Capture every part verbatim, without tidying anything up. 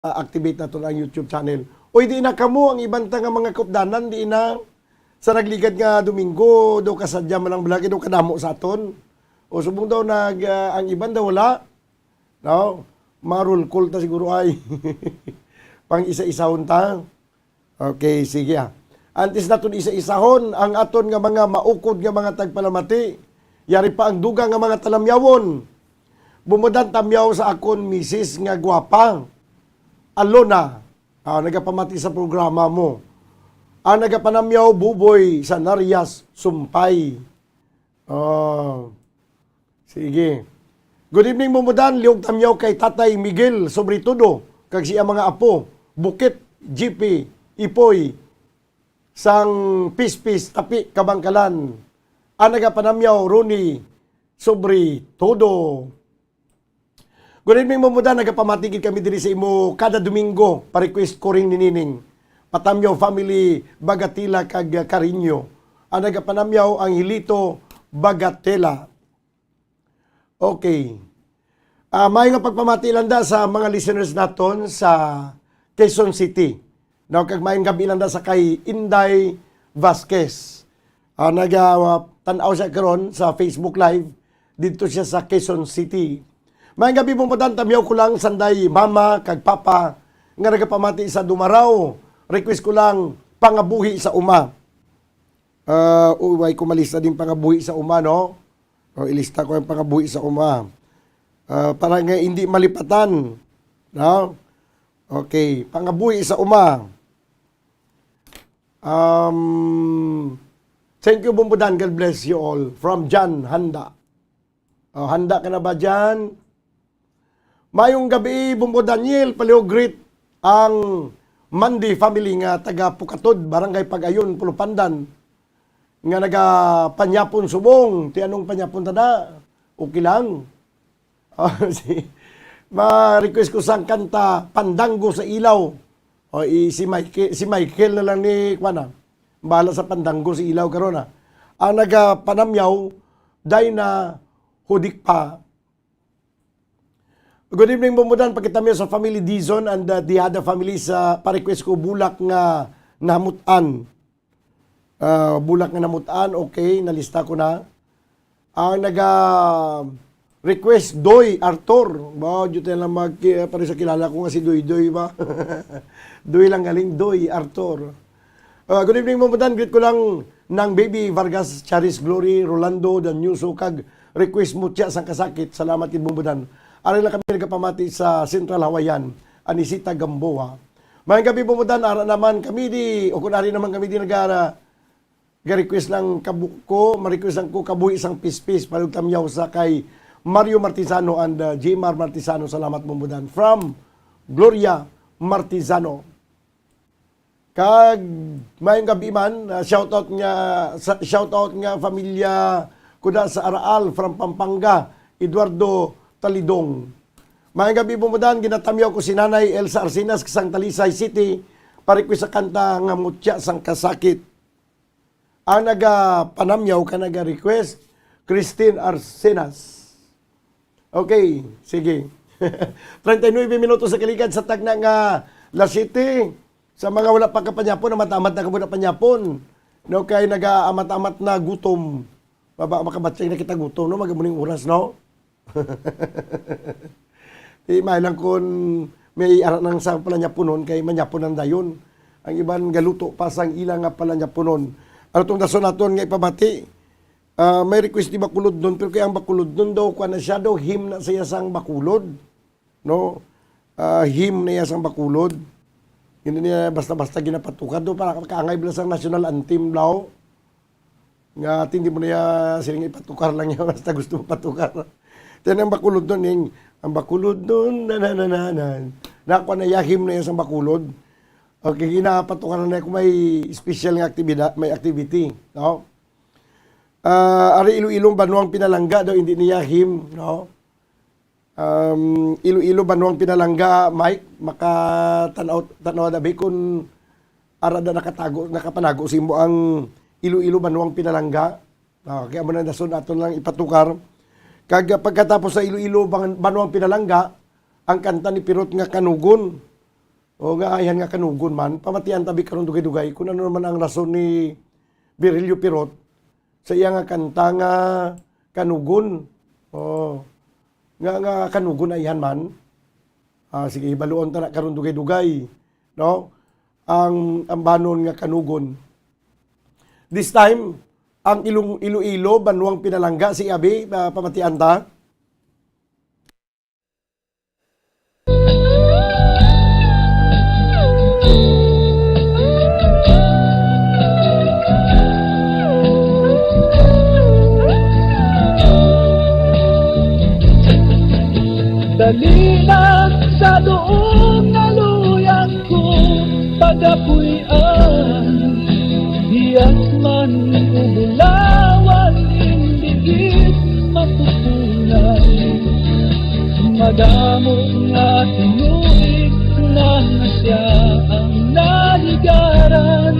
ah, activate naton ang YouTube channel. Uy, di na kamo ang iban ta nga mga kaupdanan, di na sa nagligad nga Domingo, daw kasadya man ang balaki, daw kadamo sa aton. O subong daw nag, ah, ang iban daw wala. No? Mga roll call ta siguro ay. Pang isa-isahon ta. Okay, sige, ah. Antes naton isa-isahon ang aton nga mga maukod nga mga tagpalamati, yari pa ang dugang nga mga talamyawon. Bumudan tamyaw sa akon misis nga gwapa, Alona. Ah, nagapamati sa programa mo. Ang nagapanamyaw, Buboy Sanarias Sumpay. Ah, sige. Good evening, Bumudan. Liog tamyaw kay Tatay Miguel, sobre todo, kag siya mga apo, Bukit, G P, Ipoy, sang Pispis, Tapi, Kabangkalan. Ang nagapanamyaw, Ronnie, sobre todo. Good evening, Bumudan. Nagapamati gid kami diri sa imo kada Domingo. Pa-request ko ring ni Nining Patamyaw family, Bagatila kag Cariño. Ang nagapanamyaw, Angelito Bagatela. Okay. Ah, may nga pagpamati lang da sa mga listeners naton sa Quezon City. No, kag maayong gabi lang da sa kay Inday Vasquez. Ah, naga, ah, tan-aw siya karon sa Facebook Live. Didto siya sa Quezon City. Maayong gabi, Bumudan. Tamyaw ko lang sanday mama kag papa nga nagapamati sa Dumaraw. Request ko lang, Pangabuhi sa Uma. Ah, uy, way ko malista din Pangabuhi sa Uma, no? O, ilista ko ang Pangabuhi sa Uma. Ah, para nga hindi malipatan, no? Okay, Pangabuhi sa Uma. Um, thank you, Bumbo Dan. God bless you all. From Jan Handa. Oh, handa ka na ba, Jan? Mayong gabi, Bumbo Daniel. Palihog greet ang Mandi family nga taga Pukatod, Barangay Pag-ayon, Pulupandan, nga nagapanyapon subong. Ti anong panyapon ta na? Okay lang. Oh, si, ma-request ko sang kanta, Pandanggo sa Ilaw. O, i-, si Michael, si Michael na lang ni, kuwan na. Bahala sa Pandanggo sa Ilaw karon, ah. Ang nagapanamyaw, Dina Hudikpa. Good evening, Bumbo Dan. Pakita mi sa family Dizon and the Diada family sa pa-request ko bulak nga namutan. Ah, bulak nga namutan, okay, nalista ko na. Ang naga-request, Doy Arthur. Ba, dito lang mag-, eh, pare sa kilala ko nga si Doy Doy ba? Doy lang galing, Doy Arthur. Ah, good evening, Bumbo Dan. Greet ko lang nang Baby Vargas, Charis Glory, Rolando, Danyuso, kag request mo siya sang kasakit. Salamat kid Bumbo Dan. Ari lang kami nagapamati sa Central Hawaiian, Anisita Gamboa. Mayong gabi, Bumbo Dan. Ara naman kami di, o kung ari naman kami di nagara, ga-request lang kabu-, ko, ma-request lang ko Kabuhi sang Pispis, palihog tamyaw sa kay Mario Martizano and, uh, Jmar Martizano. Salamat, Bumbo Dan. From Gloria Martizano. Kag mayong gabi man, uh, shout out nga, sa, shout out nga familia ko da sa Araal from Pampanga, Eduardo Talidong. Mayong gabi, Bumbo Dan, ginatamyaw ko si Nanay Elsa Arsinas sang Talisay City, pa-request sa kanta nga Mutya sang Kasakit. Ang nagapanamyaw ka nagarequest, Christine Arcenas. Okay, sige. Treinta y nueve minutos sa kaligad sa tagna nga alas siyete. Sa mga wala pa kapanyapon, amat-amat na kamo na panyapon. No, kay nagaamat-amat na gutom. Maba-, makabatyag na kita gutom, no? Magamuning oras, no? Di, may lang kun may ara nang sa palanyapunon, kay manyapunan dayon. Ang iban galuto pa sang ila nga palanyapunon. Ano tong dason naton nga ipabati? Ah, may request ni Bakulod nun, pero kay ang Bakulod nun daw, kuwan na siya daw, hymn na siya sang Bakulod. No? Ah, hymn na iya sang Bakulod. Hindi niya basta-basta ginapatukar do, para kaangay bala sang national anthem, bro. Nga, hindi mo na iya siling ipatukar lang niya, basta gusto mo patukar. Then ang Bakulod nun, yung, ang Bakulod nun, na, na, na, na, na. Nakuha na iya, hymn na iya sang Bakulod. Okay, ginapatukar na kung may special nga aktibidad, may activity, no? Ah, ari Iloilo, Banwang Pinalangga daw, hindi niya hymn, no? Um, Iloilo, Banwang Pinalangga, Mike, makatanaw, tanaw dabi kung ara da nakatago, nakapanago sa imo ang Iloilo, Banwang Pinalangga. Ah, kaya mo na dason aton lang ipatukar. Kag pagkatapos sa Iloilo, Ban-, Banwang Pinalangga, ang kanta ni Pirot nga Kanugon. O nga ayhan nga kanugon man, pamatian tabi karon dugay-dugay kung ano naman ang rason ni Virilio Pirot sa iya nga kanta nga kanugon. O, nga, nga kanugon ayhan man. Ah, sige, hibaluon ta na karon dugay-dugay, no? Ang ambanon nga kanugon. This time, ang Ilong-, Iloilo, Banwang Pinalangga, si Abi, ah, pamatian ta. Dali na sa duog nga luyag ko pagapuy-an, hiyas man o bulawan, hindi gid matupunan. Madamo nga tinuig na nga siya ang naligaran,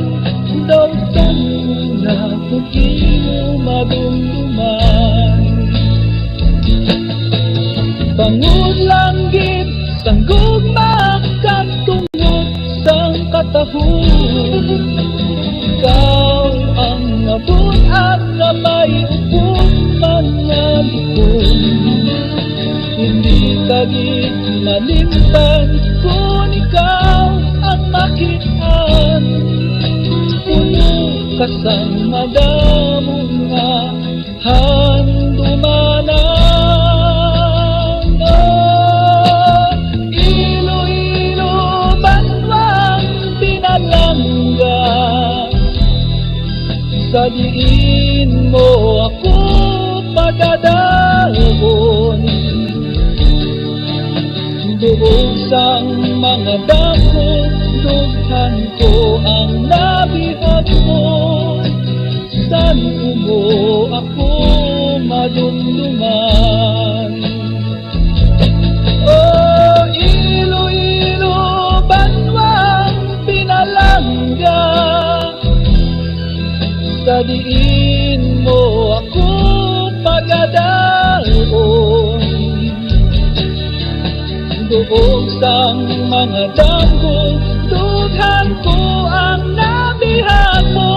daw sa una ko imo madumduman. Bangod lang gid sang gugma kag tungod sang katahom, ikaw ang nabun-an nga may upod man nga lipon. Hindi ka gid malimtan kun ikaw ang makit-an. Puno ka sang madamo nga handumanan. Oh, Iloilo, banwang pinalangga, sa diin mo ako pagadalhon. Duog sang mga dako, dughan ko ang nabihag mo. San-o mo ako madumduman? O Iloilo, banwang pinalangga, sa diin mo ako pagadalhon. Duog sang mga danggo, dughan ko ang nabihag mo.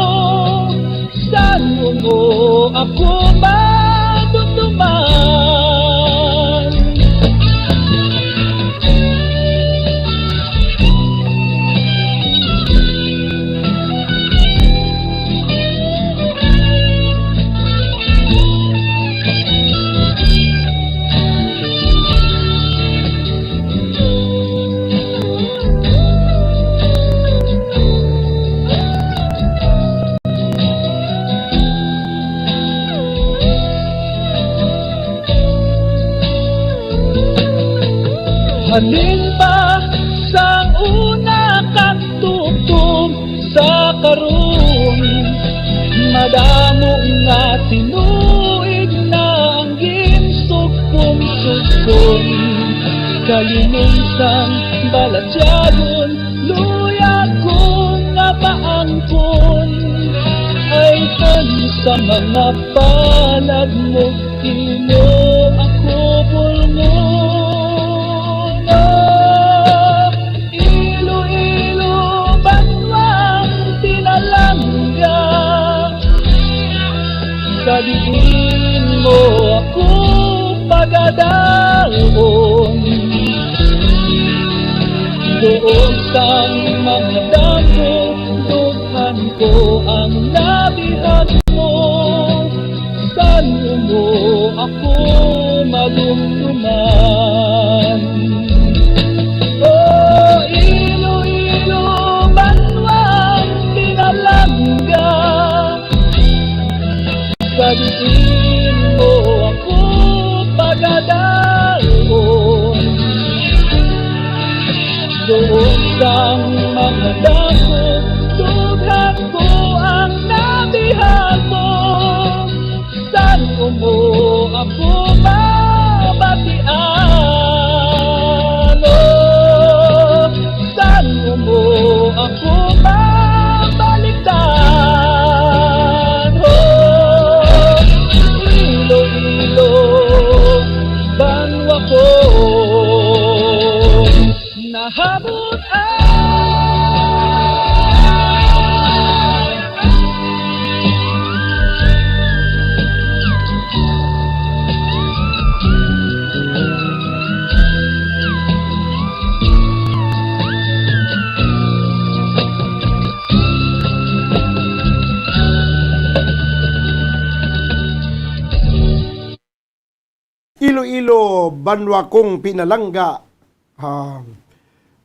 San-o mo ako madumduman? Halin pa sang una kag tubtob sa karon, madamo nga tinuig na ang ginsugpon-sugpon. Kalimon sang balatyagon, luyag ko nga maangkon. Ayhan sa mga palad mo, imo ako bulngon. Iloilo, banwang pinalangga, sa diin mo ako pagadalhon. Duog sang mga danggo, dughan ko ang nabihag mo. San-o mo ako madumduman? O Iloilo, banwang pinalangga, sa diin mo ako pagadalhon. Duog sang mga dako, dughan ko ang nabihag mo. San-o mo ako mabatian? Oh, san-o mo ako mabalikdan? Oh, Iloilo, banwa ko, nahabot ang Lo, banwa kong pinalangga. Ah,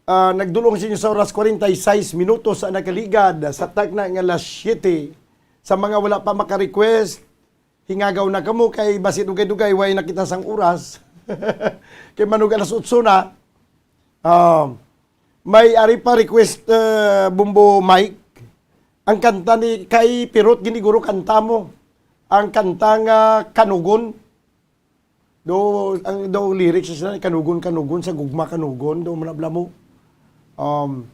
ah, nagdulong sa inyo sa oras, kwarenta y seis minutos ang nakaligad sa takna nga alas siyete. Sa mga wala pa maka-request, hingagaw na kamo kay basi dugay-dugay, way na kita sang oras. Kay manug alas otso na. Ah, may ari pa request, ah, Bumbo Mike. Ang kanta ni kay Pirot, giniguro kanta mo. Ang kanta nga Kanugon. Do, ang do lyrics sila, kanugon, kanugon, sa gugma, kanugon, do manabla mo. Um,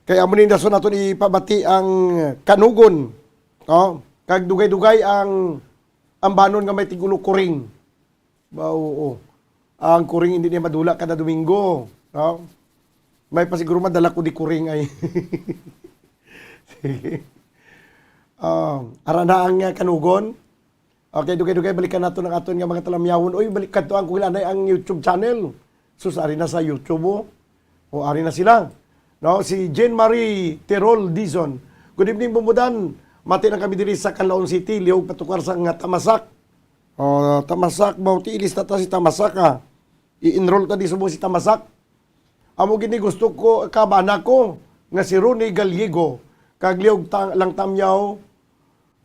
kaya amo ni dason naton ipabati ang kanugon. Oh, kag dugay-dugay ang ambanon nga may tigulo kuring. Ba, oo. Ang kuring hindi niya madula kada Domingo, no? May pa siguro madala ko di kuring ay. Sige. Ah, ara na ang, ah, kanugon. Okay, dugay-dugay, balikan nato ang aton nga mga talamyawon. Uy, balik kadto ang kugilanay ang YouTube channel. Sus, ari na sa YouTube, oh. O, ari na sila. No, si Jane Marie Terol Dizon. Good evening, Bumbudan. Mati lang kami diri sa Canlaon City, liog patukar sa nga Tamasak. Oh, Tamasak, bawti ilista ta si Tamasak, ah. I-enroll ta di subong si Tamasak. Amo gini gusto ko, kabana ko nga si Ronnie Gallego, kag liog ta-, lang tamyaw,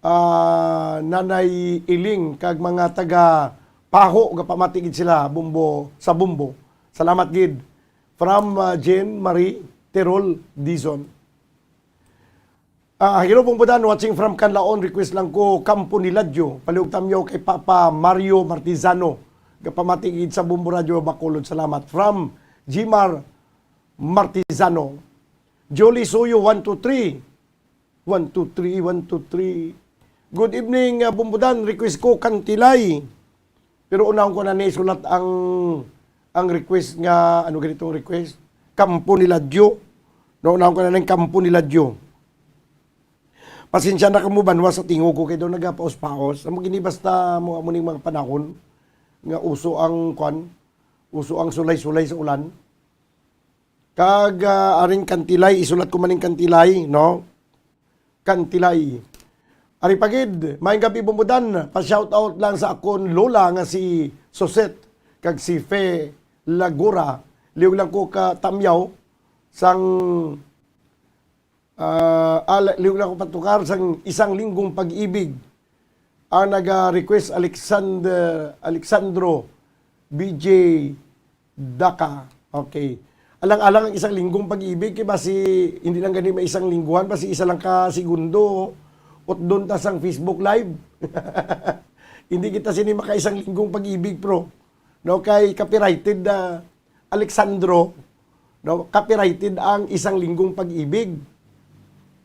ah, Nanay Iling, kag mga taga Paho, gapamati gid sila, Bumbo, sa Bumbo. Salamat gid. From, ah, Jane Marie Terol Dizon. Ah, hello, Bumbudan, watching from Canlaon. Request lang ko, Kampo ni Ladyo. Paliog tamyaw kay Papa Mario Martizano. Gapamati gid sa Bumbo Radio Bacolod. Salamat. From Jimar Martizano. Jolly Suyo, one two three. One two three, one two three. Good evening, ah, Bumbudan. Request ko, Kantilay. Pero unahon ko na ni sulat ang, ang request nga, ano ganitong request? Kampo ni Ladyo. No, unahon ko na ning Kampo ni Ladyo. Pasensya na kamo, banwa sa tingog ko, kay daw nagapaos-paos. Amo gini basta mo, amo ning mga panahon nga uso ang, kwan, uso ang sulay-sulay sa ulan. Kag, ah, aring Kantilay, isulat ko man ning Kantilay, no? Kantilay. Ari pa gid, maayong gabi, Bumbudan. Pa-shoutout lang sa akon lola nga si Suset kag si Fe Lagura. Liog lang ko ka tamyaw sang, ah, ah, liog lang ko patukar sang Isang Linggong Pag-ibig. Ang naga-request, Alexander, Alexandro B J Daka. Okay. Alang-alang ang Isang Linggong Pag-ibig, kay basi hindi lang gani may isang lingguhan, basi isa lang ka segundo, utdon ta sang Facebook Live. Hindi kita sini maka Isang Linggong Pag-ibig, pro. No, kay copyrighted na Alexandro, no, copyrighted ang Isang Linggong Pag-ibig.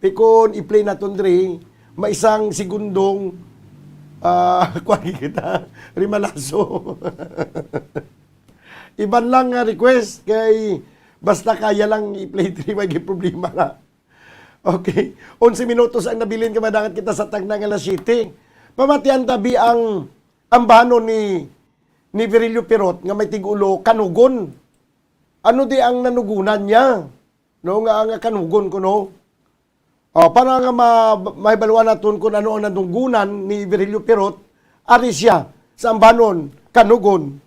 Ti kon i-play naton diri, may isang segundong, ah, kuwan kita, rimalaso. Iban lang nga request kay basta kaya lang i-play diri, may problema na. Okay. Onse minutos ang nabilin, kamadangat kita sa tagna nga alas siyete. Pamatian tabi ang ambanon ni, ni Virilio Pirot nga may tigulo, Kanugon. Ano di ang nanugunan niya? No, nga, nga Kanugon ko, no? Oh, para nga ma-, mahibaluan naton kung ano ang nanugunan ni Virilio Pirot, ari siya sa ambanon, Kanugon.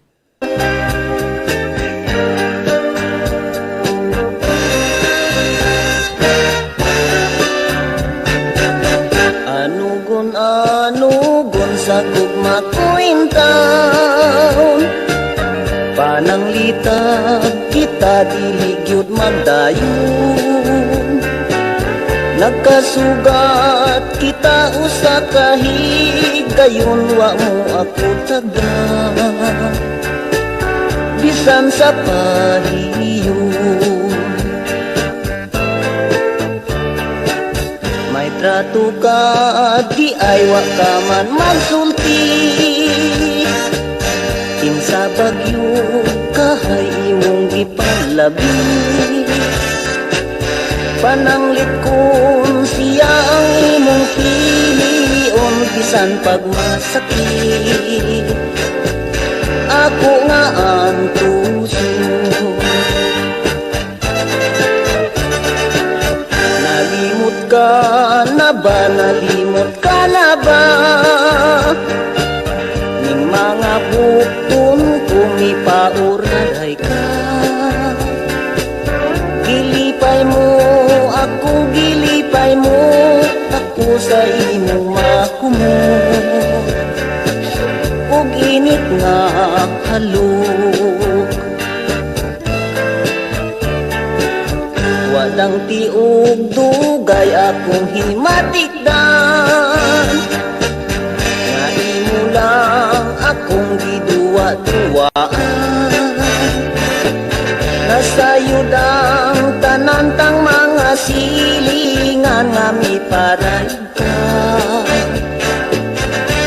Anugon, anugon sa gugma ko intawon. Pananglitan kita, dili gyud magdayon. Nagkasugat kita usa ka higayon, wa mo ako tagda, bisan sa pahiyon. May trato ka, di ay wa ka man magsulti. Kinsa bagyo kahay imong gipalabi? Pananglit kon siya ang imong pilion, bisan pag masakit, ako nga antuson. Nalimot ka na ba? Nalimot ka na ba? Ning mga bukton kong mo, ako gilipay mo, ako sa imong makumot. Ug init nga halok. Walang tiog dugay akong himatikdan, nga imo lang akong giduwa-duwaan. Nasayod ang tanan tang mga silingan nga miparay ka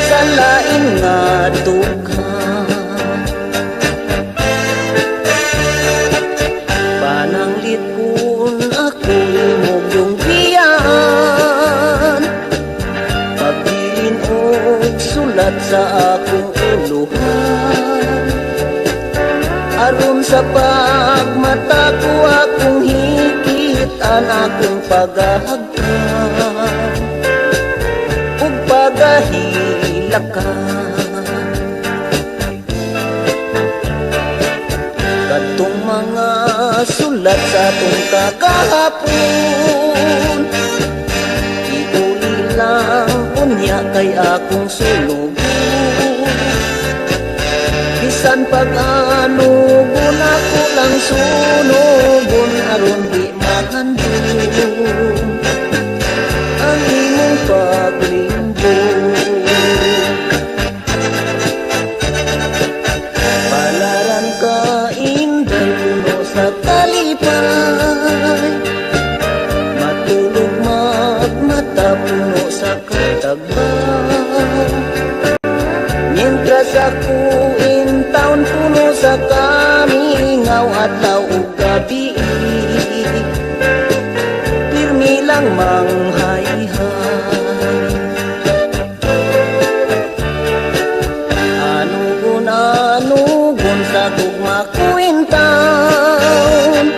sa lain nga dughan. Pananglit kun ako imo yung biyan, pagbilin og sulat sa akong uluhan. Aron sa pagmata ko akong hikit-an, akong pagahagkan ug pagahilakan. Kadtong mga sulat sa atong kagahapon, iuli lang unya kay akong sunugon. Bisan pag-anugon, ako lang sunugon aron di mahandom ang imong paglimbong. Palaran ka, inday, puno sa kalipay. Matulog magmata, puno sa katagbaw. Mientras ako intawon, puno sa kamingaw, adlaw ug gabi, pirmi lang manghayhay. Anugon, anugon sa gugma ko intawon,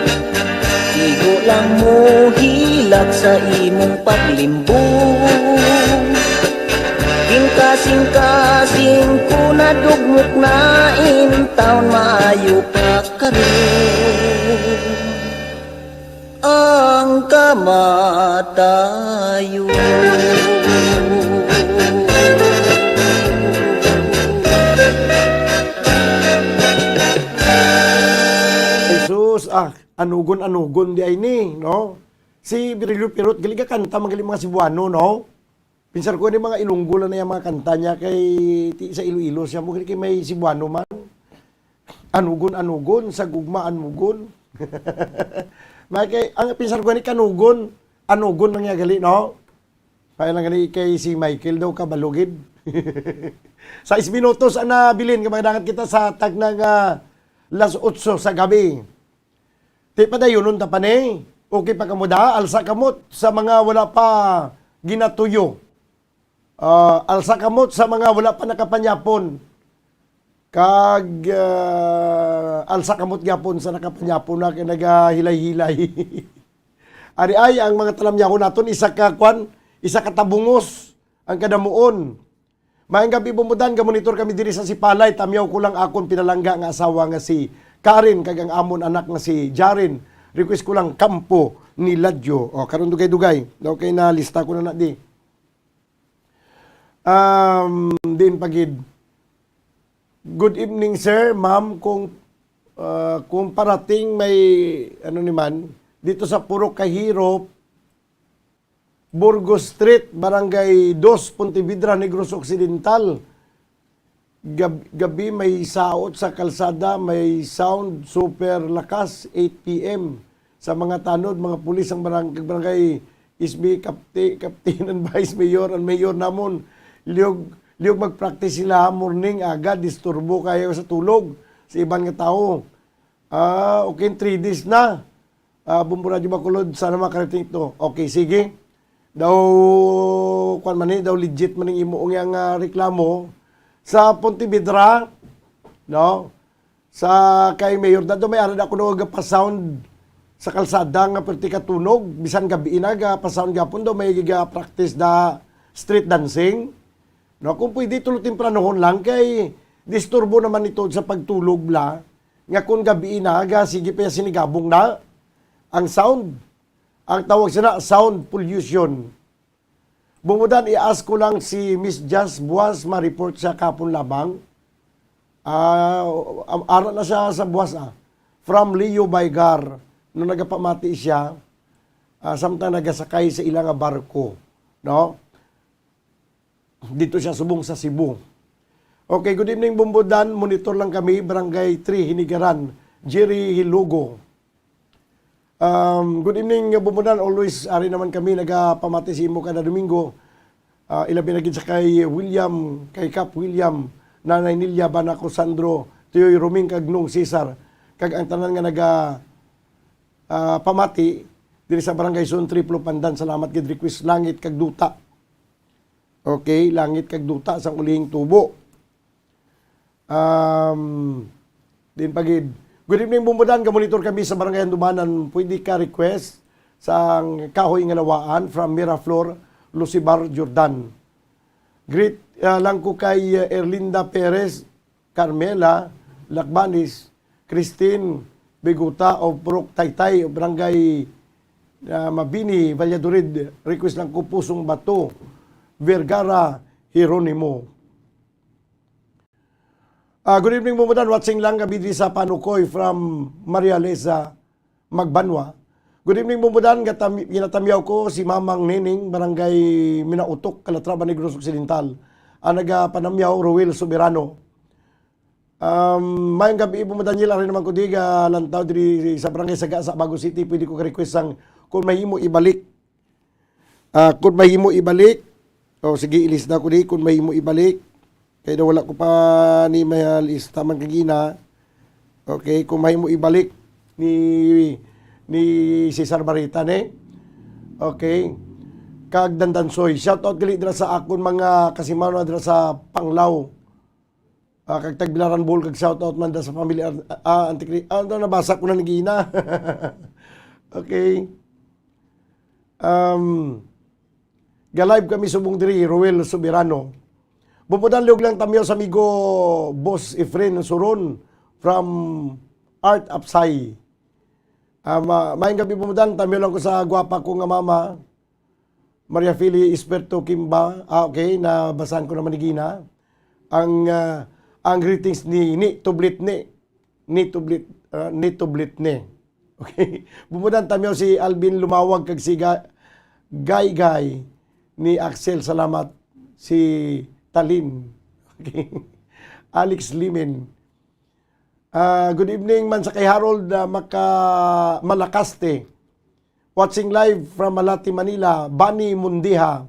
igo lang mo hilak sa imong paglimbong. Ginkasin-kasin ko, nadugmok na intawon, maayo pa karon ang kamatayon. Jesus, ah, anugon-anugon di ay ni, no? Si Virilio Pirot, gali ka kanta, magaling mga Cebuano, no? Pinsar ko ni mga Ilonggo lang na yung mga kanta niya kay ti sa Iloilo siya mo kay may Cebuano man. Anugon, anugon, sa gugma, anugon. May kay, ang pinsar ko ni kanugon, anugon lang niya gali, no? Kaya lang gali kay si Michael daw kabalugid. Sa minutos ang nabilin, kamadangat kita sa tag nga las otso sa gabi. Ti padayunon ta pa ni. Okay pa kamo da? Alsa kamot sa mga wala pa ginatuyo. Ah, alsa kamot sa mga wala pa nakapanyapon. Kag, ah, alsa kamot gyapon sa nakapanyapon na kay nagahilay-hilay. Ari ay ang mga talamyahon naton, isa ka kwan, isa ka tabungos ang kadamuon. Maayong gabi, Bumudan. Gamonitor kami diri sa Sipalay. Tamyaw ko lang akon pinalangga nga asawa nga si Karen kag ang amon anak nga si Jaren. Request ko lang Kampo ni Ladyo. O, karon dugay-dugay. Okay, na lista ko na na di. Um, din pagid. Good evening, sir, ma'am. Kung, ah, kung parating may, ano ni man, dito sa Purok Kahirop, Burgos Street, Barangay Dos, Pontevedra, Negros Occidental. Gab-, gabi may saot sa kalsada, may sound super lakas, eight P M. Sa mga tanod, mga pulis ang barang-, barangay S B, kapti-, captain and vice mayor, ang mayor namon. Liog, liog mag-practice sila morning, aga, disturbo kayo sa tulog sa iban nga tao. Ah, okay, three days na. Ah, Bombo Radyo Bacolod, sana makarating ito. Okay, sige. Daw, kwan man ni, daw legit man ang imo nga, ah, reklamo. Sa Pontevedra, no? Sa kay Mayor Dado, may ara na kuno gapa-sound sa kalsada nga perti ka tunog. Bisan gabi na, gapa-sound gapon daw, may giga-practice da street dancing. No, kung pwede, tulo tempranohon lang kay disturbo naman ito sa pagtulog bla. Nga kung gabi na, ga, sige pa sinigabong na ang sound. Ang tawag sina sound pollution. Bumudan, i-ask ko lang si Miss Jazz Buas, ma-report siya kapon lamang. Ah, am-, ara na siya sa Buas, ah. From Leo Baigar, nung nagapamati siya, ah, samtang nagasakay sa ila nga barko, no? Dito siya subong sa Cebu. Okay, good evening, Bumbudan. Monitor lang kami, Barangay three, Hinigaran. Jerry Hilugo. Um, good evening, Bumbudan. Always, ari naman kami nagapamati sa imo kada Domingo. Ah, ilabi na gid sa kay William, kay Kap William, Nanay Nilia, Banako Sandro, Tiyoy Roming, kag Nong Cesar, kag ang tanan nga naga, ah, pamati diri sa Barangay Zone three, Plupandan. Salamat gid, request Langit kag Duta. Okay, Langit kag Duta sa Ulihing Tubo. Um, din pa gid. Good evening, Bumbudan. Gamonitor kami sa Barangay Handumanan. Pwede ka request sang Kahoy nga Lawaan from Miraflor, Lucibar, Jordan. Greet, ah, lang ko kay, ah, Erlinda Perez, Carmela Lacbanis, Christine Biguta of Purok Taytay, Barangay, ah, Mabini, Valladolid. Request lang ko Pusong Bato, Vergara, Jeronimo. Ah, good evening, Bumbudan. Watching lang kami diri sa Panukoy from Maria Leza Magbanwa. Good evening, Bumbudan. Gatam-, ginatamyaw ko si Mamang Nining, Barangay Minautok, Calatrava, Negros Occidental. Ang nagapanamyaw, Ruel Soberano. Um, mayong gabi, Bumbudan Daniel. Ari naman ko di, ah, lantaw diri sa Barangay Sagasa, Bago City. Pwede ko ka-request sang kung mahimo ibalik. Ah, kung mahimo ibalik. O, sige, ilista ko di, kung mahimo ibalik. Kaya daw wala ko pa ni malista man kagina. Okay, kung mahimo ibalik ni, ni Cesar Barita, ni. Okay. Kag Dandansoy. Shout out gali dira sa akon mga kasimanwa dira sa Panglao. Ah, kag Tagbilaran, Bohol, kag shout out man da sa family Ar-, ah, Auntie Cri-, ah, ano, nabasa ko na ni gina. Okay. Um, ga-live kami subong diri, Roel Soberano. Bumbudan, liog lang tamyaw sa amigo Boss Efren Suron from Art Apsay. Ah, ma-, maayong gabi, Bumbudan. Tamyaw lang ko sa gwapa ko nga mama. Maria Fili Esperto Kimba. Ah, okay, nabasahan ko naman ni gina. Ang, ah, ang greetings ni, ni Tublit ni. Ni Tublit, ah, ni Tublit ni. Okay. Bumbudan, tamyaw si Alvin Lumawag kag si Ga-, Gay Gay ni Axel. Salamat. Si Talin. Okay. Alex Limin. Ah, good evening man sa kay Harold, ah, Maka-, Malacaste. Watching live from Malate, Manila, Bani Mundiha.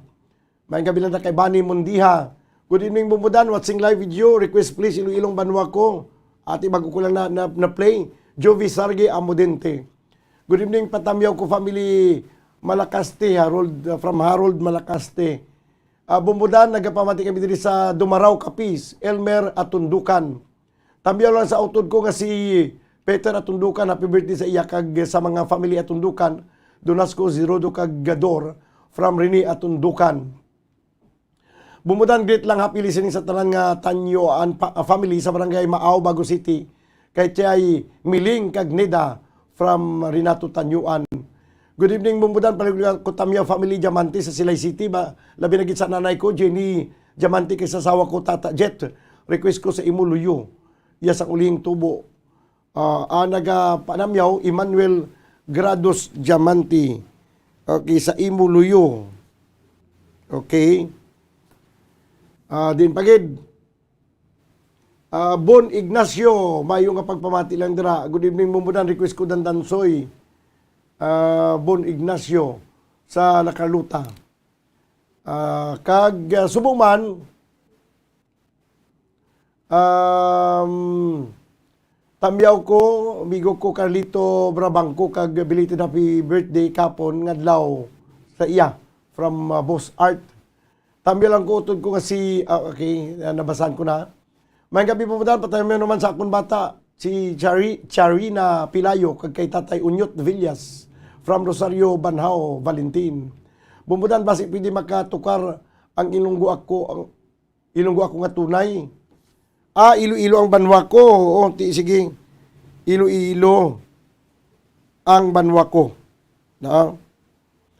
Maayong gabi lang na kay Bani Mundiha. Good evening, Bumbudan. Watching live video. Request, please, Iloilong Banwa Ko. Ati, bago ko lang na, na, na-play. Jovi Sarge Amodente. Good evening, Patamyaw Ko family, Malacaste, Harold, uh, from Harold Malacaste. Ah, Bumbudan, nagapamati kami diri sa Dumaraw, Capiz, Elmer Atundukan. Tamyaw lang sa utod ko nga si Peter Atundukan, happy birthday sa iya kag sa mga family Atundukan. Dunas ko si Rodo kag Gador from Rene Atundukan. Bumbudan, greet lang, happy listening sa tanan nga Tanyoan pa-, ah, family sa Barangay Maaw, Bago City. Kay Tiay Miling kag Neda from Renato Tanyoan. Good evening, Bumbudan. Palihog lang ko tamyaw family Diamante sa Silay City. Ba, labi na gid sa nanay ko, Jenny Diamante, kay sa asawa ko, Tata Jet. Request ko Sa Imo Luyo, Iya Sang Ulihing Tubo. Ah, ah, nagapanamyaw, Emmanuel Grados Diamante. Okay, Sa Imo Luyo. Okay. Ah, din pa gid. Ah, Bon Ignacio, mayo nga pagpamati lang dira. Good evening, Bumbudan. Request ko Dandansoy. Ah, Bon Ignacio sa La Carlota. Ah, kag, ah, subong man, um, tamyaw ko, amigo ko Carlito Brabangco, kag belated happy birthday kapon nga adlaw sa iya from, ah, Boss Art. Tamyaw lang ko, utod ko nga si, ah, okay, ah, nabasahan ko na. Maayong gabi, Bumbudan. Patamyaw naman sa akon bata, si Chari-, Charina Pilayo, kag kay Tatay Unyot Villas, from Rosario, Banhao, Valentin. Bumbudan, basi pwede makatukar ang Ilonggo ako, ang Ilonggo ako nga tunay. Ah, Iloilo ang banwa ko. Oo, ti-, sige. Iloilo ang banwa ko. Na?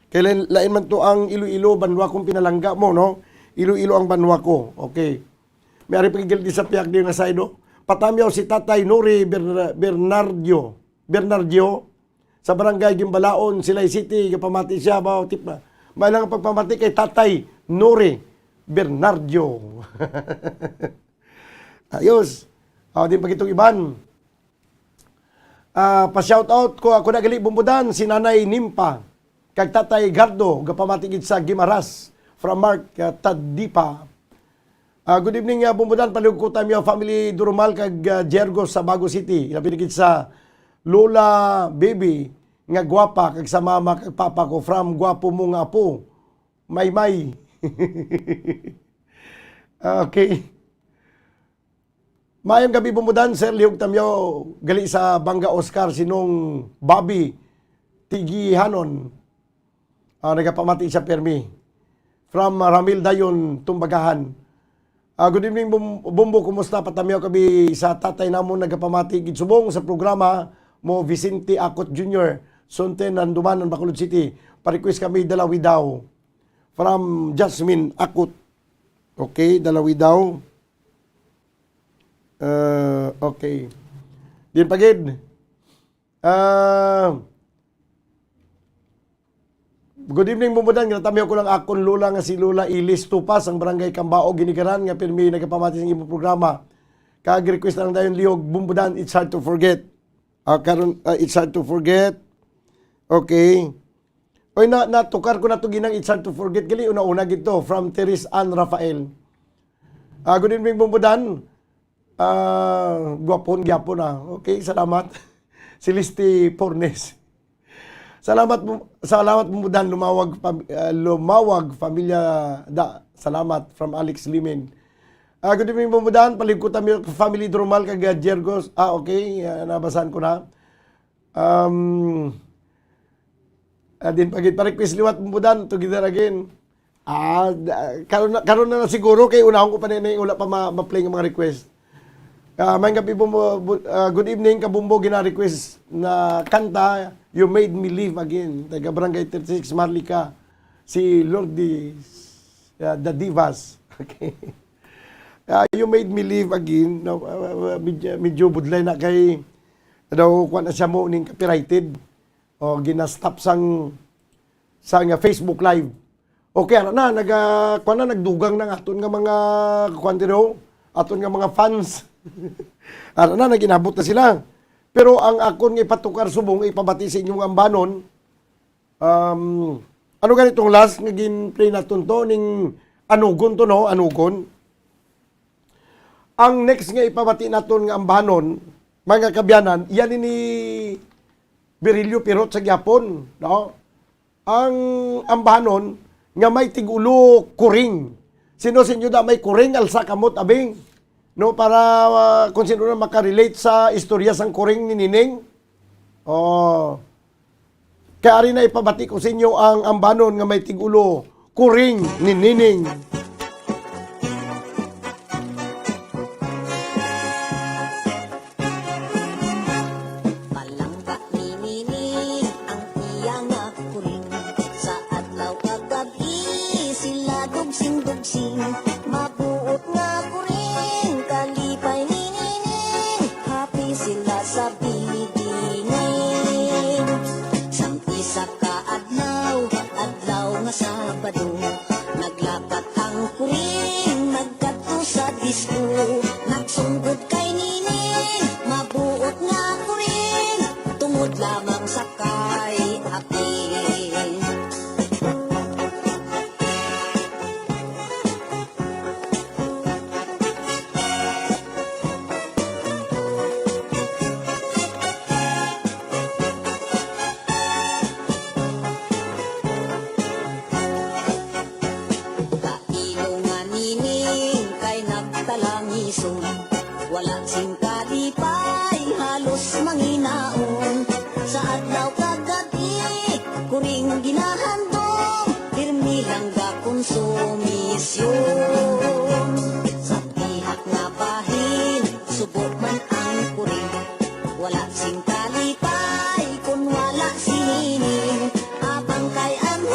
Kay lain, lain man to ang Iloilo banwa kung pinalangga mo, no? Iloilo ang banwa ko. Okay. May ari pa gid sa pihak niyo nga side, no? Patamyaw si Tatay Nori Ber-, Bernardio. Bernardio. Sa Barangay Gimbalaon, Silay City, gapamati siya, ba, tip, may lang pagpamati kay Tatay Nori Bernardio. Ayos. Ah, din pa kitong iban. Ah, pa-shoutout ko, ako na gali, Bumbudan, si Nanay Nimpa, kag Tatay Gardo, gapamati gid sa Gimaras, from Mark, ah, Tadipa. Ah, good evening, ah, Bumbudan, palihog ko ta mi, family Durumal kag, ah, Jergo sa Bago City. Labi na gid sa Lola Baby, nga gwapa, kag sa mama kag papa ko, from gwapo mo nga apo. Maymay. Okay. Maayong gabi, Bumbudan, Sir Lihog Tamyaw, gali sa Banga Oscar, Sinong Bobby Tigihanon. Ah, nagapamati siya, permi. From, ah, Ramil Dayon, Tumbagahan. Ah, good evening, Bum-, Bumbo, kumusta? Patamyaw kami sa tatay namon, nagapamati gid subong sa programa mo, Vicente Acot Junior, Sunten, Nandumanan, Bacolod City. Pa-request kami, Dalawi Daw. From Jasmine Acot. Okay, Dalawi Daw. Ah, okay. Din pa gid. Ah, good evening, Bumbudan. Ginatamihan ko lang akon lola nga si Lola Ilis Tupas, ang barangay Cambao, Ginigaran, nga pirmi nagapamati sa imong programa. Kag request lang dayon, Lihog, Bumbudan, It's Hard to Forget. Ah, karon, ah, It's Hard to Forget. Okay. Oy, na, natukar ko na to ginang It's Hard to Forget. Gali, una-una gid to, from Teres Ann Rafael. Ah, good evening, Bumbudan. Ah, gwapon gyapon, ah. Okay, salamat. Celeste Pornes. Salamat, Bum-, salamat, Bumbudan. Lumawag, pam-, ah, lumawag, pamilya da. Salamat, from Alex Limin. Ah, good evening, Bumbudan. Palihog ko ta mi, family Drumal kag, ah, Jergos. Ah, okay. Ah, nabasahan ko na. Um, ah, din pa gid, pa-request liwat, Bumbudan, together again. Ah, da-, karon na, karon na, na siguro kay unahon ko pa na, na wala pa ma-, ma-play nga mga request. Ah, may gabi, Bumbo, bu-, ah, good evening, Kabumbo, gina-request na kanta, You Made Me Live Again. Taga Barangay thirty-six, Marlica, si Lourdes, ah, The Divas. Okay. Ah, You Made Me Live Again. No, ah, ah, ah, medyo, medyo budlay na kay, daw, kuwan na siya mo ning copyrighted. O, gina-stop sang, sang, ah, Facebook Live. Okay, ano na, nag, ah, kuwan na, nagdugang na ang aton nga mga, kuwan diri, oh, aton nga mga fans. Ano na, nag-inabot na sila. Pero ang akon nga ipatukar subong, ipabati sa inyong ambanon, um, ano gani tong last nga gin-play naton to, ning Anugon to, no? Anugon. Ang next nga ipabati naton nga ambanon, mga kabyanan, yan ni Virilio Pirot sa gyapon, no? Ang ambanon nga may tig-ulo kuring. Sino sa inyo da may kuring, alsa kamot, abing? No, para, ah, kung sino na makarelate sa istorya sang kuring ni Nining. Oh. Kay ari na ipabati ko sa inyo ang ambanon nga may tig-ulo, Kuring ni Nining. Palangga ni Nining ang iya nga kuring. Sa adlaw kag gab-i sila dugsing-dugsing. Mabuot nga kuring, kalipay ni Nining. Happy sila sa binibining. Sang isa ka adlaw, adlaw nga Sabado, naglakat ang kuring, nagkadto sa disco. Nagsunggod kay Nining, mabuot nga kuring, tungod lamang sa kay Aping. Kailo nga Nining kay nagtalangison, wala sing kalipay, halos manginaon. Sa adlaw kag gab-i, kuring ginahandom, pirmi lang gakonsumisyon. Sa pihak nga bahin, subo man ang kuring. Wala sing kalipay kun wala si Nining. Abang kay ang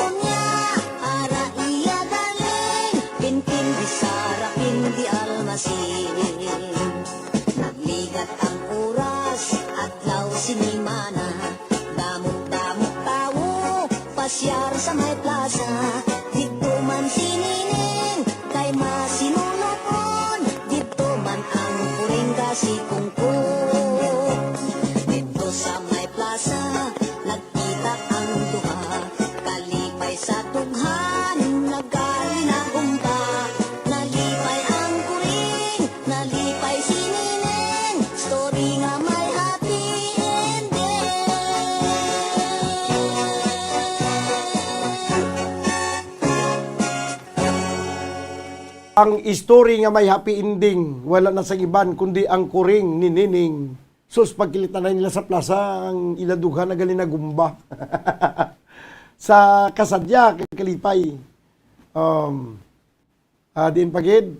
Siyar sa may plaza, didto man si Nining, kay masinulopon, didto man ang kuring ka si Kungkong. Didto sa may plaza, nagkita ang duha, kalipay sa tughan, nagkalinagumba, nalipay ang kuring, nalipay si Nining, story nga may happy ending. Ang story nga may happy ending, wala na sa iban kundi ang kuring ni Nining. Sus, pagkilitanay nila sa plaza, ang ila duha nagalinagumba. Sa kasadya, kay kalipay. Um, ah, diin pa gid,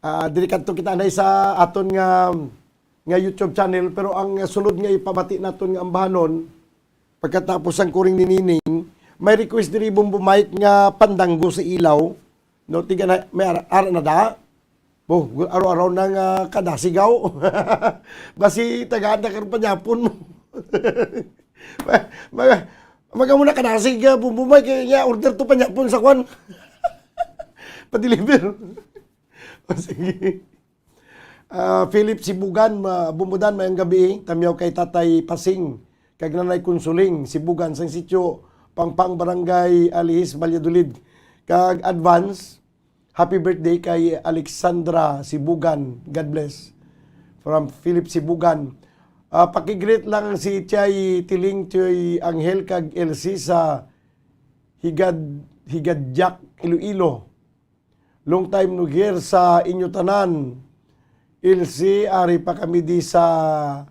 ah, diri kadto kita anay sa aton nga, nga YouTube channel, pero ang sulod nga ipabati naton nga ambahanon, pagkatapos ang kuring ni Nining, may request diri, Bombo Mike, nga pandanggo sa ilaw. No, tiga na, may ara, ara na da. Bo, araw-araw na nga kadasigaw. Basi tagaan na karon panyapon mo. Ma-, ma-, maga mo na kadasig, ah, Bombo Mike, kay niya order to panyapon sa kwan. Pa-deliver. O, sige. Ah, Philip Sibugan, ma-, Bombo Dan, mayong gabi. Tamyaw kay Tatay Pasing kag Nanay Consoling Sibugan sang sitio Pangpang, Barangay Alihis, Valladolid. Kag advance, happy birthday kay Alexandra Sibugan. God bless. From Philip Sibugan. Ah, pakigreet lang si Chay Tiling, Chay Angel, kag Elsie sa Higad-, Higadyak, Iloilo. Long time no hear sa inyo tanan. Ilsi, ari pa kami di sa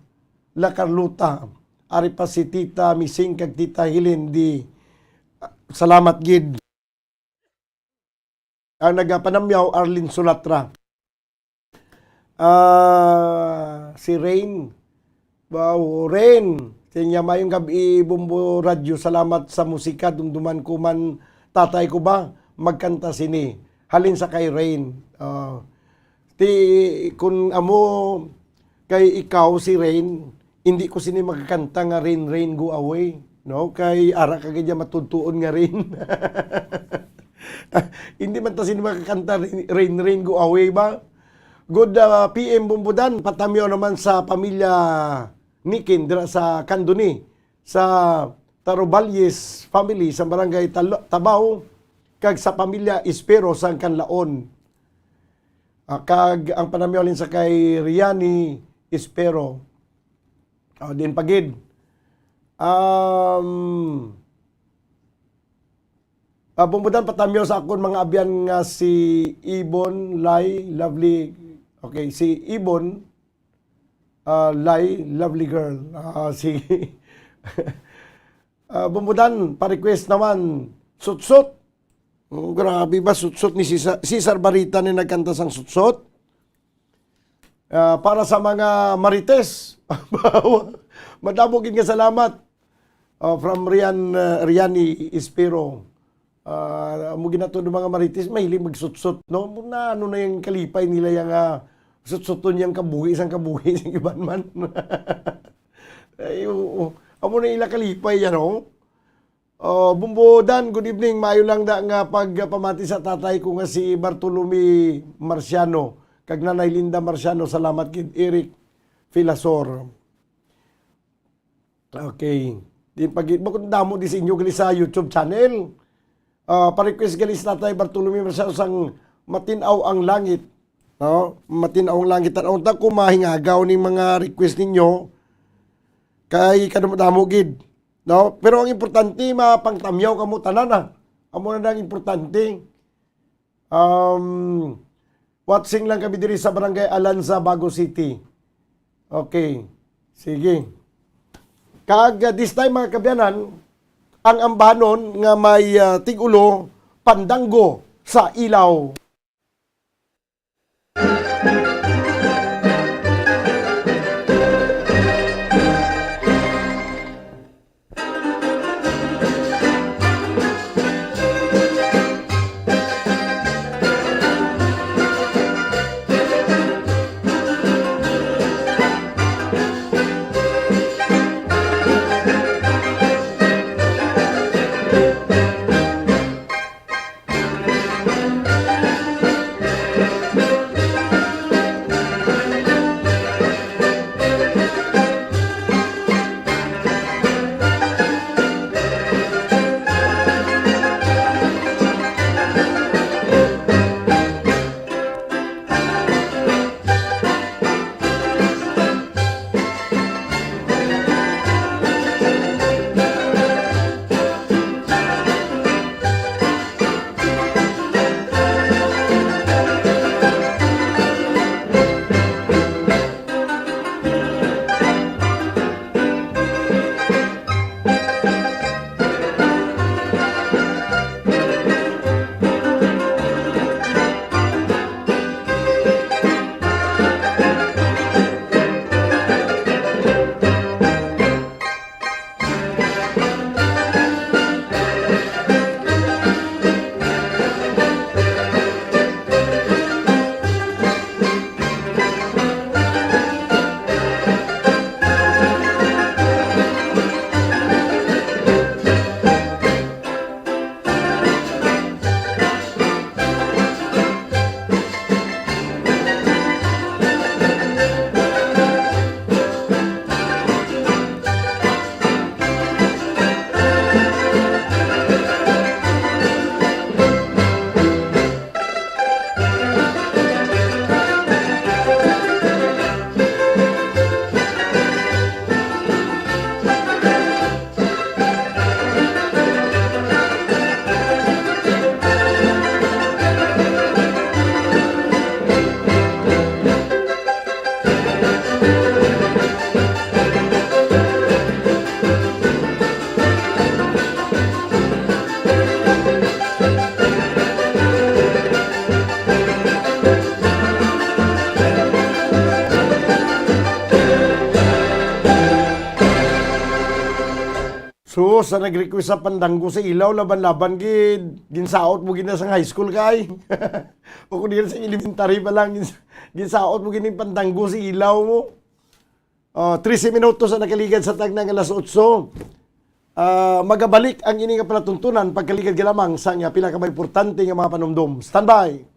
La Carlota. Ari pa si Tita Mising kag Tita Helen di. Salamat gid. Ang nagapanamyaw, Arlene Sulatra. Ah, si Rain. Wow, Rain. Kanya, mayong gabi, Bombo Radyo. Salamat sa musika. Dumduman ko man, tatay ko ba, magkanta sini. Halin sa kay Rain. Ah, ti, kun amo kay ikaw si Rain, hindi ko sini magkanta nga Rain, Rain, Go Away. No? Kay ara ka gid matudtuon nga Rain. Hindi man ta sini makakanta Rain, Rain, Rain, Go Away ba? Good, ah, P M Bombo Dan, patamyaw naman sa pamilya Nikin dira sa Candoni, sa Taroballes family sa Barangay Tal-, Tabaw, kag sa pamilya Espero sa Canlaon. Ah, kag ang panamyaw sa kay Riani Espero. Ah, din pagid. Um, Ah, Bombo Dan, patamyaw sa akon mga abyan nga si Ibon, Lai, Lovely. Okay, si Ibon, ah, Lai, Lovely Girl. Ah, si, ah, Bombo Dan, pa-request naman, Sutsot. Oh, grabe ba, Sutsot ni Cesar, Cesar Barita ni nagkanta sang Sutsot? Ah, para sa mga marites, madamo gid nga salamat. Ah, from Rian, ah, Riani Espero. Ah, amo gid nato nga mga marites, mahilig magsutsot, no? Muna, ano na yung kalipay nila yang, ah, sutsuton yang kabuhi, sang kabuhi, sang iban man. Ay, oo. Amo na ila kalipay yan, oh. Oh, Bombo Dan, good evening. Maayo lang da nga pagpamati sa tatay ko nga si Bartolome Marciano kag Nanay Linda Marciano. Salamat gid, Eric Filasor. Okay. Di pag, bukod damo di sa inyo gali sa YouTube channel. Ah, pa-request gali si Tatay Bartolome Marciano sang Matin-aw ang Langit. No? Matin-aw ang Langit. Tan-aw ta kung mahingagaw ning mga request ninyo. Kay kadamo-damo gid. No? Pero ang importante, mapangtamyaw kamo tanan, ah. Amo na ang importante. Um, watching lang kami diri sa Barangay Alanza, Bago City. Okay. Sige. Kag, uh, this time, mga kabyanan, ang ambahanon nga may, uh, tig-ulo, Pandanggo sa Ilaw. Oo, sa nag-request sa pandanggo sa ilaw, laban-laban gid, ginsaot mo gid na sa high school kay. O kung di sa elementary pa lang, gins-, ginsaot mo gid ning pandanggo sa ilaw mo. Ah, trese minutos ang nakaligad sa tagna nga alas otso. Ah, magabalik ang ini nga palatuntunan pagkaligad ka lamang sa nga pila ka mga importante nga mga panumdom. Standby!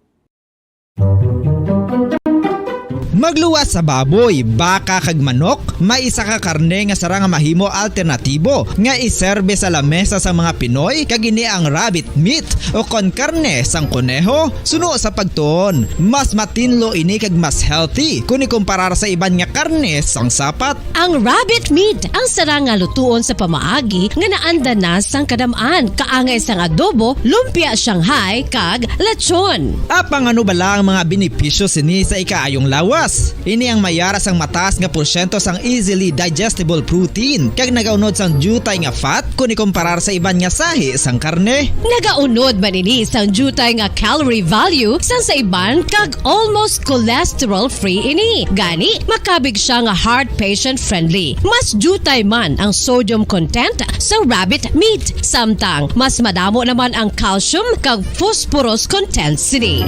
Magluwas sa baboy, baka kag manok, may isa ka karne nga sara nga mahimo alternatibo nga iserbe sa lamesa sang mga Pinoy, kag ini ang rabbit meat o kon karne sang koneho. Suno sa pagtuon, mas matinlo ini kag mas healthy kon ikumparar sa iban nga karne sang sapat. Ang rabbit meat ang sara nga lutuon sa pamaagi nga naanda na sang kadam-an, kaangay sang adobo, lumpia Shanghai, kag lechon. Apang ano bala ang mga benepisyo sini sa ikaayong lawas? Ini ang may ara sang mataas nga porsyento sang easily digestible protein kag nagaunod sang diutay nga fat kon ikumparar sa iban nga sahi sang karne. Nagaunod man ini sang diutay nga calorie value sang sa iban kag almost cholesterol-free ini. Gani, makabig siya nga heart patient-friendly. Mas diutay man ang sodium content sa rabbit meat, samtang mas madamo naman ang calcium kag phosphorus content sini.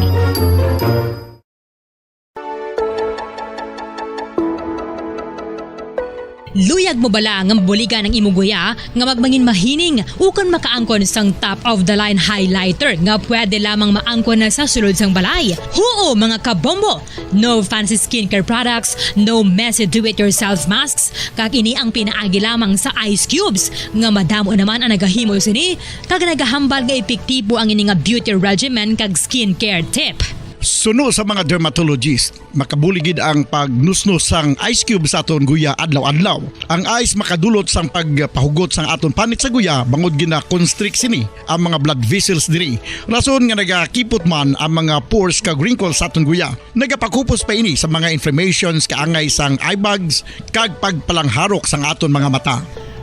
Luyag mo bala nga mabuligan ang imong guya nga magmangin mahining ukon makaangkon sang top of the line highlighter nga pwede lamang maangkon na sa sulod sang balay? Huo, mga kabombo! No fancy skincare products, no messy do-it-yourself masks, kag ini ang pinaagi lamang sa ice cubes nga madamo naman ang nagahimo sini kag nagahambal nga epektibo ang ini nga beauty regimen kag skincare tip. Suno sa mga dermatologist, makabulig gid ang pagnusnos sang ice cube sa aton guya adlaw-adlaw. Ang ice makadulot sang pagpahugot sang aton panit sa guya bangod gina-constrict sini ang mga blood vessels diri, rason nga nagakipot man ang mga pores kag wrinkles sa aton guya. Nagapakupos pa ini sa mga inflammations kaangay sang eye bags kag pagpalangharok sang aton mga mata.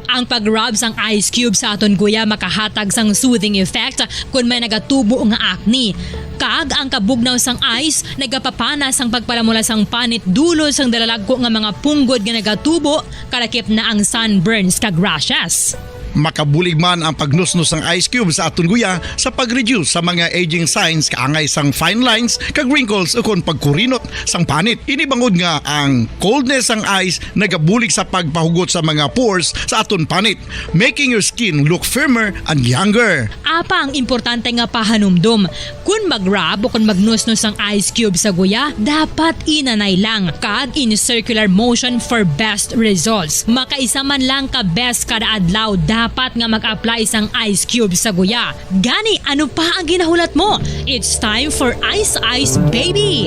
Ang pag-rub sang ice cube sa aton guya makahatag sang soothing effect kon may nagatubo nga acne. Kag ang kabugnaw sang ice nagapapana sang pagpalamula sang panit dulot sang dalalagko nga mga punggod nga nagatubo, kalakip na ang sunburns kag rashes. Makabulig man ang pagnusnos sang ice cube sa aton guya sa pag-reduce sa mga aging signs kaangay sang fine lines kag wrinkles ukon pagkurinot sang panit. Ini bangod nga ang coldness sang ice nagabulig sa pagpahugot sa mga pores sa aton panit, making your skin look firmer and younger. Apang importante nga pahanumdom, kon mag-rub o kon magnusnos ang ice cube sa guya, dapat inanay lang kag in circular motion for best results. Makaisa man lang ka beses kada adlaw, dapat nga mag-apply sang ice cube sa guya. Gani, ano pa ang ginahulat mo? It's time for Ice Ice Baby!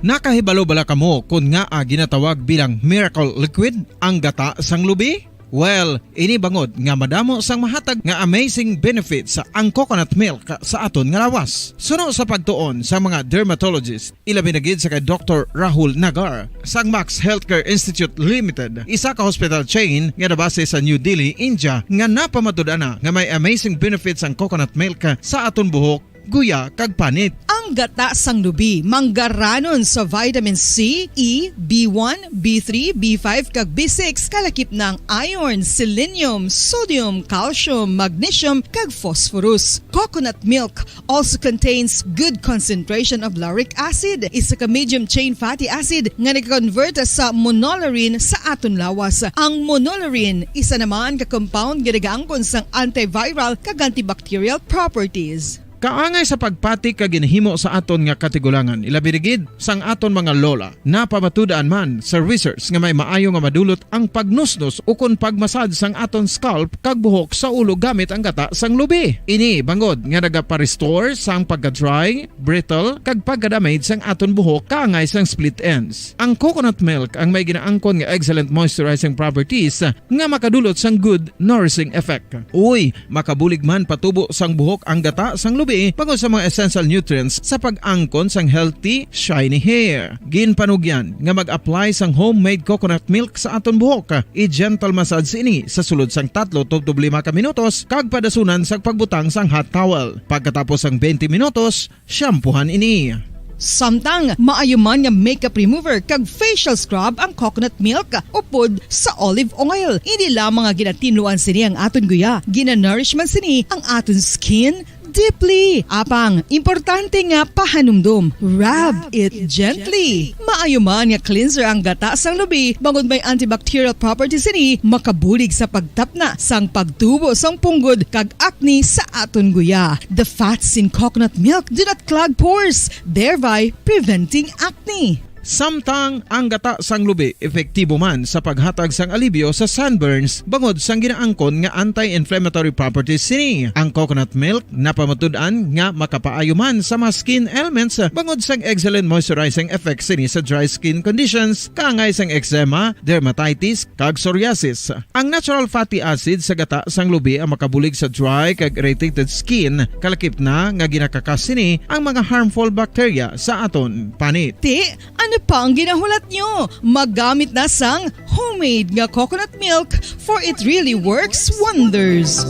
Nakahibalo bala kamo kon ngaa ginatawag bilang miracle liquid ang gata sang lubi? Well, ini bangod nga madamo sang mahatag nga amazing benefits ang coconut milk sa aton nga lawas. Suno sa pagtuon sa mga dermatologist, ilabi na gid sa kay Doktor Rahul Nagar sang Max Healthcare Institute Limited, isa ka hospital chain nga nabase sa New Delhi, India, nga napamatud-an na nga may amazing benefits ang coconut milk sa aton buhok, guya, kag panit. Ang gata sang lubi manggaranon sa vitamin C, E, B one, B three, B five, kag B six, kalakip na ang iron, selenium, sodium, calcium, magnesium, kag phosphorus. Coconut milk also contains good concentration of lauric acid, isa ka medium chain fatty acid nga nag-convert sa monolaurin sa aton lawas. Ang monolaurin isa naman ka compound nga nagaangkon sang antiviral kag antibacterial properties. Kaangay sa pagpati kag ginhimo sa aton nga katigulangan, ilabi na gid sang aton mga lola. Napamatud-an man sa research nga may maayo nga madulot ang pagnusnos ukon pagmasad sang aton scalp kag buhok sa ulo gamit ang gata sang lubi. Ini bangod nga nagapa-restore sang pagka-dry, brittle, kag pagka-damage sang aton buhok kaangay sang split ends. Ang coconut milk ang may ginaangkon nga excellent moisturizing properties nga makadulot sang good nourishing effect. Uy, makabulig man patubo sang buhok ang gata sang lubi bangod sa mga essential nutrients sa pag-angkon sang healthy, shiny hair. Ginpanugyan nga mag-apply sang homemade coconut milk sa aton buhok. I-gentle massage ini sa sulod sang tatlo tubtob lima ka minutos kag padasunan sa pagbutang sang hot towel. Pagkatapos sang twenty minutos, shampoohan ini. Samtang maayo man nga makeup remover kag facial scrub ang coconut milk upod sa olive oil. Hindi lamang nga ginatinluan sini ang aton guya, ginanourish man sini ang aton skin deeply. Apang, importante nga pahanumdom, rub it gently. Maayo man nga cleanser ang gata sang lubi bangod may antibacterial properties sini, makabulig sa pagtapna sang pagtubo sang punggod kag acne sa aton guya. The fats in coconut milk do not clog pores, thereby preventing acne. Samtang ang gata sang lubi epektibo man sa paghatag sang alibyo sa sunburns bangod sang ginaangkon nga anti-inflammatory properties sini. Ang coconut milk napamatud-an nga makapaayo man sa mga skin ailments bangod sang excellent moisturizing effects sini sa dry skin conditions, kaangay sang eczema, dermatitis, kag psoriasis. Ang natural fatty acid sa gata sang lubi ang makabulig sa dry kag irritated skin, kalakip na nga ginakakas sini ang mga harmful bacteria sa aton panit. Ti, ano pa ang ginahulat nyo? Maggamit na sang homemade nga coconut milk, for it really works wonders.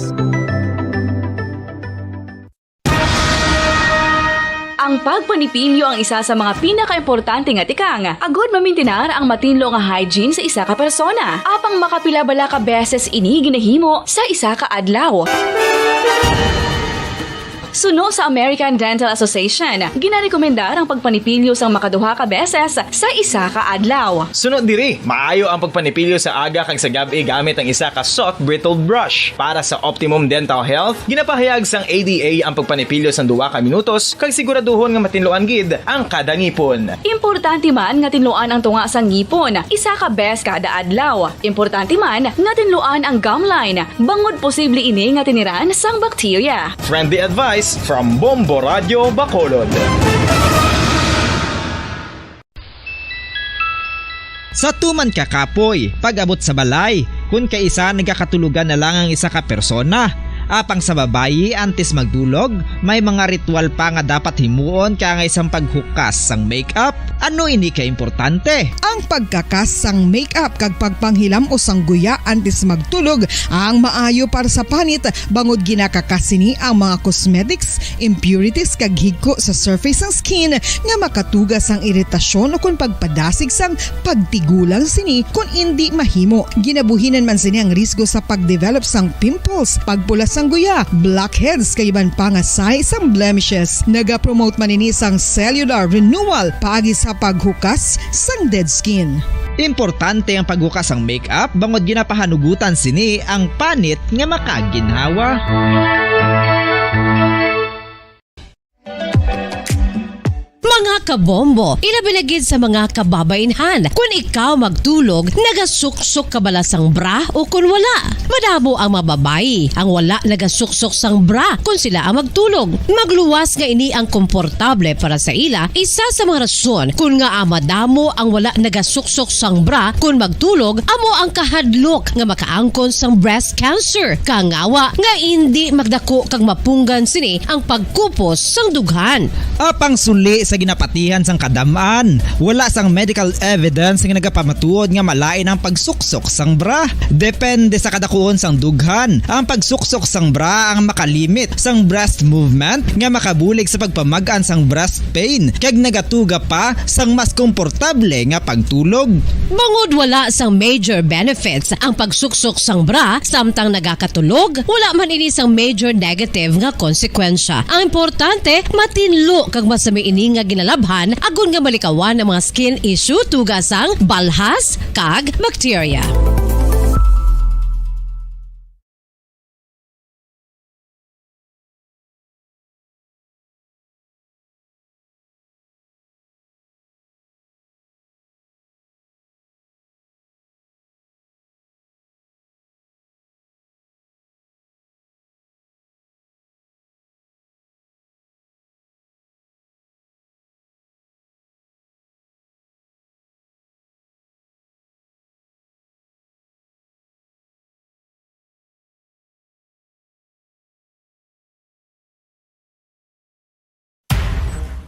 Ang pagpanipilyo ang isa sa mga pinakaimportante nga tikang agud mamintinar ang matinlo nga hygiene sa isa ka persona. Apang makapila bala ka beses ini ginahimo sa isa ka adlaw? Suno sa American Dental Association, ginarekomendar ang pagpanipilyo sang makaduha ka beses sa isa ka adlaw. Suno diri, maayo ang pagpanipilyo sa aga kag sa gab-i gamit ang isa ka soft bristled brush. Para sa optimum dental health, ginapahayag sang A D A ang pagpanipilyo sang duha ka minutos kag siguraduhon nga matinluan gid ang kada ngipon. Importante man nga tinluan ang tunga sang ngipon isa ka bes kada adlaw. Importante man nga tinluan ang gum line, bangod posible ini nga tiniran sang bakterya. Friendly advice from Bombo Radio Bacolod. Sa tuman ka kapoy, pag-abot sa balay, kun kaisa nagakatulogan na lang ang isa ka persona. Apang sa babayi, antes magdulog, may mga ritual pa nga dapat himuon kaangay sang paghukas sang makeup. Ano ini ka importante? Ang pagkakas sang makeup kag pagpanghilam-os sang guya antes magtulog ang maayo para sa panit, bangod ginakakas sini ang mga cosmetics, impurities, kag higko sa surface sang skin nga makatuga sang iritasyon ukon pagpadasig sang pagtigulang sini kon indi mahimo. Ginabuhinan man sini ang risgo sa pagdevelop sang pimples, pagpula sang guya, blackheads, kag iban pa nga sahi sang blemishes. Nagapromote man ini sang cellular renewal paagi sa paghukas sang dead skin. Importante ang paghukas sang makeup bangod ginapahanugutan sini ang panit nga makaginhawa. Mga kabombo, ilabi na gid sa mga kababainhan, kun ikaw magtulog, nagasuksok ka bala sang bra o kun wala? Madamo ang mga babayi ang wala nagasuksok sang bra kun sila ang magtulog. Magluwas nga ini ang komportable para sa ila, isa sa mga rason kun ngaa madamo ang wala nagasuksok sang bra kun magtulog, amo ang kahadlok nga makaangkon sang breast cancer. Kangawa nga indi magdako kag mapunggan sini ang pagkupos sang dughan. Apang suli sa ginapatihan sang kadam-an, wala sang medical evidence nga nagapamatuod nga malain ang pagsuksok sang bra. Depende sa kadakuon sang dughan, ang pagsuksok sang bra ang makalimit sang breast movement nga makabulig sa pagpamag-an sang breast pain kag nagatuga pa sang mas komportable nga pagtulog. Bangod wala sang major benefits ang pagsuksok sang bra samtang nagakatulog, wala man ini sang major negative nga konsekwensya. Ang importante, matinlo kag masami ini nga ginalabhan agod nga malikawan ang mga skin issue tuga sang balhas kag bakterya.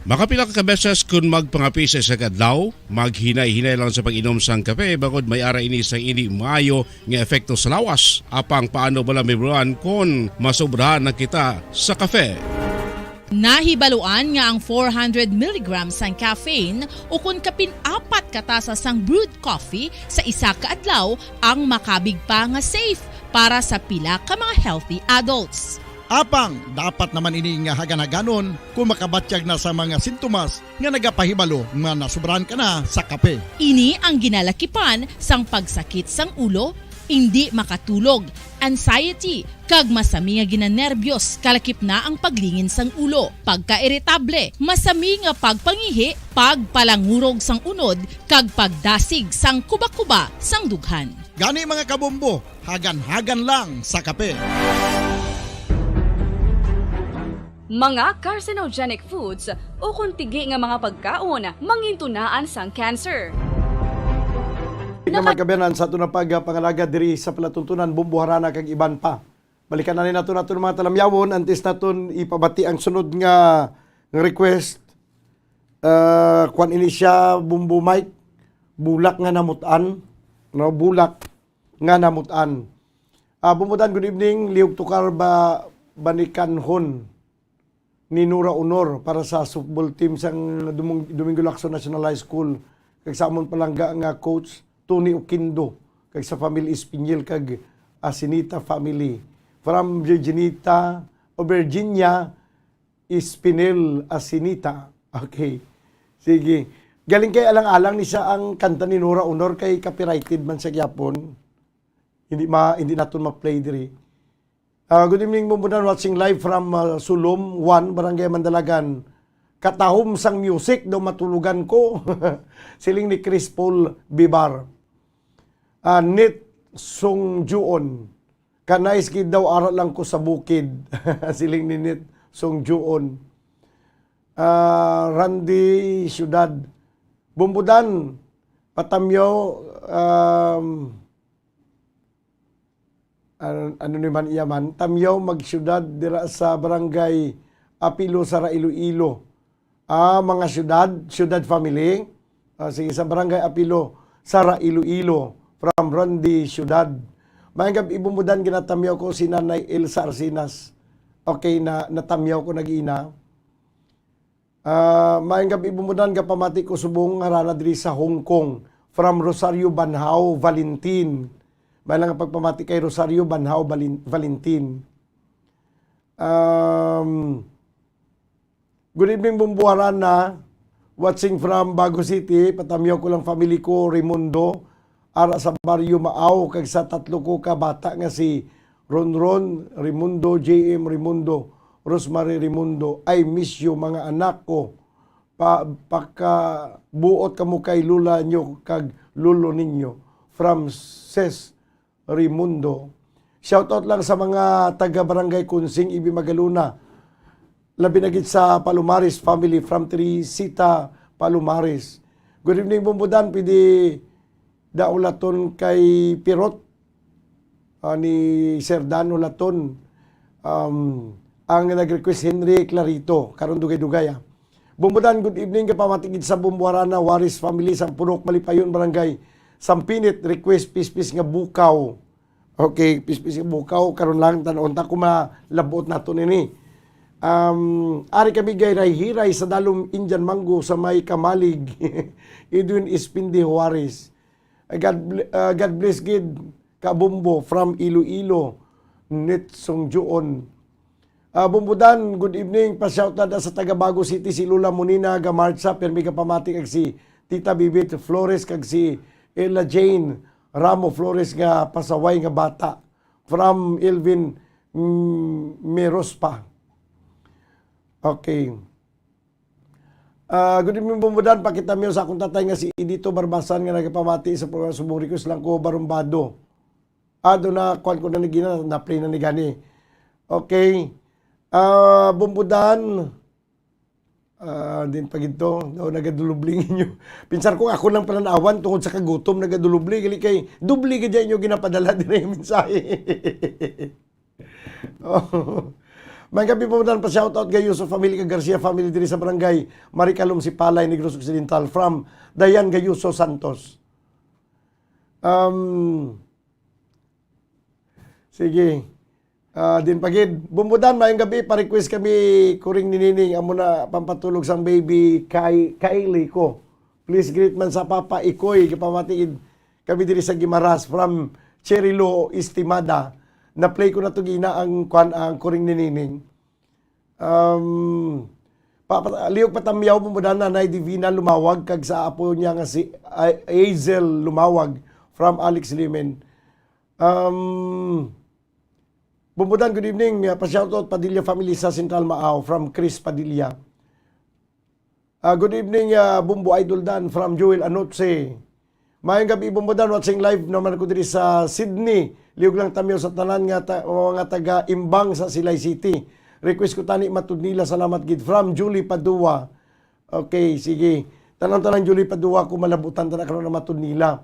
Makapila ka beses kun magpangape sa isa ka adlaw, maghinay-hinay lang sa pag-inom sang kape, bangod may ara ini sang indi maayo nga epekto sa lawas. Apang paano bala mahibaluan kon masobrahan na kita sa kape? Nahibaluan nga ang four hundred milligrams sang caffeine ukon kapin apat ka tasa sang brewed coffee sa isa ka adlaw ang makabig pa nga safe para sa pila ka mga healthy adults. Apang dapat naman ini nga hagan-haganon kung makabatyag na sa mga sintomas nga nagapahibalo nga nasubrahan ka na sa kape. Ini ang ginalakipan sang pagsakit sang ulo, indi makatulog, anxiety, kag masami nga ginanerbiyos, kalakip na ang paglingin sang ulo, pagkairitable, masami nga pagpangihi, pagpalangurog sang unod, kag pagdasig sang kuba-kuba sang dughan. Gani, mga kabombo, hagan-hagan lang sa kape. Mga carcinogenic foods ukon tigi nga mga pagkaon mangintunaan sang cancer. Ikaw, mga kaabyanan, sa aton na pagpangalagad diri sa palatuntunan, Bombo, Harana kag iban pa. Balikan na ni nato naton mga talamyawon antes naton ipabati ang sunod nga, nga request. Ah, kuan ini siya, Bombo Mike, bulak nga namutan, no, bulak nga namutan. Ah, Bombo Dan, good evening. Liog Tukar ba, Banikanhon ni Nora Honor para sa softball team sang Dumong-, Domingo Lacson National High School, kag sa amon palangga nga coach Tony Oquindo, kag sa family Espinil kag Asinita family. From Virginita o Virginia Espinel Asinita. Okay. Sige. Galing kay alang-alang ni siya ang kanta ni Nora Honor kay copyrighted man sa gyapon. Hindi ma-, hindi naton ma-play diri. Ah, good evening, Bombo Dan, watching live from, ah, Sulom one, Barangay Mandalagan. Katahom sang music daw matulogan ko. Siling ni Chris Paul Bibar. Ah, Nit Sungjuon. Kanais gid daw ara lang ko sa bukid. Siling ni Nit Sungjuon. Ah, Randy Syudad. Bombo Dan, patamyaw, um, ano, ano ni man iya man, tamyaw magsyudad dira sa Barangay Apilo, Sara, Iloilo. Ah, mga syudad, syudad family. Ah, sige, sa Barangay Apilo, Sara, Iloilo, from Rondy Syudad. Maayong gab-i, Bombo Dan, ginatamyaw ko si Nanay Elsa Arsinas. Okay, na, natamyaw ko nag-ina. Ah, maayong gab-i, Bombo Dan, gapamati ko subong nga rana diri sa Hong Kong. From Rosario Banhao Valentin. May lang nga pagpamati kay Rosario Banhao Balin-, Valentin. Um, good evening, Bombo, Harana. Watching from Bago City. Patamyaw ko lang family ko, Raimundo, ara sa Baryo Maaw, kag sa tatlo ko ka bata nga si Ronron Raimundo, J M Raimundo, Rosemary Raimundo. I miss you, mga anak ko. Pa-, pakabuot kamo kay lola nyo kag lolo ninyo. From Ses Raimundo. Shoutout lang sa mga taga Barangay Kunsing, Ibi Magalona. Labi na gid sa Palomares family from Teresita Palomares. Good evening, Bombo Dan. Pwede daw ulaton kay Pirot, ah, ni Sir Dan ulaton. Um, ang nag-request, Henry Clarito, karon dugay-dugay, ah. Bombo Dan, good evening. Gapamati gid sa Bombo Harana, Waris family, sa Purok Malipayon, Barangay Sampinit. Request, pispis nga bukaw. Okay, pispis nga bukaw. Karon lang, tan-on ta kung malabot nato nini. Um, ari kami gay hiray-hiray sa Dalom Indian Mango sa may Kamalig. Edwin Espindi Juarez. Ah, God bl-, ah, God bless gid, Kabombo, from Iloilo, Nitsong Juon. Ah, Bombo Dan, good evening. Pa-shout out sa taga Bago City, si Lola Monina Gamarcha, pirmi ka pamati, kag si Tita Bibit Flores, kag si Ella Jane Ramo Flores nga pasaway nga bata from Elvin, mm, Merospa. Okay. Ah, good evening, Bombo Dan. Pakita mi sa akong tatay nga si Edito Barbasan nga nagapamati sa programa Subong. Request lang ko, Barumbado. Ah, do na, kuan ko na ni gina, na-play na ni gani. Okay. Ah, Bombo Dan. Ah, din pa gid to. Daw nagadulubling inyo. Pinsar ko ako lang panan-awan tungod sa kagutom, nagadulubli. Gali kay, dubli gid inyo ginapadala din yung mensahe. Oh. May gabi po, Dan, pa-shoutout Gayoso family kag Garcia family diri sa barangay Maricalom, Sipalay, Negros Occidental. From Dayan Gayoso Santos. Um, sige. Ah, din pagid. Bumbudan, mayong gabi. Pa-request kami, Kuring ni Nining, amo na pampatulog sang baby kay Kylie ko. Please greet man sa Papa Ikoy. Kapamatiid kami diri sa Guimaras from Cherry Lo Estimada. Na-play ko na to gina ang kwan, ang Kuring ni Nining. Um, pa, pa, liyog patamyaw, Bumbudan, Nanay Divina Lumawag, kag sa apo niya nga si A-, Hazel Lumawag from Alex Limen. Um, Bumbudan, good evening. Uh, pa-shoutout Padilla family sa Central Maaw from Chris Padilla. Uh, good evening, uh, Bumbo Idol Dan from Joel Anoche. Mayong gabi, Bumbudan. Watching live naman ko diri sa Sydney. Liog lang tamyaw sa tanan nga ta-, mga taga Imbang sa Silay City. Request ko tani Matud Nila, salamat gid from Julie Padua. Okay, sige. Tanang-tanang Julie Padua ko malabutan tana karon na Matud Nila.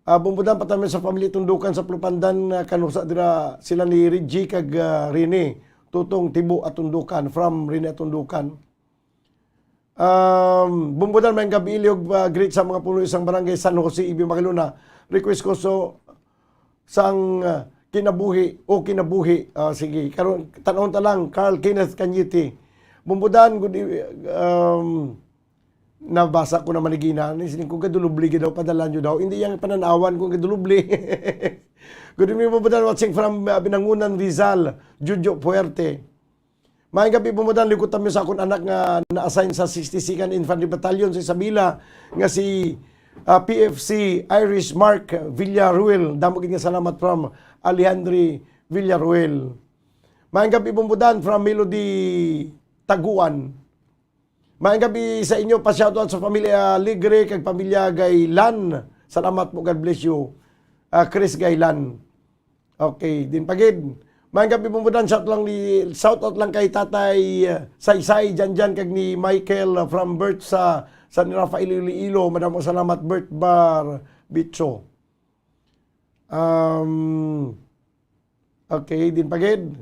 Ah, Bumbudan, patamyaw sa family Tundukan sa Plupandan, ah, kanusa dira sila ni Reggie kag, ah, Rene. Tutong Tibo Atundukan, from Rene Atundukan. Um, Bumbudan, mayong gabi, liog, ah, greet sa mga puno sang barangay San Jose, Ibi Magalona. Request ko so sang, ah, Kinabuhi o Kinabuhi. Ah, sige, karon tanawon ta lang, Carl Kenneth Cañete. Bumbudan, good eve-, um, nabasa ko naman ni Gina, ni siling ko, "Gadulubli gid daw, padala nyo daw." Hindi yang pananawan kung gadulubli. Good evening, Bumbudan, watching from, uh, Binangunan, Rizal, Jojo Puerte. Mayong gabi, Bumbudan, liog ko tamyaw sa akon anak nga na-assign sa sixty-second Infantry Battalion sa Isabela, nga si, uh, P F C Irish Mark Villaruel. Damo gid nga salamat from Alejandri Villaruel. Mayong gabi, Bumbudan, from Melody Taguan. Mayong gabi sa inyo, pa-shoutout sa pamilya Ligre kag pamilya Gailan. Salamat po, God bless you. Ah, Chris Gailan. Okay, din pagid. Mayong gabi, Bumbudan, shout lang ni, shoutout lang kay Tatay, ah, Saysay, Janjan, kag ni Michael, ah, from Bert sa San Rafael, Iloilo. Madamo salamat, Bert Bar Bicho. Um, okay, din pagid.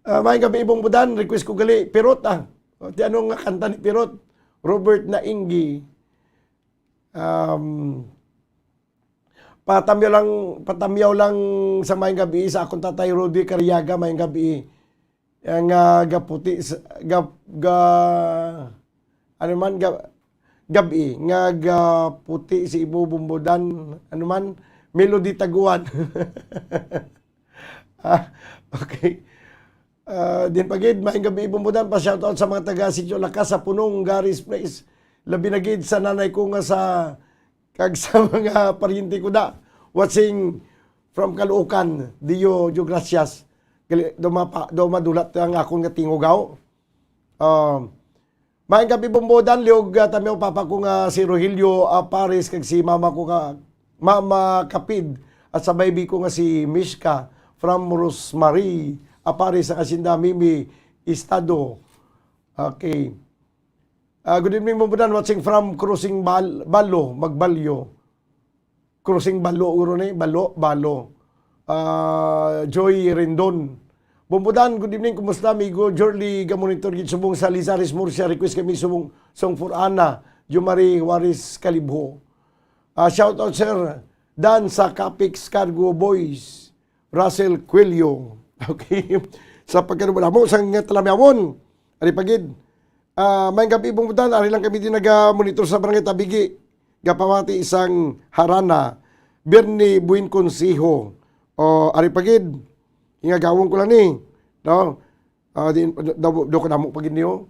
Ah, mayong gabi, Bumbudan. Request ko gali, Pirot, ah. O, ti ano nga kanta ni Pirot? Robert Nainggi. Um, patamyaw lang, patamyaw lang sa mayong gabi sa akong tatay Rudy Cariaga, mayong gabi. Ang, ah, gaputi sa, ga-, ga-, ano man, ga-, gabi, nga gaputi si Ibo Bumbudan, ano man, Melody Taguan. Ah, okay. Ah, din pagid, mayong gabi, Bumbudan, pa-shoutout sa mga taga Sitio Lakas sa Punong, Garis Place. Labi na gid sa nanay ko nga sa, kag sa mga paryente ko da. Watching from Caloocan, Dio, Dio Gracias. Gali, daw mapa-, daw madulat ang akon nga tingugaw. Ah, mayong gabi, Bumbudan, liog, ah, tamyaw papa ko nga si Rogelio, ah, Paris, kag si mama ko nga, Mama Kapid, at sa baby ko nga si Mishka from Rosemary, ah, Paris, sa Hacienda Mimi, Estado. Okay. Ah, good evening, Bumbudan, watching from Crossing Bal-, Balo, Magbalyo. Crossing Balo, uro ni, Balo, Balo. Ah, Joy Rendon. Bumbudan, good evening. Kumusta, amigo? Jorly, gamonitor gid subong sa Lizares, Murcia. Request kami subong song for Ana, Jomari Juarez Calibjo. Ah, shout out, sir Dan sa Capex Cargo Boys, Russell Cuello. Okay. Sa pagkadamo-damo sa nga talamyawon. Ari pagid. Ah, mayong gabi, Bumbudan. Ari lang kami din naga-monitor sa Barangay Tabigi. Gapamati sang Harana, Bernie Buen Consejo. O, ari pagid. Ingagawon ko lang ni. No? Ah, di, do, do, do ko namo pagid niyo.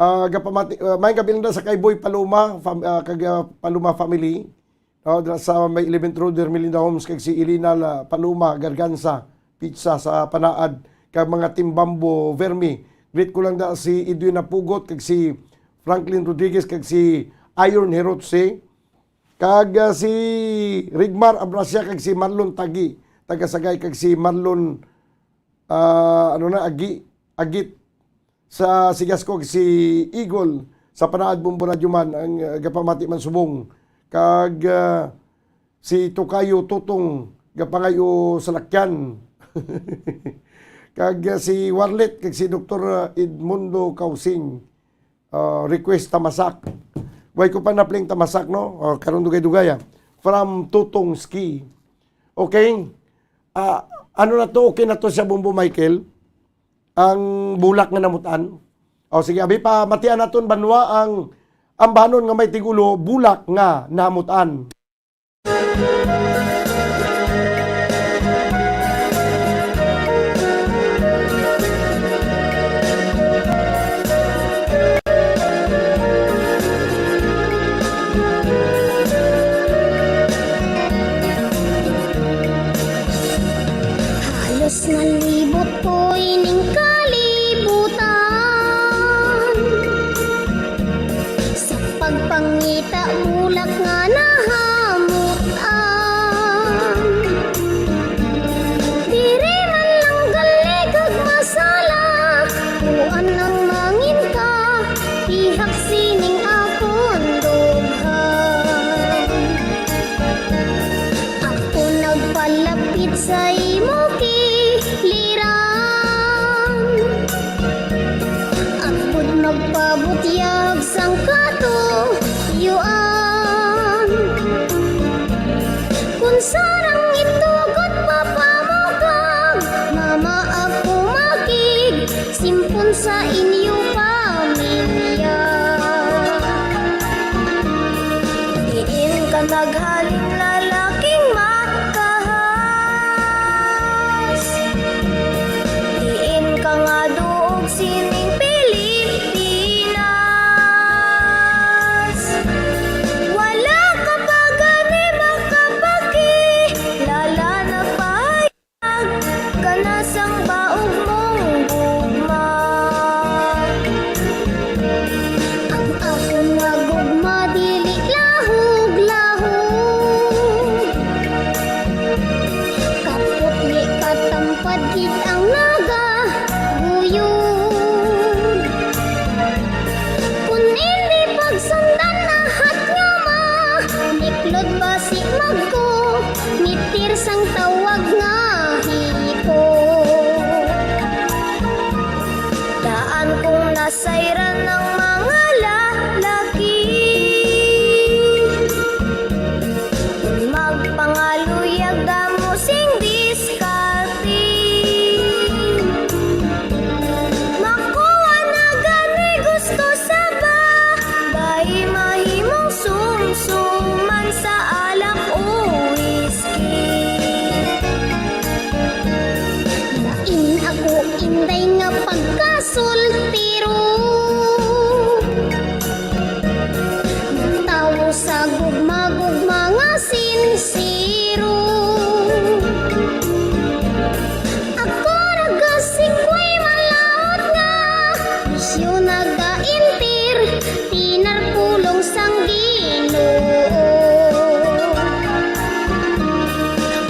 Ah, gapamati, ah, mayong gabi lang da sa kay Boy Paloma, fam-, ah, kag, ah, Paloma family. No, dira sa may eleventh Road, Hermelinda Homes, kag si Elena La Paloma Garganza, pizza sa Panaad, kag mga Team Bambo Vermi. Greet ko lang da si Edwin Napugot, kag si Franklin Rodriguez, kag si Iron Herotse, kag, ah, si Rigmar Abrasia, kag si Marlon Tagi, taga Sagay, kag si Marlon, ah, ano na, Agi, Agit, sa Sigasco, si Eagle, sa Panaad, Bumbo Radyo man, ang, ah, gapamati man subong. Kag, ah, si Tokayo Tutong, gapangayo sa lakyan. Kag, ah, si Warlet, kag si Doktor, ah, Edmundo Kausing, ah, request tamasak. Way ko pa napling tamasak, no? Ah, karon dugay-dugay, ah. From Tutong Ski. Okay? Ah, ano na to? Okay na to siya, Bombo Michael? Ang bulak nga namutan? O sige, abi, pamatian naton, banwa, ang ambanon nga may tigulo, bulak nga namutan. Halos nalibot ko ining kalibutan sa pagpangita bulak nga nahamutan. Diri man lang galig kag masala, kuan ang mangin ka, pihak sining akon dughan. Ako nagpalapit sa imo kiliran, agod magpabutyag sang katuyuan. Kun sarang itugot, Papa mo kag Mama, ako makig simpon sa inyo pamilya. Diin ka naghalin, lalaking makahas? Diin ka nga duog sining Pilipinas? Wala ka pa gani makapakilala, nagpahayag ka na sang baog mong gugma. Ang akon nga gugma dili lahog-lahog, kaputli katampad gid ang nagaguyod. Kun indi pagsundan, ahat nga maniklod, basi magko mitir sang tawag nga hiko. Daan kong nasayran ang mga lalaki, magpangaluyag damo sing diskarte. Makuha na gani gusto sa babayi, mahimong sumsuman sa alak o whisky. Lain ako, inday, nga pagkasultiro, natawo sa gugma-gugma nga sinsiro. Ako nagasikway, malaut nga bisyo nagaintir, tinar pulong sang Ginoo.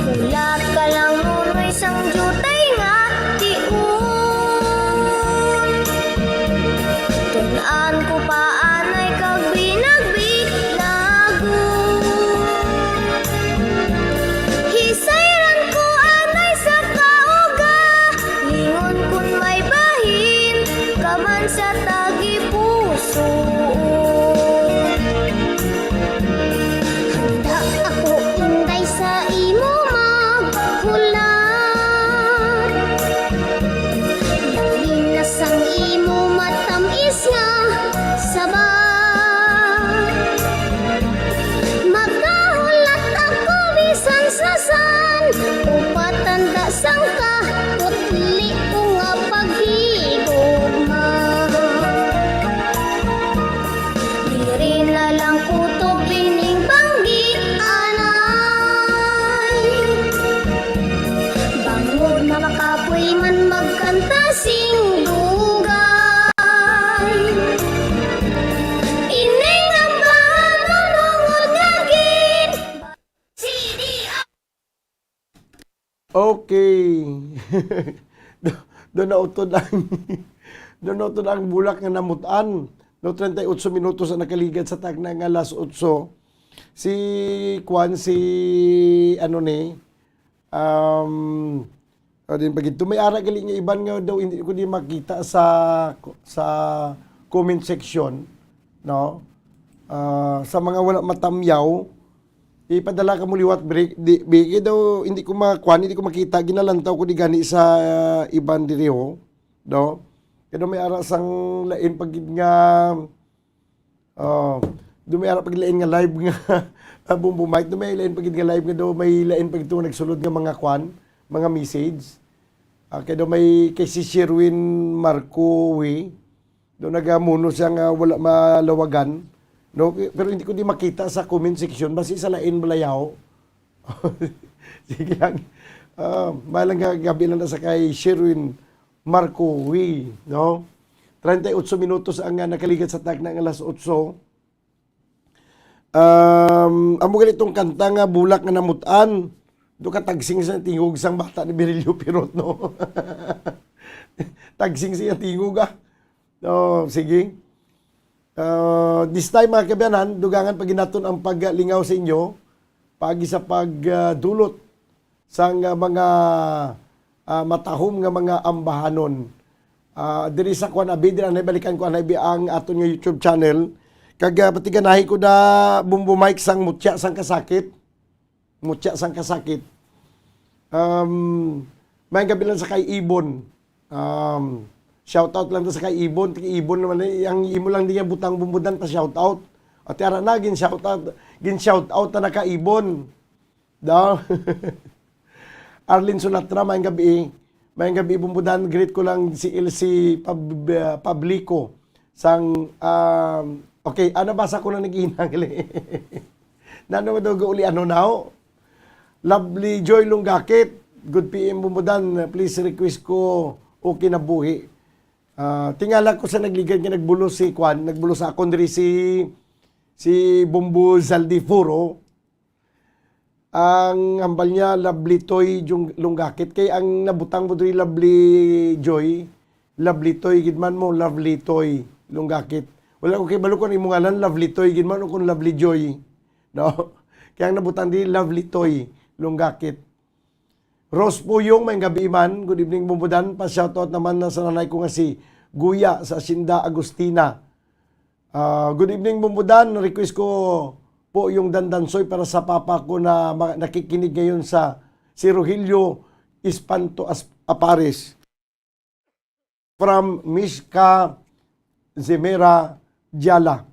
Hulat ka lang, Nonoy, sang diutay nga tion. Tun-an ko pa anay kag binagbinagon. Hisayran ko anay sa kaugalingon, kun may bahin ka man sa tagipusoon. Handa ako, inday, sa imo maghulat, labi na sang imo matamis nga saba. Magahulat ako bisan sa san o patanda sang kaputli ko nga paghigugma. Diri na lang kutob ining banggi, anay. Bangod makapoy man magkanta sing dugay. Ining ambahan mo, rungod nga gin-, Okay. Do, do nautod ang, do nautod ang bulak nga namutan. No, treinta y ocho minutos ang nakaligad sa tagna nga alas otso. Si Kwan, si, ano ni, um, o din pag ito, may ara gali nga iban nga daw hindi ko di makita sa, sa comment section, no? Ah, sa mga wala matamyaw, Ipadala ka mo liwat, Bri. Di, Bi, kay daw, hindi ko makuan, hindi ko makita. Ginalantaw ko di gani sa, ah, iban diri, ho. No? Kay daw may ara sang lain pa gid nga, ah, daw may ara pa gid lain nga live nga, ah, Bumbo Mike, daw may lain pa gid nga live nga daw may lain pa gid nga nagsulod nga mga kuan, mga message. Ah, kay daw may kay si Sherwin Marco, wi. Daw nagamuno siya nga wala malawagan, no? Pero hindi ko di makita sa comment section. Basi sa lain bala yaw. Sige lang. Ah, malang nga gabi lang na sa kay Sherwin Marco Wi, no? Treinta y ocho minutos ang, ah, nakaligat sa takna nga alas otso. Um, amo gali tong kanta nga Bulak nga Namut-an. Do ka tagsing sa tingog sang bata ni Virilio Pirot, no? Tagsing siya tingog, ah. Oh, sige. Ah, this time, mga kaabyanan, dugangan pa gid naton ang paglingaw sa inyo, paagi sa pag, ah, dulot sang, ah, mga, ah, matahom nga mga ambahanon. Ah, diri sa kuan, abi, diri anay balikan ko anay, bi, ang aton nga YouTube channel. Kag, ah, patiganahi ko na Bumbo Mike sang mutya sang kasakit. Mutya sang kasakit. Um, may gabi lang sa kay Ibon. Um, shout out lang to sa kay Ibon. Kay Ibon naman, eh, ang imo lang di nga butang, Bumbudan, pa shout out. Ati ara na, gin shout out, gin shout out na naka Ibon. Daw. Arlene Sulatra, maayong gabi. Maayong gabi, Bumbudan. Greet ko lang si Elsie Pab-, Pablico sang, um, okay, ano, basa ko na naghinang, gali. Nano daw gauli, ano, now? Lovely Joy Lunggakit, good P M, Bumbudan, please request ko, Okay na Buhi. Ah, tingala ko sa nagligad nga nagbulos si Kwan, nagbulos sa akon diri si, si Bumbu Zaldifuro. Ang hambal niya, Lovely Toy Jung-, Lunggakit. Kay ang nabutang mo diri, Lovely Joy, Lovely Toy gid man mo, Lovely Toy Lunggakit. Wala ko kay balo kung imo ngalan, Lovely Toy gid man o kung Lovely Joy. No? Kaya ang nabutang diri, Lovely Toy Lunggakit. Rose Puyong, may gabi man. Good evening, Bumbudan. Pa-shoutout naman na sa nanay ko nga si Guya sa Hacienda Agustina. Ah, good evening, Bumbudan. Request ko po yung Dandansoy para sa papa ko na ma-, nakikinig ngayon sa si Rogelio Espanto As-, Aparis. From Mishka Zemera Diala.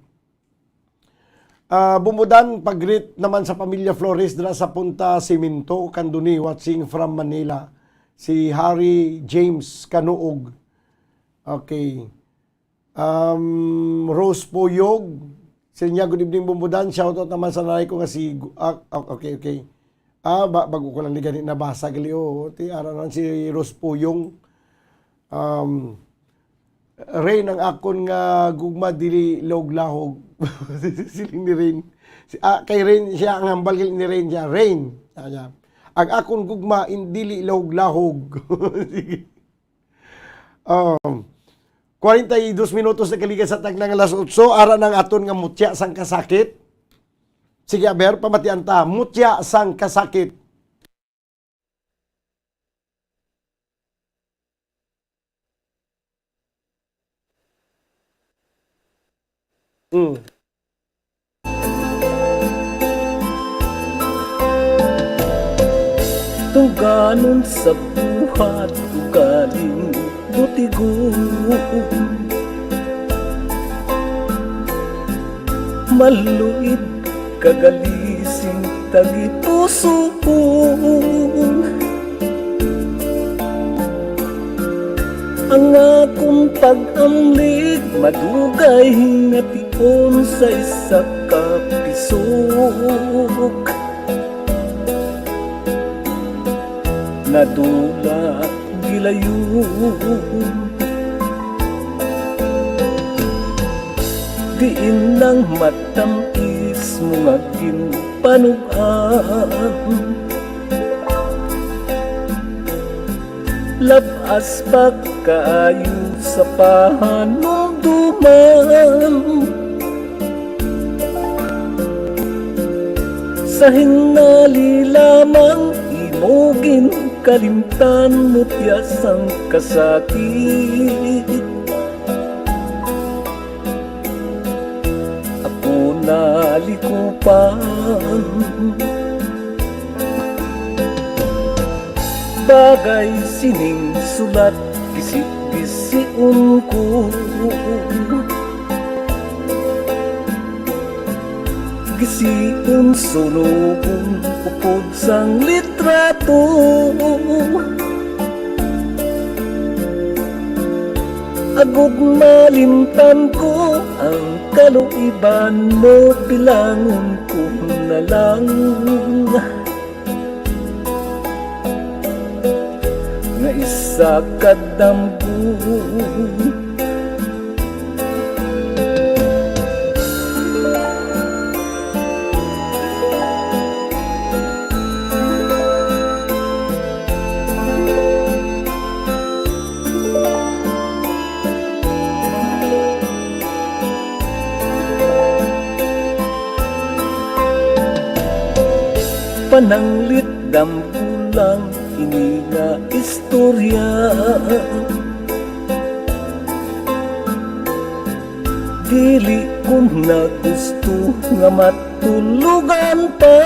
Ah, Bumbudan, pag-greet naman sa pamilya Flores dira sa Punta Cemento, Candoni, watching from Manila. Si Harry James Canuog. Okay. Um, Rose Poyog, siya niya, "Good evening, Bumbudan. Shoutout naman sa nanay ko nga si Gu-," ah, ah, okay, okay. Ah, ba, bago ko lang ni gani nabasa, gali, oo. Ti, ara naman si Rose Poyong. Um, "Rain ang akon nga gugma, dili lahog-lahog." Siling ni Rain. Si, ah, kay Rain siya ang hambal, gali ni Rain siya. "Rain," siya niya. "Ang akon gugma, in-, dili lahog-lahog." Sige. Um, kwarenta y dos minutos na kalikan sa tagna nga alas otso, ara nang aton nga mutya sang kasakit. Sige, aber, pamatian ta, mutya sang kasakit. Mm. Tuganon sa buhat, ugaling butigon. Maluid kagalising tagipusoon. Ang akon pag-amlig madugay nga tion sa isa ka pisok. Nadula gilayon. Diin ang matam-is mo nga ginpanug-an. Lab-as pa kaayo sa pahanumduman. Sa hinali lamang imo ginkalimtan, mutya sang kasakit. Ako nalikupan. Bagay sining sulat, gisi-gision ko. Gision, sunugon, upod sang litrato. Agod malimtan ko ang kaluiban mo, bilangon ko na lang nga isa ka damgo. Pananglit, damgo lang ini nga istorya. Dili ko na gusto nga matulogan pa.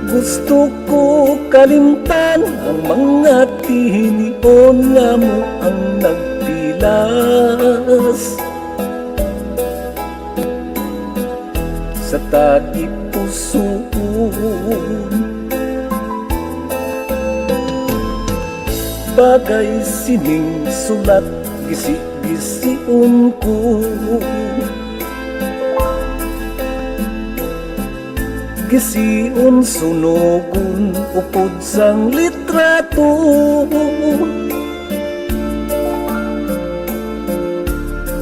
Gusto ko kalimtan ang mga tinion nga mo ang nagpilas sa tagipusoon. Bagay sining sulat, gisi-gision ko. Gision, sunugon, upod sang litrato.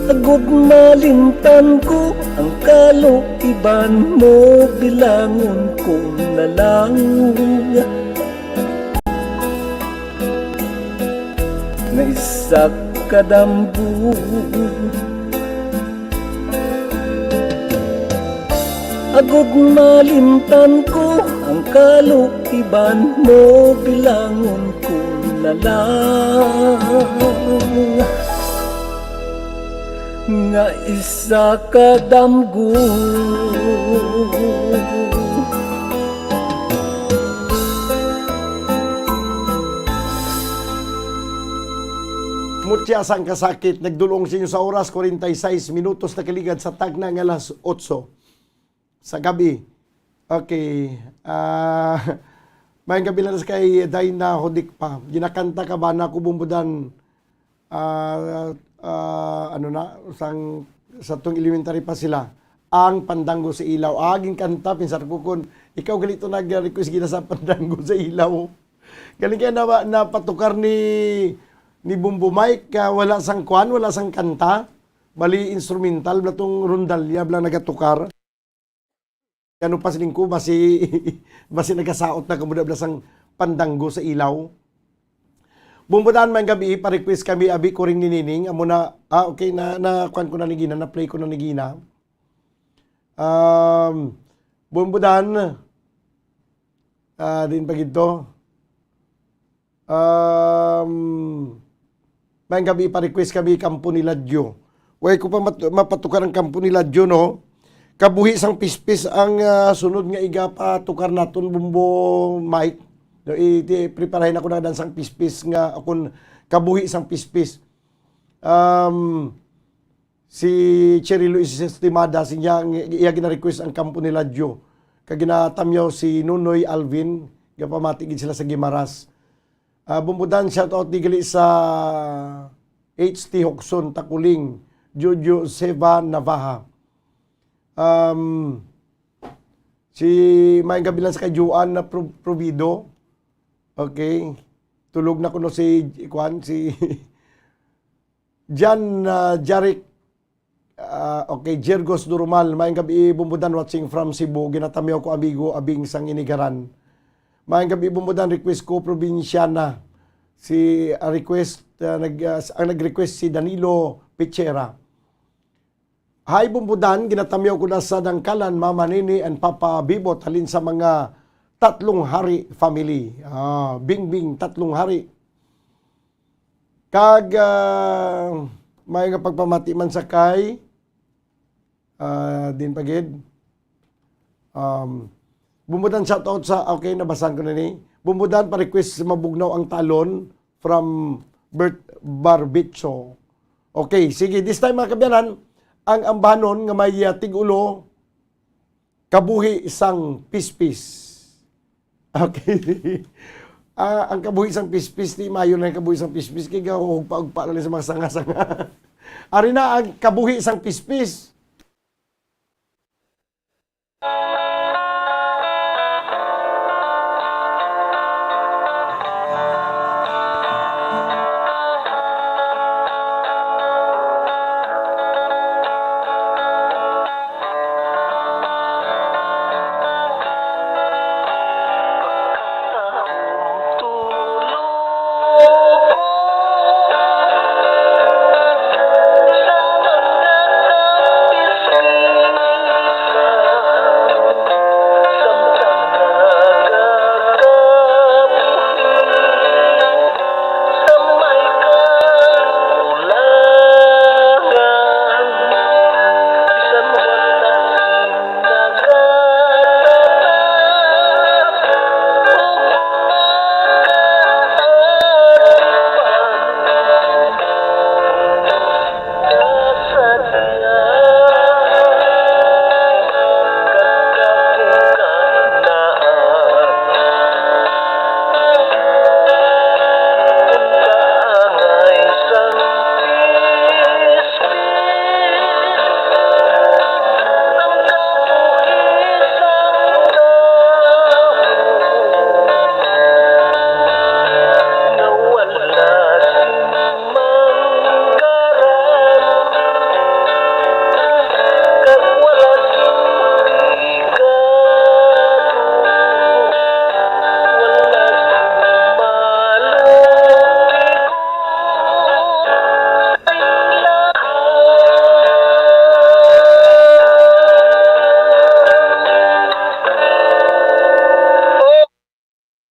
Agod malimtan ko ang kaluiban mo, bilangon ko na lang nga isa ka damgo. Agod malimtan ko ang kaluiban mo, bilangon ko na lang nga isa ka damgo. Mutya sang kasakit, nagdulong sa inyo sa oras, kwarenta y seis minutos nakaligad sa tagna nga alas otso sa gabi. Okay. Ah, maayong gabi lang sa kay Dina Hodikpa. Ginakanta ka ba na ko, Bumbudan? Ah, ah, ano na, sang, sa tong elementary pa sila, ang Pandanggo sa Ilaw. Ah, ginkanta, pinsar ko kun ikaw gali to nag-request gina sa Pandanggo sa Ilaw. Galing kaya na, napatukar ni, ni Bumbo Mike, ah, wala sang kwan, wala sang kanta. Bali, instrumental, bala tong rondalya, bala nagatukar. Ano pa siling ko, basi, basi nagasaot na kamo na bala sang Pandanggo sa Ilaw. Bumbudan, maayong gabi, pa-request kami, abi, Kuring ni Nining, amo na, ah, okay, na, na, kwan ko na ni gina, na-play ko na ni gina. Um, Bumbudan, ah, din pa gid to. Um, maayong gabi, pa-request kami, Kampo ni Ladyo. Way ko pa mat-, mapatukar ang Kampo ni Ladyo, no? Kabuhi sang Pispis ang, ah, sunod nga igapatukar naton, Bumbo Mike. No, i-, ti-, preparahin ako na dan sang Pispis nga akon Kabuhi sang Pispis. Um, si Cherry Luis Estimada, siya ang iya gina-request ang Kampo ni Ladyo. Kag ginatamyaw si Nonoy Alvin, gapamati gid sila sa Guimaras. Ah, Bumbudan, shout out di gali sa H T Hoxon, Takuling, Jojo Seva Navaja. Um, si, maayong gabi lang sa kay Joanna Pro-, Provido. Okay. Tulog na kuno si, kwan, si Jan, ah, Jarek, ah, okay, Jergos Durumal, maayong gabi, Bumbudan, watching from Cebu. Ginatamyaw ko, amigo, Abing sang Inigaran. Maayong gabi, Bumbudan, request ko, Probinsyana. Si, ah, request, ah, nag-, ah, ang nag-request si Danilo Pichera. Hi, Bumbudan, ginatamyaw ko na sa Dangkalan, Mama Nini and Papa Bibot, halin sa mga Tatlong Hari family. Ah, Bingbing Tatlong Hari. Kag, ah, may nga pagpamati man sa kay, ah, din pa gid. Um, Bumbudan, shout out sa, okay, nabasan ko na ni. Bumbudan, pa-request sa Mabugnaw ang Talon from Bert Barbicho. Okay, sige, this time, mga kabyanan, ang ambanon nga may, ah, tig-ulo, kabuhi sang pispis. Okay. Ah, ang kabuhi sang pispis, di maayo na ang kabuhi sang pispis, kay gaugpa-ugpa na lang sa mga sanga-sanga. Ari na ang kabuhi sang pispis.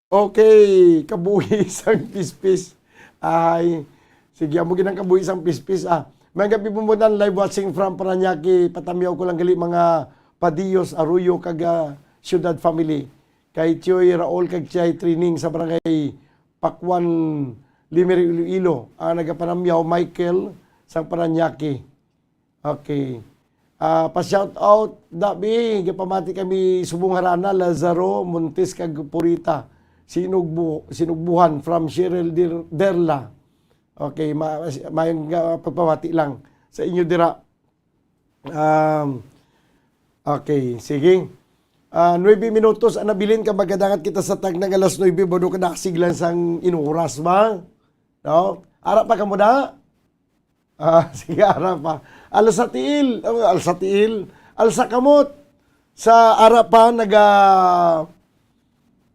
Okay, kabuhi sang pispis. Ay, sige, amo gid ang kabuhi sang pispis, ah. May gabi, Bumbudan, live watching from Parañaque. Patamyaw ko lang gali, mga Padillos, Arroyo, kag, ah, Ciudad family. Kay Tioy Raul kag Tiyay Training sa Barangay Pakwan, Lemery, Iloilo. Ang nagapanamyaw, Michael, sang Parañaque. Okay. Ah, pa-shout out, Dabi, gapamati kami subong harana, Lazaro, Montes, kag Purita. Sinugbu-, Sinugbuhan from Cheryl Dir-, Derla. Okay, ma-, mayong, ah, pagpamati lang sa inyo dira. Um, okay, sige. Ah, nuebe minutos ang nabilin ka, magadangat kita sa tagna nga alas nuebe, bado ka nakasig lang sang inuras ba? No? Ara pa kamo da? Ah, sige, ara pa. Alsa tiil, oh, alsa tiil, alsa kamot. Sa ara pa, naga-,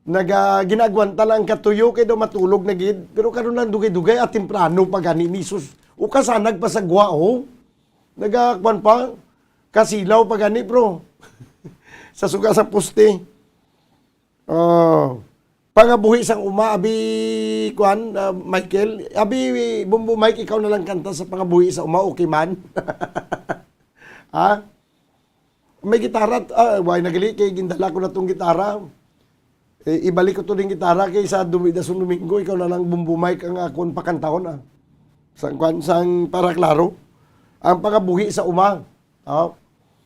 naga-, ginaagwanta lang ang katuyo kay daw matulog na gid. Pero karon lang dugay-dugay, ah, temprano pa gani ni, sus. O kasanag pa sa gwa, oh. Naga-, kwan pa, kasilaw pa gani, bro. Sa suga sa poste. Oh, Pangabuhi sang Uma, abi, kwan, ah, Michael, abi, Bumbo Mike, ikaw na lang kanta sa Pangabuhi sa Uma, okay man? Ha? May gitara, ah, way nagali kay gindala ko na tong gitara. Eh, ibalik ko to ding gitara kay sa Dumi-, dason Domingo, ikaw na lang, Bumbo Mike, ang akon pakantahon, ah. Sang, kwan, sang para klaro. Ang Pangabuhi sa Uma. Oh,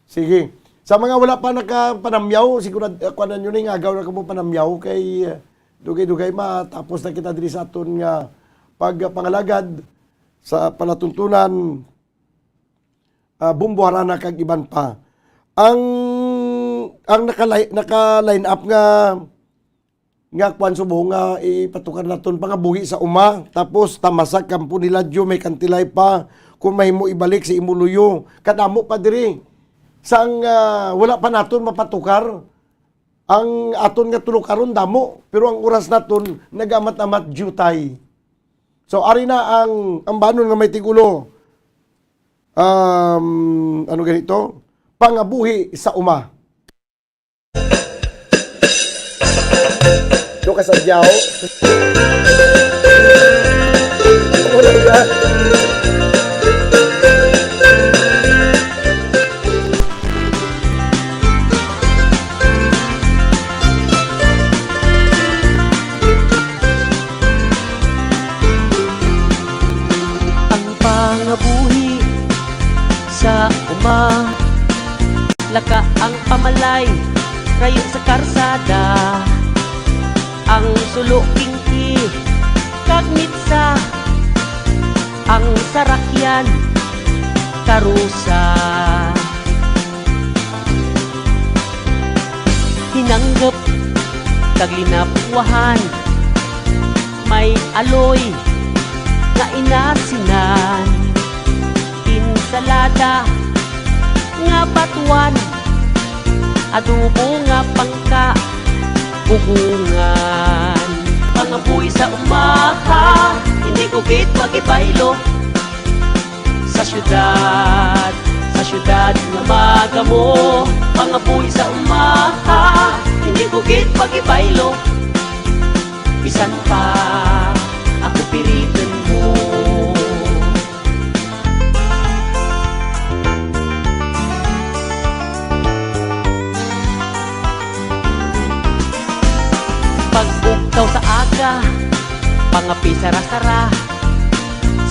sige. Sa mga wala pa nakapanamyaw, sigurad-, uh, kuwan ninyo ning agaw na kamo panamyaw kay, uh, dugay-dugay matapos na kita diri sa aton nga pagpangalagad sa palatuntunan, uh, Bumbo Harana kag iban pa. Ang, ang nakalay-, naka-line up nga nga kwan subong nga ipatukar naton Pangabuhi sa Uma, tapos Tamasa Kampo ni Ladyo, may kantilay pa, kung mahimo ibalik sa imo luyo. Kadamo pa diri. Sang, ah, wala pa naton mapatukar, ang aton nga tulo karon damo, pero ang oras naton nagamat-amat diutay. So, ari na ang ambanon nga may tigulo. Um, ano ganito? Pangabuhi sa Uma. Do ka sa Diao? Wala ka. Laka ang pamalay, rayo sa karsada. Ang sulo, kingki, kag mitsa. Ang sarakyan, karusa. Hinanggep kag linapwahan, may aloy nga inasinan, insalada nga batuan, adobo nga pangka, bugungan. Pangabuhi sa umaha, hindi ko gid magibaylo. Sa syudad, sa syudad nga magamo, pangabuhi sa umaha, hindi ko gid magibaylo. Bisan pa ako piriton mo. Pagbugtaw sa aga, pangapi sara-sara,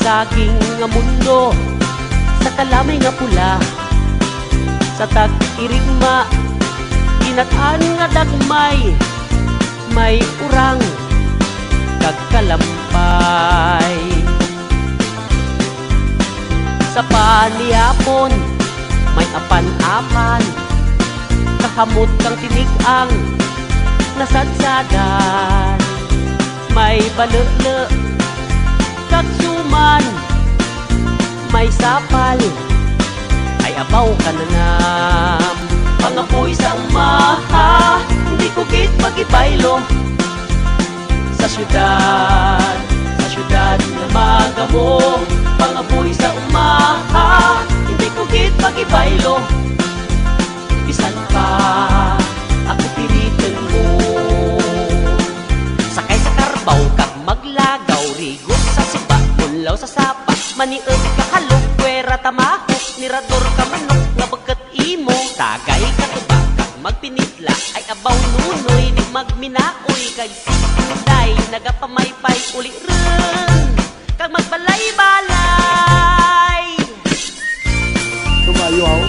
saging nga mundo, sa kalamay nga pula, sa tag-irigma, ginat-an nga dagmay, may urang kag kalampay. Sa panihapon, may apan-apan, kahamot kang tinig-ang nasadsadan. May balele kag suman, may sapal, ay abaw ka nanam. Pangapoy sa umaha, hindi ko gid magibaylo. Sa syudad, sa syudad nga magamo, pangapoy sa umaha, hindi ko gid magibaylo. Bisan pa ako piriton mo. Sakay sa karbaw kag maglagaw, rigog sa suba, bunlaw sa sapa, maniog ka halok, pwera tamahok, nirador ka manok nga beket imo, tagay ka tuba kag magpinitla, ay abaw nunoy, di magminaoy, kag day nagapamaypay, uli run kag magbalay-balay. Tumayo, aw.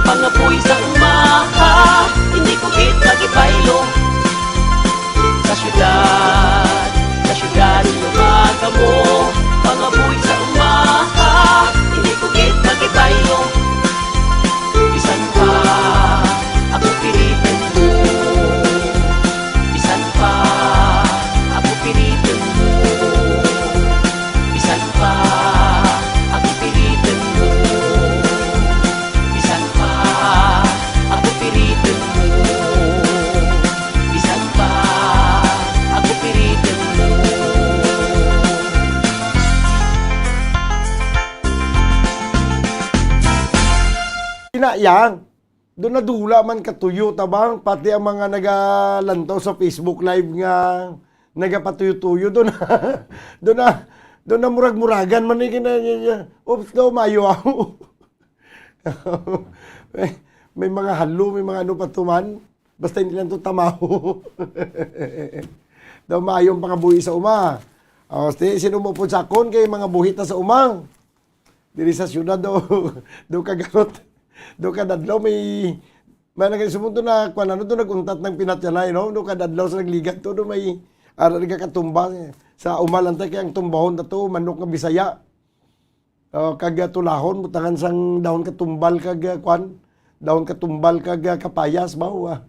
Pangapoy sa umaha, hindi ko gid magibaylo. Sa syudad, sa syudad nga magamo, pangapoy sa umaha, hindi ko gid magibaylo. Bisan pa ako piriton mo, bisan pa ako piriton mo, bisan pa ako piriton mo, bisan pa ako piriton mo, bisan pa ako piriton mo. Ina, yang, doon na dula man katuyo, tabang, pati ang mga nagalantaw sa Facebook Live nga nagapatuyo-tuyo, doon na, doon na, doon na murag-muragan man ni kina-, oops, daw, mayo ako. May, may mga halo, may mga ano pa to man. Basta hindi lang to tamaho. Daw maayo ang pangabuhi sa uma. O, si-, sino mo po sa akon kay mga buhi ta sa uma. Diri sa syudad daw, daw kagarot. Daw kadadlaw may, may nagay sumunto na, kwan, ano to, nag-untat ng pinatyanay, no? Daw kadadlaw sa nagligat to, daw may ara nagkakatumba. Sa uma lang tayo, kaya ang tumbahon na to, manok nga Bisaya. O, kag, ah, tulahon, butangan sang dahon katumbal kag, ah, kwan, dahon katumbal kag, ah, kapayas, baw, ah.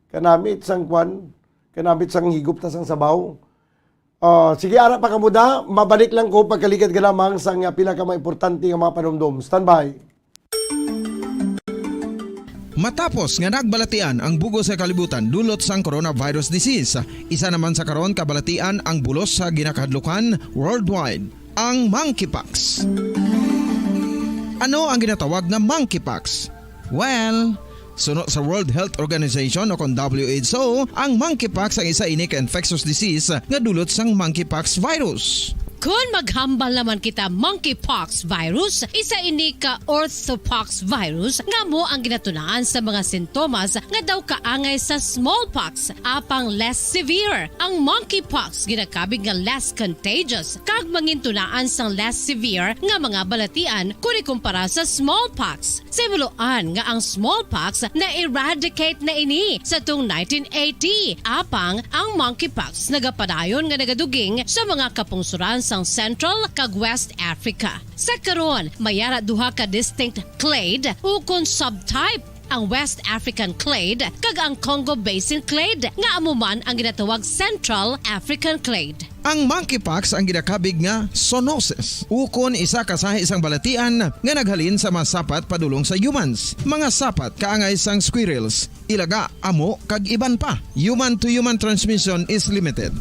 Kanamit sang kwan, kanamit sang higop ta sang sabaw. Ah, sige, ara pa kamo da, mabalik lang ko pagkaligad ka lamang sang, ah, pila ka mga importante nga mga panumdom. Standby. Matapos nga nagbalatian ang bug-os nga kalibutan dulot sang coronavirus disease, isa naman sa karon kabalatian ang bulos sa ginakahadlukan worldwide, ang monkeypox. Ano ang ginatawag nga monkeypox? Well, suno sa World Health Organization o kon W H O, ang monkeypox ang isa ini ka infectious disease nga dulot sang monkeypox virus. Kon maghambal naman kita monkeypox virus, isa ini ka orthopox virus nga amo ang ginatunaan sa mga sintomas nga daw kaangay sa smallpox, apang less severe. Ang monkeypox ginakabig nga less contagious kag mangintunaan sang less severe nga mga balatian kon ikumpara sa smallpox. Simuloan nga ang smallpox na-eradicate na ini sa tung nineteen eighty, apang ang monkeypox nagapadayon nga nagaduging sa mga kapungsuran sang Central kag West Africa. Sa karon, may ara duha ka distinct clade ukon subtype, ang West African clade kag ang Congo Basin clade, nga amo man ang ginatawag Central African clade. Ang monkeypox ang ginakabig nga zoonosis, ukon isa ka sahi sang balatian nga naghalin sa mga sapat padulong sa humans, mga sapat kaangay sang squirrels, ilaga, amo, kag iban pa. Human-to-human transmission is limited.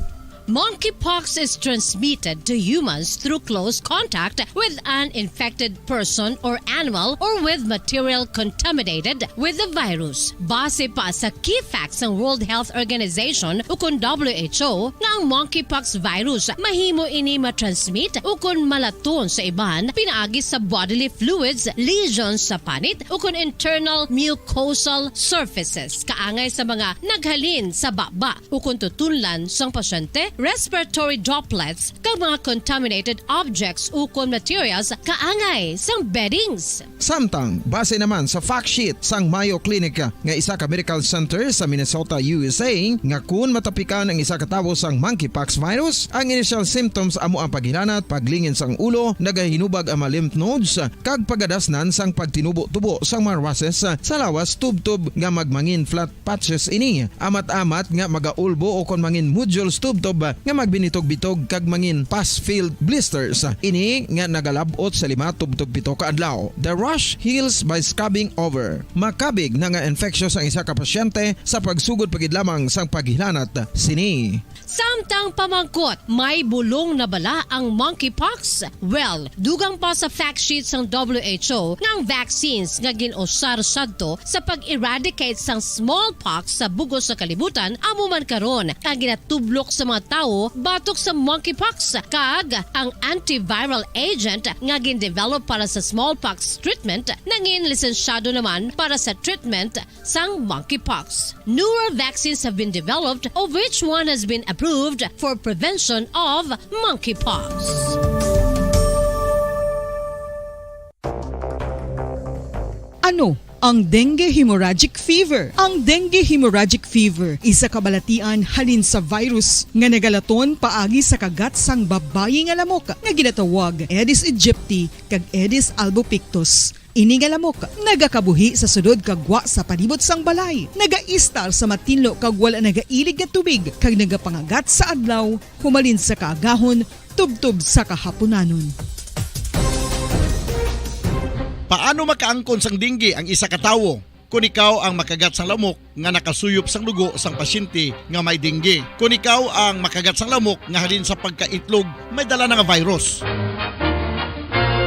Monkeypox is transmitted to humans through close contact with an infected person or animal or with material contaminated with the virus. Base pa sa key facts sang World Health Organization ukon W H O nga ang monkeypox virus mahimo ini matransmit ukon malaton sa iban pinaagi sa bodily fluids, lesions sa panit ukon internal mucosal surfaces kaangay sa mga naghalin sa baba ukon tutunlan sang pasyente, respiratory droplets, kag mga contaminated objects ukon materials kaangay sang beddings. Samtang, base naman sa fact sheet sang Mayo Clinic nga isa ka medical center sa Minnesota, U S A, nga kun matapikan ang isa ka tawo sang monkeypox virus, ang initial symptoms amo ang paghilanat, paglingin sang ulo, nagahinubag ang mga lymph nodes, kag pagadasnan sang pagtinubo-tubo sang mga rashes sa lawas tubtob nga magmangin flat patches ini, amat-amat nga magaulbo ukon mangin nodules tubtob nga magbinitog-bitog kag mangin pus-filled blisters. Ini nga nagalab-ot sa lima tubtob pito ka adlaw. The rash heals by scabbing over. Makabig na nga infectious ang isa ka pasyente sa pagsugod pa gid lamang sang paghilanat sini. Samtang pamangkot, may bulong na bala ang monkeypox? Well, dugang pa sa fact sheet sang W H O nga ang vaccines nga gin-usar sadto sa pag-eradicate sang smallpox sa bug-os nga kalibutan amo man karon ang ginatublok sa mga tawo batok sa monkeypox, kag ang antiviral agent nga gin-develop para sa smallpox treatment nangin lisensyado naman para sa treatment sang monkeypox. Newer vaccines have been developed, of which one has been approved for prevention of monkeypox. Ano ang dengue hemorrhagic fever? Ang dengue hemorrhagic fever isa ka balatian halin sa virus nga nagalaton paagi sa kagat sang babayi nga lamok nga ginatawag Aedes aegypti kag Aedes albopictus. Ini nga lamok nagakabuhi sa sulod kag gwa sa palibot sang balay, nagaistar sa matinlo kag wala nagailig nga tubig, kag nagapangagat sa adlaw humalin sa kaagahon tubtob sa kahapunanon. Paano makaangkon sang dengue ang isa ka tawo? Kon ikaw ang makagat sang lamok nga nakasuyop sang dugo sang pasyente nga may dengue. Kon ikaw ang makagat sang lamok nga halin sa pagkaitlog may dala na nga virus.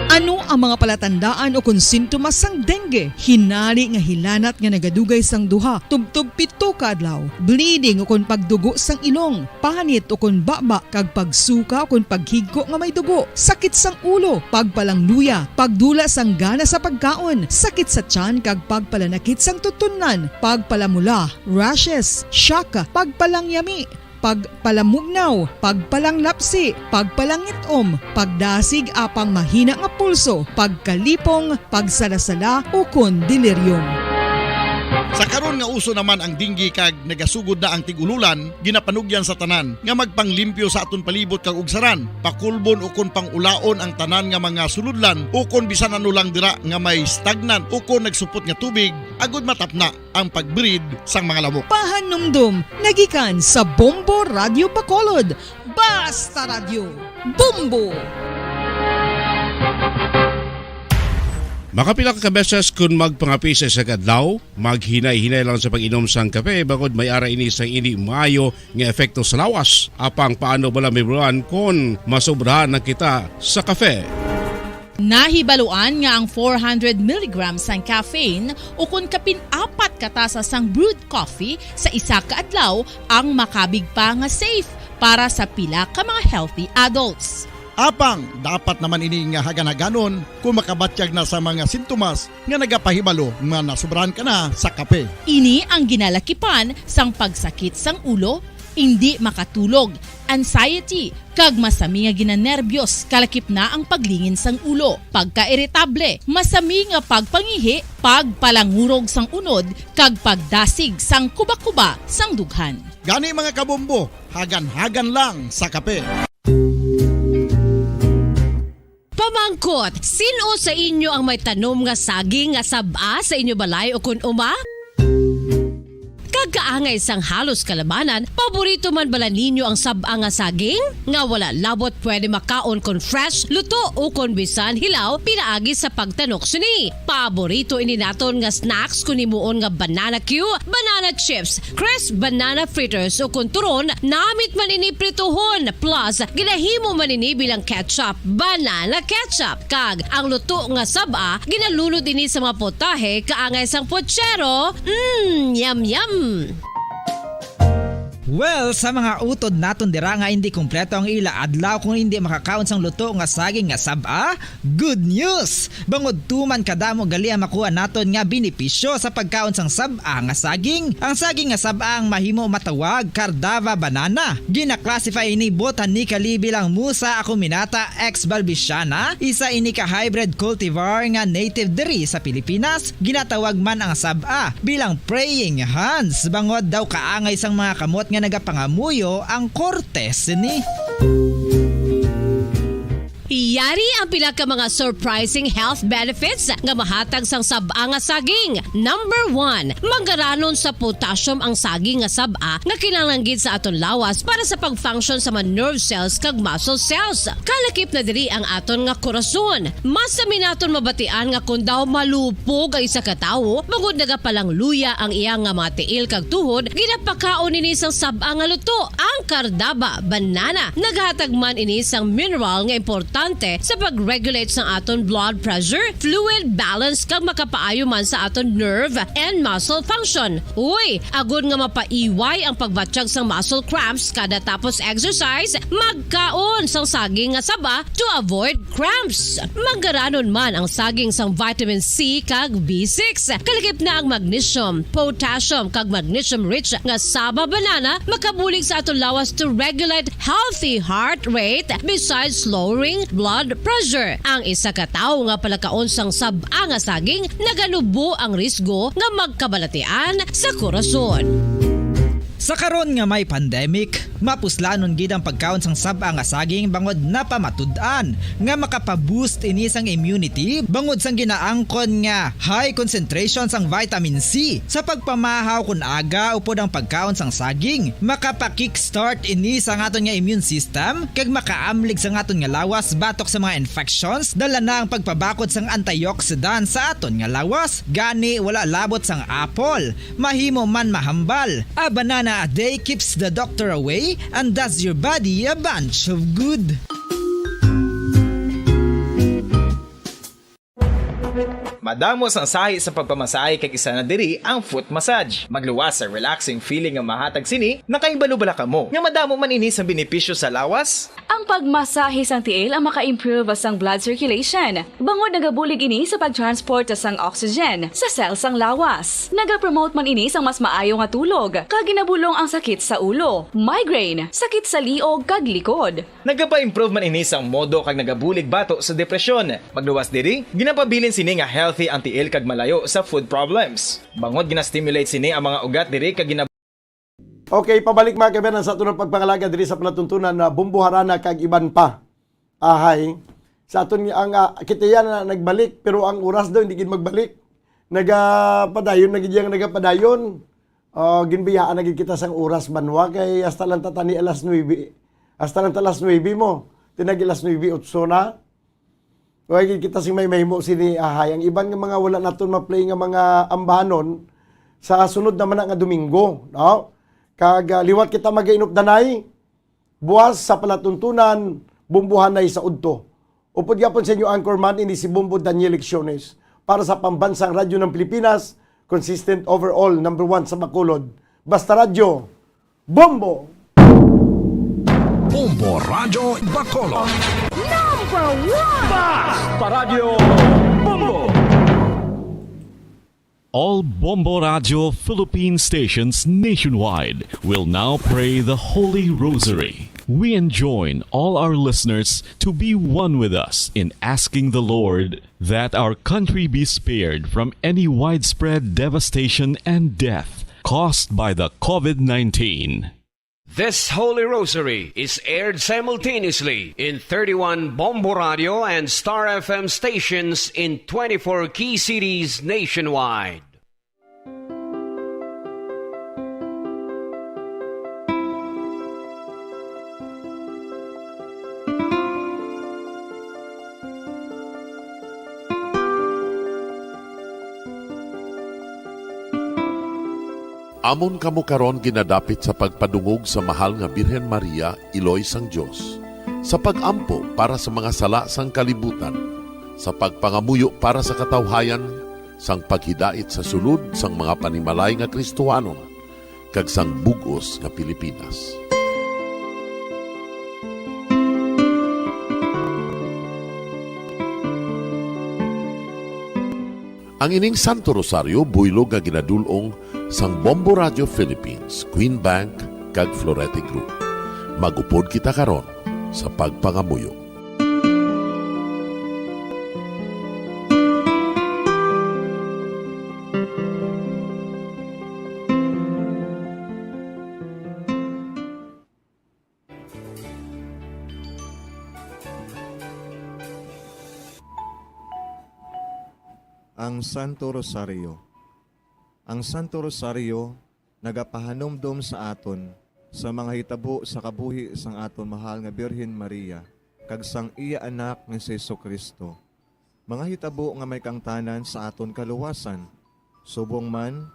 Ano ang mga palatandaan ukon sintomas sang dengue? Hinari nga hilanat nga nagadugay sang duha tubtob pito ka adlaw, bleeding ukon pagdugo sang ilong, panit ukon baba, kag pagsuka ukon paghigko nga may dugo, sakit sang ulo, pagpalangluya, pagdula sang gana sa pagkaon, sakit sa tiyan kag pagpalanakit sang tutunlan, pagpalamula, rashes, shock, pagpalangyami, pagpalamugnaw, pagpalanglapsi, pagpalangit-om, pagdasig apang mahina nga pulso, pagkalipong, pagsalasala, ukon delirium. Sa karon nga uso naman ang dengue kag nagasugod na ang tig-ululan, ginapanugyan sa tanan nga magpanglimpyo sa aton palibot kag ugsaran, pakulbon ukon pang-ulaon ang tanan nga mga sulodlan ukon bisan ano lang dira nga may stagnant ukon nagsupot nga tubig agud matapna ang pag-breed sang mga lamok. Pahanumdom nagikan sa Bombo Radyo Bacolod. Basta Radyo, Bombo! Makapila ka beses kun magpangape sa isa ka adlaw, maghinay-hinay lang sa pag-inom sang kape, bangod may ara ini sang indi maayo nga epekto sa lawas. Apang paano bala mahibaluan kon masobrahan na kita sa kape? Nahibaluan nga ang four hundred milligrams sang caffeine ukon kapin apat ka tasa sang brewed coffee sa isa ka adlaw ang makabig pa nga safe para sa pila ka mga healthy adults. Apang dapat naman ini nga hagan-haganon kung makabatyag na sa mga sintomas nga nagapahibalo nga nasubrahan ka na sa kape. Ini ang ginalakipan sang pagsakit sang ulo, indi makatulog, anxiety, kag masami nga ginanerbyos, kalakip na ang paglingin sang ulo, pagkairitable, masami nga pagpangihi, pagpalangurog sang unod, kag pagdasig sang kuba-kuba sang dughan. Gani, mga kabombo, hagan-hagan lang sa kape. Pamangkot, sin-o sa inyo ang may tanom nga saging nga sab-a sa inyo balay ukon uma? Kag kaangay sang halos kalabanan, paborito man bala ninyo ang sab-a nga saging? Nga wala labot pwede makaon kon fresh, luto, o kon bisan hilaw pinaagi sa pagtanok sini. Paborito ini naton nga snacks kon himuon nga banana cue, banana chips, crisp banana fritters, o kon turon, namit man ini prituhon, plus ginahimo man ini bilang ketchup, banana ketchup. Kag ang luto nga sab-a, ginalunod ini sa mga potahe kaangay sang pochero. Mm, yum, yum! Well, sa mga utod naton dira nga hindi kompleto ang ila adlaw kung hindi makakaon sang luto nga saging nga sab-a, good news! Bangod tuman kadamo gali ang makuha naton nga benepisyo sa pagkaon sang sab-a nga saging. Ang saging nga sab-a ang mahimo matawag Cardava banana. Gina-classify ini botanically bilang Musa acuminata ex balbisiana, isa ini ka hybrid cultivar nga native diri sa Pilipinas. Ginatawag man ang sab-a bilang praying hands, bangod daw kaangay sang mga kamot nga nagapangamuyo ang korte sini. Yari ang pila ka mga surprising health benefits nga mahatag sang sab-a nga saging. Number one, manggaranon sa potassium ang saging nga sab-a nga kinahanglan gid sa aton lawas para sa pag-function sa mga nerve cells kag muscle cells. Kalakip na diri ang aton nga korason. Masami naton mabatian nga kon daw malupog ang isa ka tawo, bangod nagapalangluya ang iya nga mga tiil kag tuhod, ginapakaon ini sang sab-a nga luto, ang Cardava banana. Naghatag man ini sang mineral nga importante sa pag-regulate sang aton blood pressure, fluid balance, kag makapaayo man sa aton nerve and muscle function. Uy, agod nga mapaiway ang pagbatyag sang muscle cramps kada tapos exercise, magkaon sang saging nga saba to avoid cramps. Manggaranon man ang saging sang vitamin C kag B six. Kalakip na ang magnesium, potassium, kag magnesium-rich nga saba banana makabulig sa aton lawas to regulate healthy heart rate, besides lowering blood pressure. Ang isa ka tawo nga palakaon sang sab-a nga saging naganubo ang risgo nga magkabalatian sa korason. Sa karon nga may pandemic, mapuslanon gid ang pagkaon sang sab-a nga saging bangod napamatud-an nga makapa-boost ini sang immunity bangod sang ginaangkon nga high concentration sang vitamin C. Sa pagpamahaw kon aga upod ang pagkaon sang saging, makapa-kickstart ini sa aton nga immune system kag makaamlig sa aton nga lawas batok sa mga infections, dala na ang pagpabakod sang antioxidant sa aton nga lawas. Gani, wala labot sang apple, mahimo man mahambal. A banana a day keeps the doctor away and does your body a bunch of good. Madamo sang sahi sa pagpamasahe kag isa na diri ang foot massage. Magluwas sa relaxing feeling nga mahatag sini. Nakahibalo bala kamo nga madamo man ini sang benepisyo sa lawas? Ang pagmasahe sang tiil ang maka-improve sang blood circulation, bangod nagabulig ini sa pag-transport sang oxygen sa cell sang lawas. Nagapromote man ini sang mas maayo nga tulog, kag ginabulong ang sakit sa ulo, migraine, sakit sa liog, kag likod. Nagapa-improve man ini sang modo kag nagabulig bato sa depresyon. Magluwas diri, ginapabilin sini nga healthy ang tiil kag malayo sa food problems. Bangod gina-stimulate sini ang mga ugat diri kag gina- Okay, pabalik, mga kaibigan, sa aton pagpangalaga diri sa palatuntunan na Bumbo Harana kag iban pa. Ahay. Sa aton ang, ah, kita yan na nagbalik, pero ang oras daw hindi gid magbalik. Nagapadayon na gid yang nagapadayon. Ah, ginbiyaan na gid kita sang oras, banwa, kay hasta lang ta tani alas nuebe. Hasta lang ta alas nuebe mo. Tinag alas nuebe otso na. Wa gid kita sing may mahimo sini, ahay. Ang iban nga mga wala naton ma-play nga mga ambanon, sa sunod naman na nga Domingo, no? Kag, ah, liwat kita mag-inupdanay, buwas sa palatuntunan, bumbuhanay sa udto. Upod gyapon sa inyo anchorman, ini si Bombo Daniel Lecciones para sa Pambansang Radyo ng Pilipinas, consistent overall, number one sa Bacolod. Basta Radyo, Bombo! Bombo Radyo Bacolod. Number one! Basta Radyo Bombo! All Bombo Radyo Philippine stations nationwide will now pray the Holy Rosary. We enjoin all our listeners to be one with us in asking the Lord that our country be spared from any widespread devastation and death caused by the COVID nineteen. This Holy Rosary is aired simultaneously in thirty-one Bombo Radio and Star F M stations in twenty-four key cities nationwide. Amon kamo karon ginadapit sa pagpadungog sa Mahal nga Birhen Maria, Iloy sang Dios, sa pag-ampo para sa mga sala sang kalibutan, sa pagpangamuyo para sa katawhayan, sang paghidait sa sulod sang mga panimalay nga Kristohanon, kag sang bug-os nga Pilipinas. Ang ining Santo Rosario buylog nga ginadul-ong sang Bombo Radio Philippines, Queen Bank, kag Florete Group. Mag-upod kita karon sa pagpangamuyo. Ang Santo Rosario. Ang Santo Rosario nagapahanumdom sa aton sa mga hitabo sa kabuhi sang aton mahal nga Birhen Maria kag sang iya Anak nga si Jesu-Cristo, mga hitabo nga may kaangtanan sa aton kaluwasan. Subong man,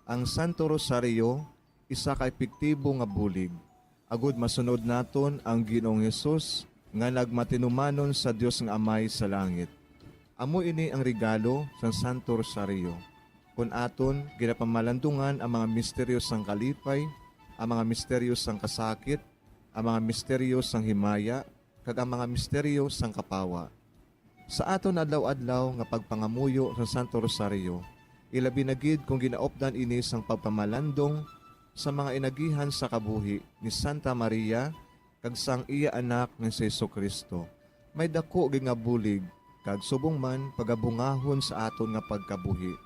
ang Santo Rosario isa ka epektibo nga bulig agud masunod naton ang Ginoong Hesus nga nagmatinumanon sa Dios nga Amay sa langit. Amo ini ang regalo sang Santo Rosario. Kon aton ginapamalandungan ang mga misteryo sang kalipay, ang mga misteryo sang kasakit, ang mga misteryo sang himaya, kag ang mga misteryo sang kapawa. Sa aton adlaw-adlaw nga pagpangamuyo sa Santo Rosario, ilabi na gid kon ginaupdan ini sang pagpamalandong sa mga inagihan sa kabuhi ni Santa Maria kag sang iya Anak nga si Jesu-Cristo, may daku gid nga bulig kag subong man pagabungahon sa aton nga pagkabuhi.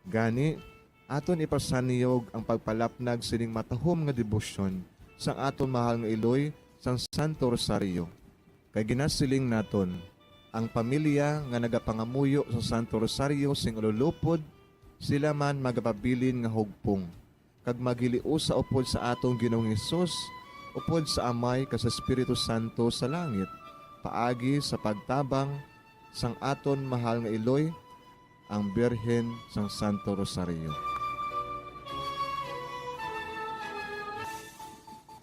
Gani, aton ipasaniyog ang pagpalapnag sining matahom nga debosyon sang aton mahal nga iloy sang Santo Rosario. Kay ginasiling naton, ang pamilya nga nagapangamuyo sa Santo Rosario sing ululupod, sila man magapabilin nga hugpong, kag maghiliusa upod sa aton Ginoong Hesus, upod sa Amay kag sa Espiritu Santo sa langit, paagi sa pagtabang sang aton mahal nga iloy, ang Birhen sang Santo Rosario.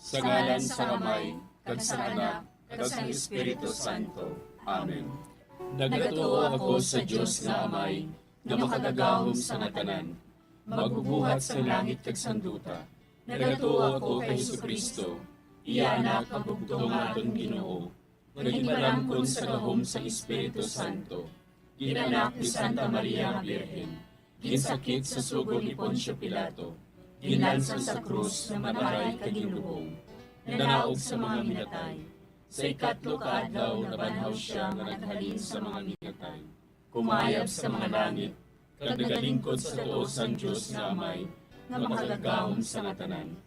Sa ngalan sang Amay, kag sang Anak, kag sang Espiritu Santo. Amen. Nagatuo ako sa Dios nga Amay, nga makagagahom sa nga tanan, magbubuhat sang langit kag sang duta. Nagatuo ako kay Jesu-Cristo, iya Anak nga bugtong nga aton Ginoo, nga ginpalamkon sa gahom sang Espiritu Santo, ginanak ni Santa Maria nga Birhen, ginsakit sa sugo ni Poncio Pilato, ginlansang sa krus nga mataray kag ginlubong, nanaog sa mga minatay. Sa ikatlo ka adlaw nabanhaw sia nga naghalin sa mga minatay, kumayab sa mga langit, kag nagalingkod sa tuo sang Dios nga Amay, nga makagagahom sa nga tanan.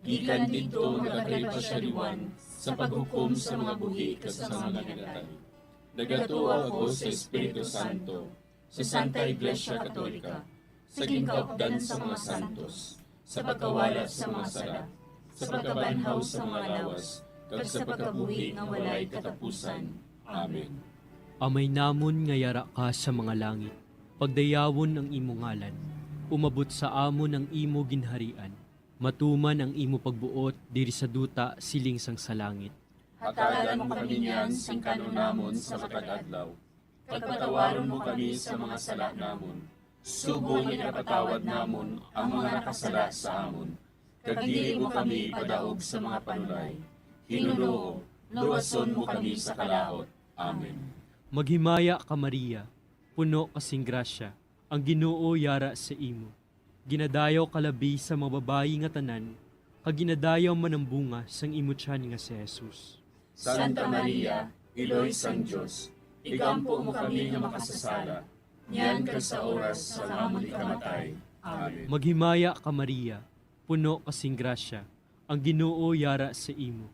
Gikan didto magakalipa sia liwan sa paghukom sa mga buhi kag sa mga minatay. Nagatuo ako sa Espiritu Santo, sa Santa Iglesia Katolika, sa ginkaupdan sa mga santos, sa pagkawala sa mga sala, sa pagkabanhaw sa mga lawas, kag sa pagkabuhi nga walay katapusan. Amen. Amay namon nga yara ka sa mga langit, pagdayawon ang imo ngalan. Umabot sa amon ang imo ginharian. Matuman ang imo pagbuot diri sa duta siling sang sa langit. Hatagan mo kami niyan sing kan-on namon sa matag adlaw, kag patawaron mo kami sa mga sala namon, subong nga ginapatawad namon ang mga nakasala sa amon, kag dili mo kami ipadaog sa mga panulay, Ginoo, luwason mo kami sa kalaut. Amen. Maghimaya ka, Maria, puno ka sing grasya, ang Ginoo yara sa imo. Ginadayaw ka labi sa mga babayi nga tanan, kag ginadayaw man ang bunga sang imo tiyan nga si Jesus. Santa Maria, Iloy sang Dios, igampo mo kami nga makasasala, niyan kag sa oras sang amon ikamatay. Amen. Maghimaya ka, Maria, puno ka sing grasya, ang Ginoo yara sa imo.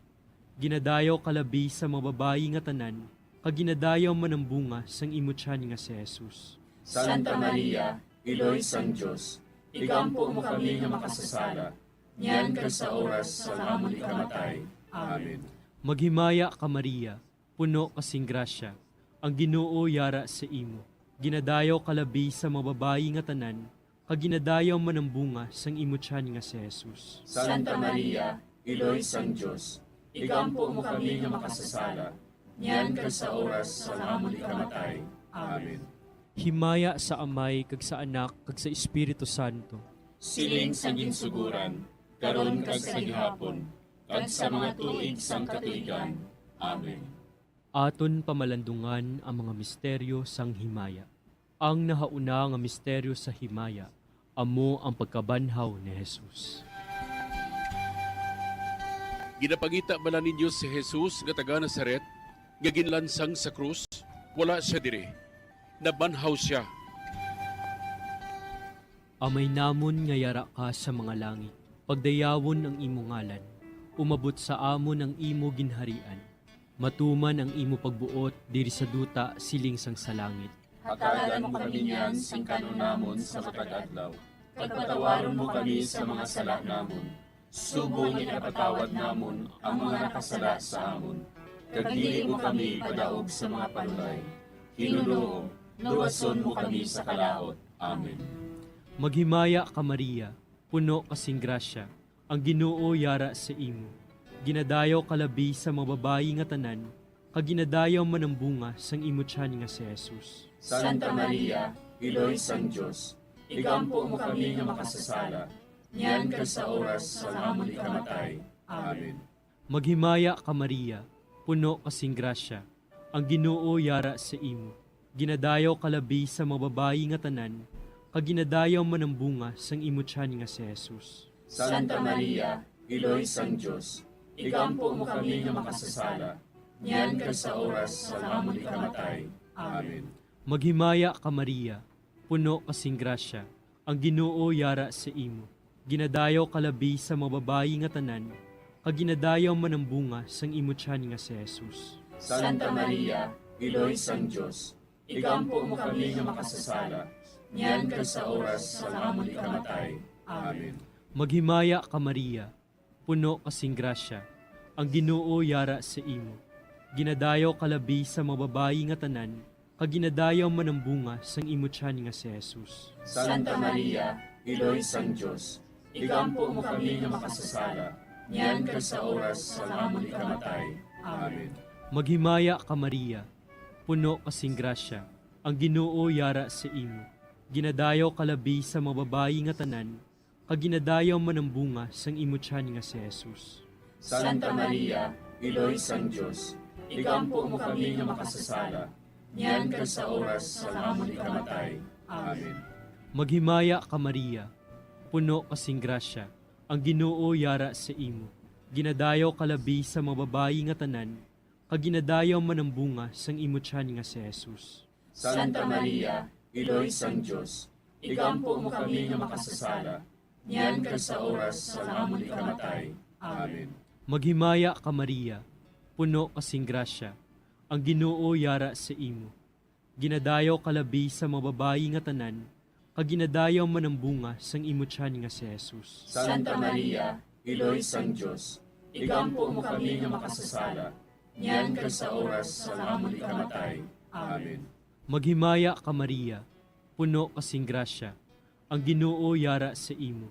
Ginadayaw ka labi sa mga babayi nga tanan, kag ginadayaw man ang bunga sang imo tiyan nga si Jesus. Santa Maria, Iloy sang Dios, igampo mo kami nga makasasala, niyan kag sa oras sang amon ikamatay. Amen. Maghimaya ka, Maria, puno ka sing grasya, ang Ginoo yara sa imo. Ginadayaw ka labi sa mga babayi nga tanan, kag ginadayaw man ang bunga sang imo tiyan nga si Jesus. Santa Maria, Iloy sang Dios, igampo mo kami nga makasasala, niyan kag sa oras sang amon ikamatay. Amen. Himaya sa Amay, kag sa Anak, kag sa Espiritu Santo. Siling sa ginsuguran, karon kag sa gihapon, kag sa mga tuig sang katuigan. Amen. Aton pamalandungan ang mga misteryo sang himaya. Ang nahauna nga misteryo sa himaya amo ang pagkabanhaw ni Jesus. Ginapangita bala ninyo si Jesus nga taga Nazaret, nga ginlansang sa krus? Wala sia diri. Nabanhaw sia. Amay namon nga yara ka sa mga langit, pagdayawon ang imo ngalan. Umabot sa amon ang imo ginharian. Matuman ang imo pagbuot diri sa duta siling sang sa langit. Hatagan mo kami niyan sing kan-on namon sa matag adlaw, kag patawaron mo kami sa mga sala namon, subong nga ginapatawad namon ang mga nakasala sa amon. Kag dili mo kami padaog sa mga panulay. Ginoo, luwason mo kami sa kalaut. Amen. Maghimaya ka, Maria, puno ka sing grasya, ang Ginoo yara sa imo. Ginadayaw ka labi sa mga babayi nga tanan, kag ginadayaw man ang bunga sang imo tiyan nga si Jesus. Santa Maria, Iloy sang Dios, igampo mo kami nga makasasala, niyan kag sa oras sang amon ikamatay. Amen. Maghimaya ka, Maria, puno ka sing grasya, ang Ginoo yara sa imo. Ginadayaw ka labi sa mga babayi nga tanan, kag ginadayaw man ang bunga sang imo tiyan nga si Jesus. Santa Maria, Iloy sang Dios, igampo mo kami nga makasasala, niyan kag sa oras sang amon ikamatay. Amen. Maghimaya ka, Maria, puno ka sing grasya, ang Ginoo yara sa imo. Ginadayaw ka labi sa mga babayi nga tanan, kag ginadayaw man ang bunga sang imo tiyan nga si Jesus. Santa Maria, Iloy sang Dios, igampo mo kami nga makasasala, niyan kag sa oras sang amon ikamatay. Amen. Maghimaya ka, Maria, puno ka sing grasya, ang Ginoo yara sa imo. Ginadayaw ka labi sa mga babayi nga tanan, kag ginadayaw man ang bunga sang imo tiyan nga si Jesus. Santa Maria, Iloy sang Dios, igampo mo kami nga makasasala, niyan kag sa oras sang amon ikamatay. Amen. Maghimaya ka, Maria, puno ka sing grasya, ang Ginoo yara sa imo. Ginadayaw ka labi sa mga babayi nga tanan, kag ginadayaw man ang bunga sang imo tiyan nga si Jesus. Santa Maria, Iloy sang Dios, igampo mo kami nga makasasala, niyan kag sa oras sang amon ikamatay. Amen. Maghimaya ka, Maria, puno ka sing grasya, ang Ginoo yara sa imo. Ginadayaw ka labi sa mga babayi nga tanan, kag ginadayaw man ang bunga sang imo tiyan nga si Jesus. Santa Maria, Iloy sang Dios, igampo mo kami nga makasasala, niyan kag sa oras sang amon ikamatay. Amen. Maghimaya ka, Maria, puno ka sing grasya, ang Ginoo yara sa imo. Ginadayaw ka labi sa mga babayi nga tanan, kag ginadayaw man ang bunga sang imo tiyan nga si Jesus. Santa Maria, Iloy sang Dios, igampo mo kami nga makasasala, niyan kag sa oras sang amon ikamatay. Amen. Maghimaya ka, Maria, puno ka sing grasya, ang Ginoo yara sa imo.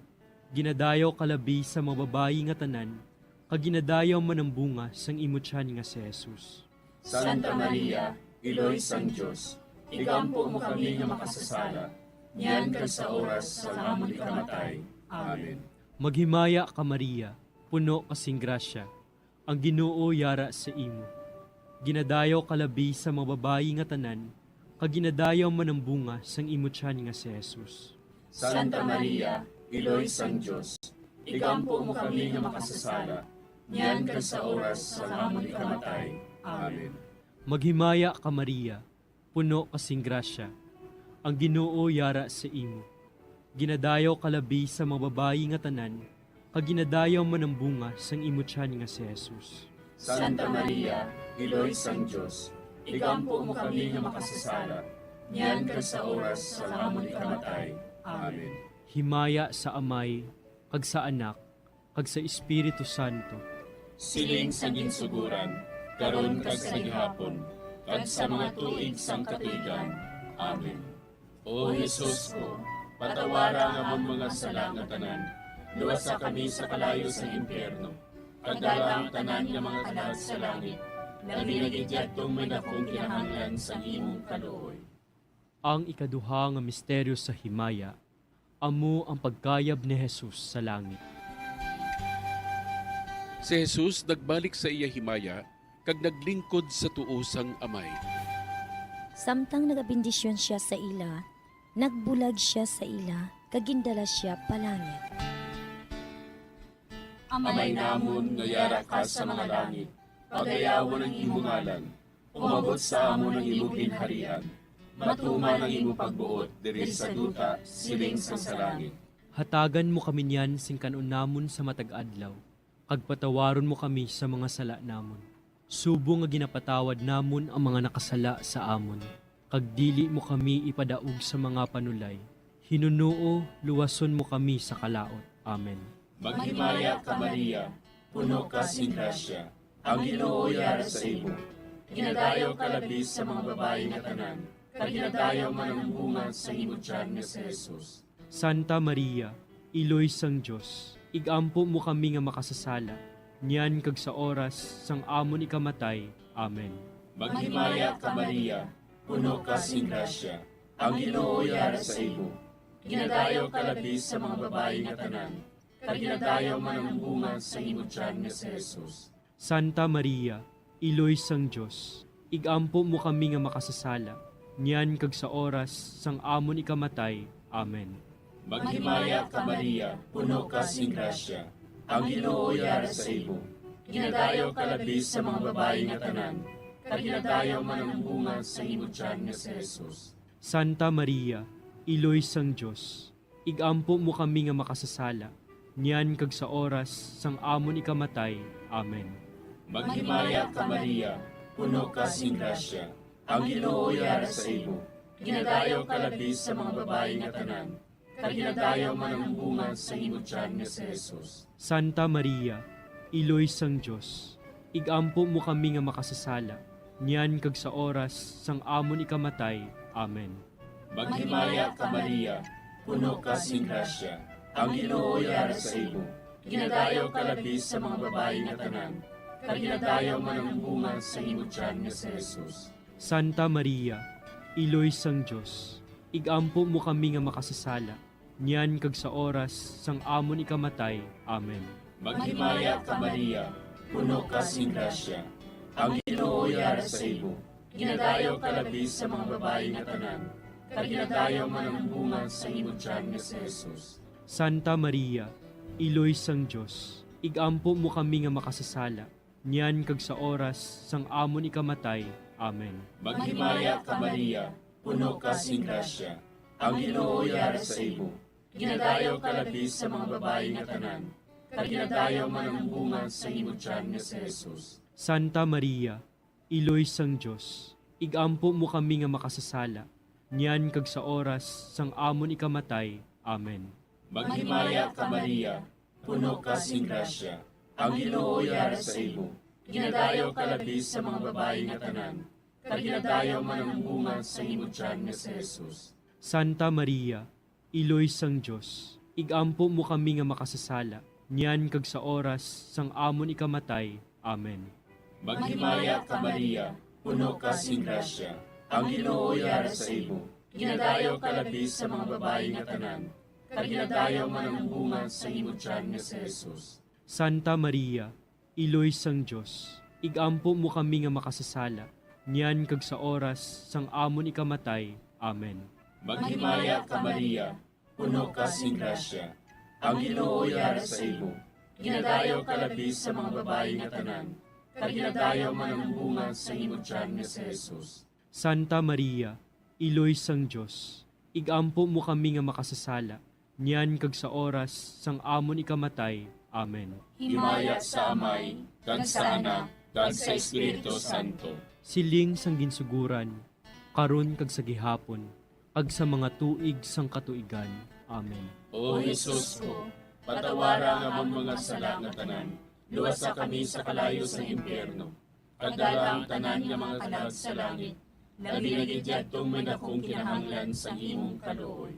Ginadayaw ka labi sa mga babayi nga tanan, kag ginadayaw man ang bunga sang imo tiyan nga si Jesus. Santa Maria, Iloy sang Dios, igampo mo kami nga makasasala, niyan kag sa oras sang amon ikamatay. Amen. Maghimaya ka, Maria, puno ka sing grasya, Ang Ginoo yara sa imo. Ginadayaw ka labi sa mga babayi nga tanan, kag ginadayaw man ang bunga sang imo tiyan nga si Jesus. Santa Maria, Iloy sang Dios, igampo mo kami nga makasasala, niyan kag sa oras sang amon ikamatay. Amen. Maghimaya ka, Maria, puno ka sing grasya. Ang Ginoo yara sa imo. Ginadayaw ka labi sa mga babayi nga tanan, kag ginadayaw man ang bunga sang imo tiyan nga si Jesus. Santa Maria, Iloy sang Dios, igampo mo kami nga makasasala, niyan kag sa oras sang amon ikamatay. Amen. Himaya sa Amay, kag sa Anak, kag sa Espiritu Santo. Siling sa ginsuguran, karon kag sa gihapon, kag sa mga tuig sang katuigan. Amen. O Jesus ko, patawara ang amon mga sala nga tanan, luwasa kami sa kalayo sa impyerno, kag dala ang tanan nga mga kalag sa langit, labi na gid yadtong may dakong kinahanglan sang imong kaluoy. Ang ikaduha nga misteryo sa himaya, amo ang pagkayab ni Jesus sa langit. Si Jesus nagbalik sa iya himaya kag naglingkod sa tuo sang Amay. Samtang nagabendisyon sia sa ila, nagbulag sia sa ila kag gindala sia palangit. Amay namon nga yara ka sa mga langit, pagayawon ang imo ngalan. Umabot sa amon ang imo ginharian. Matuman ang imo pagbuot diri sa duta, siling sang sa langit. Hatagan mo kami niyan sing kan-on namon sa matag adlaw, kag patawaron mo kami sa mga sala namon, subong nga ginapatawad namon ang mga nakasala sa amon, kag dili mo kami ipadaog sa mga panulay. Hinunoo, luwason mo kami sa kalaut. Amen. Maghimaya ka, Maria, puno ka sing grasya, ang Ginoo yara sa imo. Ginadayaw ka labi sa mga babayi nga tanan, kag ginadayaw man ang bunga sa imo tiyan nga si Jesus. Santa Maria, Iloy sang Dios, igampo mo kami nga makasasala, niyan kag sa oras sang amon ikamatay. Amen. Maghimaya ka, Maria, puno ka sing grasya, ang Ginoo yara sa imo. Ginadayaw ka labi sa mga babayi nga tanan, kag ginadayaw man ang bunga sa imo tiyan nga si Jesus. Santa Maria, Iloy sang Dios, igampo mo kami nga makasasala, niyan kag sa oras sang amon ikamatay. Amen. Maghimaya ka, Maria, puno ka sing grasya, ang Ginoo yara sa imo. Ginadayaw ka labi sa mga babayi nga tanan, kag ginadayaw man ang bunga sa imo tiyan nga si Jesus. Santa Maria, Iloy sang Dios, igampo mo kami nga makasasala, niyan kag sa oras sang amon ikamatay. Amen. Maghimaya ka, Maria, puno ka sing grasya, ang Ginoo yara sa imo. Ginadayaw ka labi sa mga babayi nga tanan, kag ginadayaw man ang bunga sa imo tiyan nga si Jesus. Santa Maria, Iloy sang Dios, igampo mo kami nga makasasala, niyan kag sa oras sang amon ikamatay. Amen. Maghimaya ka, Maria, puno ka sing grasya, ang Ginoo yara sa imo. Ginadayaw ka labi sa mga babayi nga tanan, kag ginadayaw man ang bunga sa imo tiyan nga si Jesus. Santa Maria, Iloy sang Dios, igampo mo kami nga makasasala, niyan kag sa oras sang amon ikamatay. Amen. Maghimaya ka, Maria, puno ka sing grasya, ang Ginoo yara sa imo. Ginadayaw ka labi sa mga babayi nga tanan, kag ginadayaw man ang bunga sa imo tiyan nga si Jesus. Santa Maria, Iloy sang Dios, igampo mo kami nga makasasala, niyan kag sa oras sang amon ikamatay. Amen. Maghimaya ka, Maria, puno ka sing grasya, ang Ginoo yara sa imo. Ginadayaw ka labi sa mga babayi nga tanan, kag ginadayaw man ang bunga sa imo tiyan nga si Jesus. Santa Maria, Iloy sang Dios, igampo mo kami nga makasasala, niyan kag sa oras sang amon ikamatay. Amen. Maghimaya ka, Maria, puno ka sing grasya, ang Ginoo yara sa imo. Ginadayaw ka labi sa mga babayi nga tanan, kag ginadayaw man ang bunga sa imo tiyan nga si Jesus. Santa Maria, Iloy sang Dios, igampo mo kami nga makasasala, niyan kag sa oras sang amon ikamatay. Amen. Maghimaya ka, Maria, puno ka sing grasya, ang Ginoo yara sa imo. Ginadayaw ka labi sa mga babayi nga tanan, kag ginadayaw man ang bunga sa imo tiyan nga si Jesus. Santa Maria, Iloy sang Dios, igampo mo kami nga makasasala, niyan kag sa oras sang amon ikamatay. Amen. Maghimaya ka, Maria, puno ka sing grasya. Ang Ginoo yara sa imo. Ginadayaw ka labi sa mga babayi nga tanan, kag ginadayaw man ang bunga sa imo tiyan nga si Jesus. Santa Maria, Iloy sang Dios, igampo mo kami nga makasasala, niyan kag sa oras sang amon ikamatay. Amen. Himaya sa Amay, kag sa Anak, kag sa Espiritu Santo. Siling sang ginsuguran, karon kag sa gihapon, kag sa mga tuig sang katuigan. Amen. O Jesus ko, patawara ang amon mga sala nga tanan, luwasa kami sa kalayo sang impyerno, kag dala ang tanan nga mga kalag sa langit, labi na gid yadtong may dakong kinahanglan sang imong kaluoy.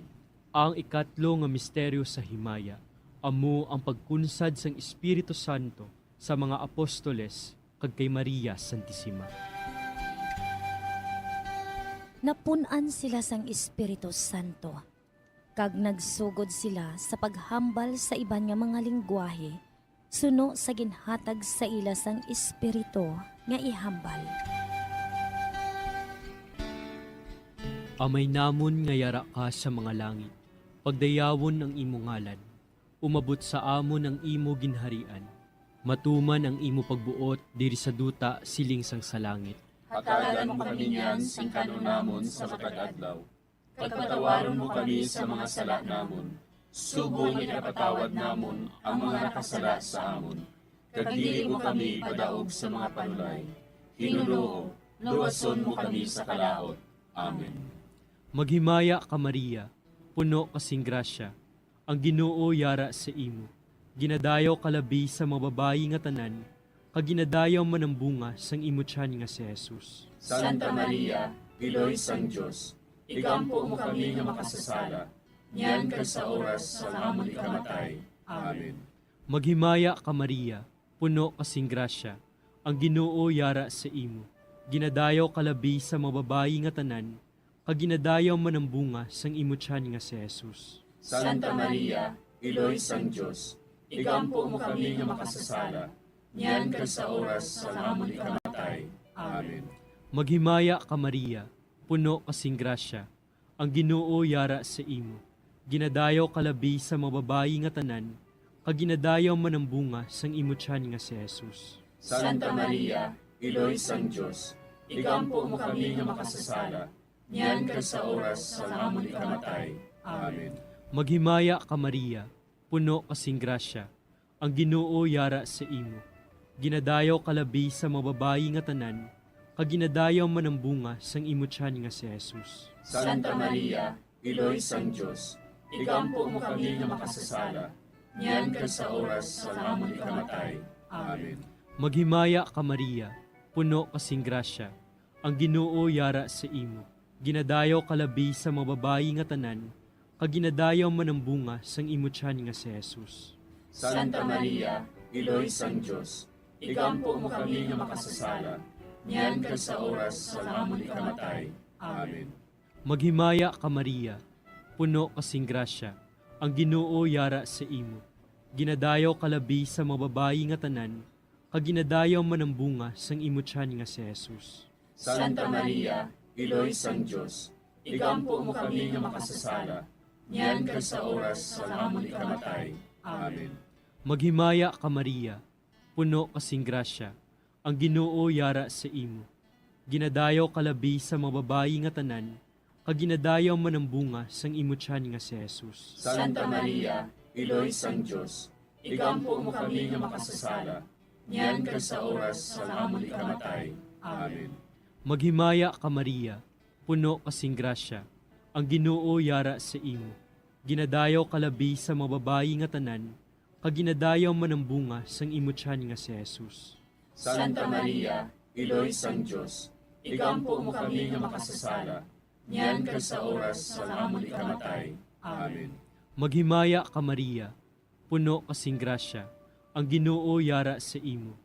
Ang ikatlo nga misteryo sa himaya amo ang pagkunsad sang Espiritu Santo sa mga apostoles kag kay Maria Santisima. Napun-an sila sang Espiritu Santo, kag nagsugod sila sa paghambal sa iban nga mga linggwahe, suno sa ginhatag sa ila sang Espiritu nga ihambal. Amay namon nga yara ka sa mga langit, pagdayawon ang imo ngalan. Umabot sa amon ang imo ginharian. Matuman ang imo pagbuot diri sa duta siling sang sa langit. Hatagan mo kami niyan sing kan-on namon sa matag adlaw. Kag patawaron mo kami sa mga sala namon, subong nga ginapatawad namon ang mga nakasala sa amon. Kag dili mo kami ipadaog sa mga panulay. Ginoo, luwason mo kami sa kalaut. Amen. Maghimaya ka, Maria, puno ka sing grasya, ang Ginoo yara sa imo. Ginadayaw ka labi sa mga babayi nga tanan, kag ginadayaw man ang bunga sang imo tiyan nga si Jesus. Santa Maria, Iloy sang Dios, igampo mo kami nga makasasala, niyan kag sa oras sang amon ikamatay. Amen. Maghimaya ka, Maria, puno ka sing grasya, ang Ginoo yara sa imo. Ginadayaw ka labi sa mga babayi nga tanan, kag ginadayaw man ang bunga sang imo tiyan nga si Jesus. Santa Maria, Iloy sang Dios, igampo mo kami nga makasasala, niyan kag sa oras sang amon ikamatay. Amen. Maghimaya ka, Maria, puno ka sing grasya, ang Ginoo yara sa imo. Ginadayaw ka labi sa mga babayi nga tanan, kag ginadayaw man ang bunga sang imo tiyan nga si Jesus. Santa Maria, Iloy sang Dios, igampo mo kami nga makasasala, niyan kag sa oras sang amon ikamatay. Amen. Maghimaya ka, Maria, puno ka sing grasya, ang Ginoo yara sa imo. Ginadayaw ka labi sa mga babayi nga tanan, kag ginadayaw man ang bunga sang imo tiyan nga si Jesus. Santa Maria, Iloy sang Dios, igampo mo kami nga makasasala, niyan kag sa oras sang amon ikamatay. Amen. Maghimaya ka, Maria, puno ka sing grasya, ang Ginoo yara sa imo. Ginadayaw ka labi sa mga babayi nga tanan, kag ginadayaw man ang bunga sang imo tiyan nga si Jesus. Santa Maria, Iloy sang Dios, igampo mo kami nga makasasala, niyan kag sa oras sang amon ikamatay. Amen. Maghimaya ka, Maria, puno ka sing grasya, ang Ginoo yara sa imo. Ginadayaw ka labi sa mga babayi nga tanan, kag ginadayaw man ang bunga sang imo tiyan nga si Jesus. Santa Maria, Iloy sang Dios, igampo mo kami nga makasasala, niyan kag sa oras sang amon ikamatay. Amen. Maghimaya ka, Maria, puno ka sing grasya, ang Ginoo yara sa imo. Ginadayaw ka labi sa mga babayi nga tanan, kag ginadayaw man ang bunga sang imo tiyan nga si Jesus. Santa Maria, Iloy sang Dios, igampo mo kami nga makasasala, niyan kag sa oras sang amon ikamatay. Amen. Maghimaya ka, Maria, puno ka sing grasya, ang Ginoo yara sa imo. Ginadayaw ka labi sa mga babayi nga tanan, kag ginadayaw man ang bunga sang imo tiyan nga si Jesus. Santa Maria, Iloy sang Dios, igampo mo kami nga makasasala, niyan kag sa oras sang amon ikamatay. Amen. Maghimaya ka, Maria, puno ka sing grasya, ang Ginoo yara sa imo.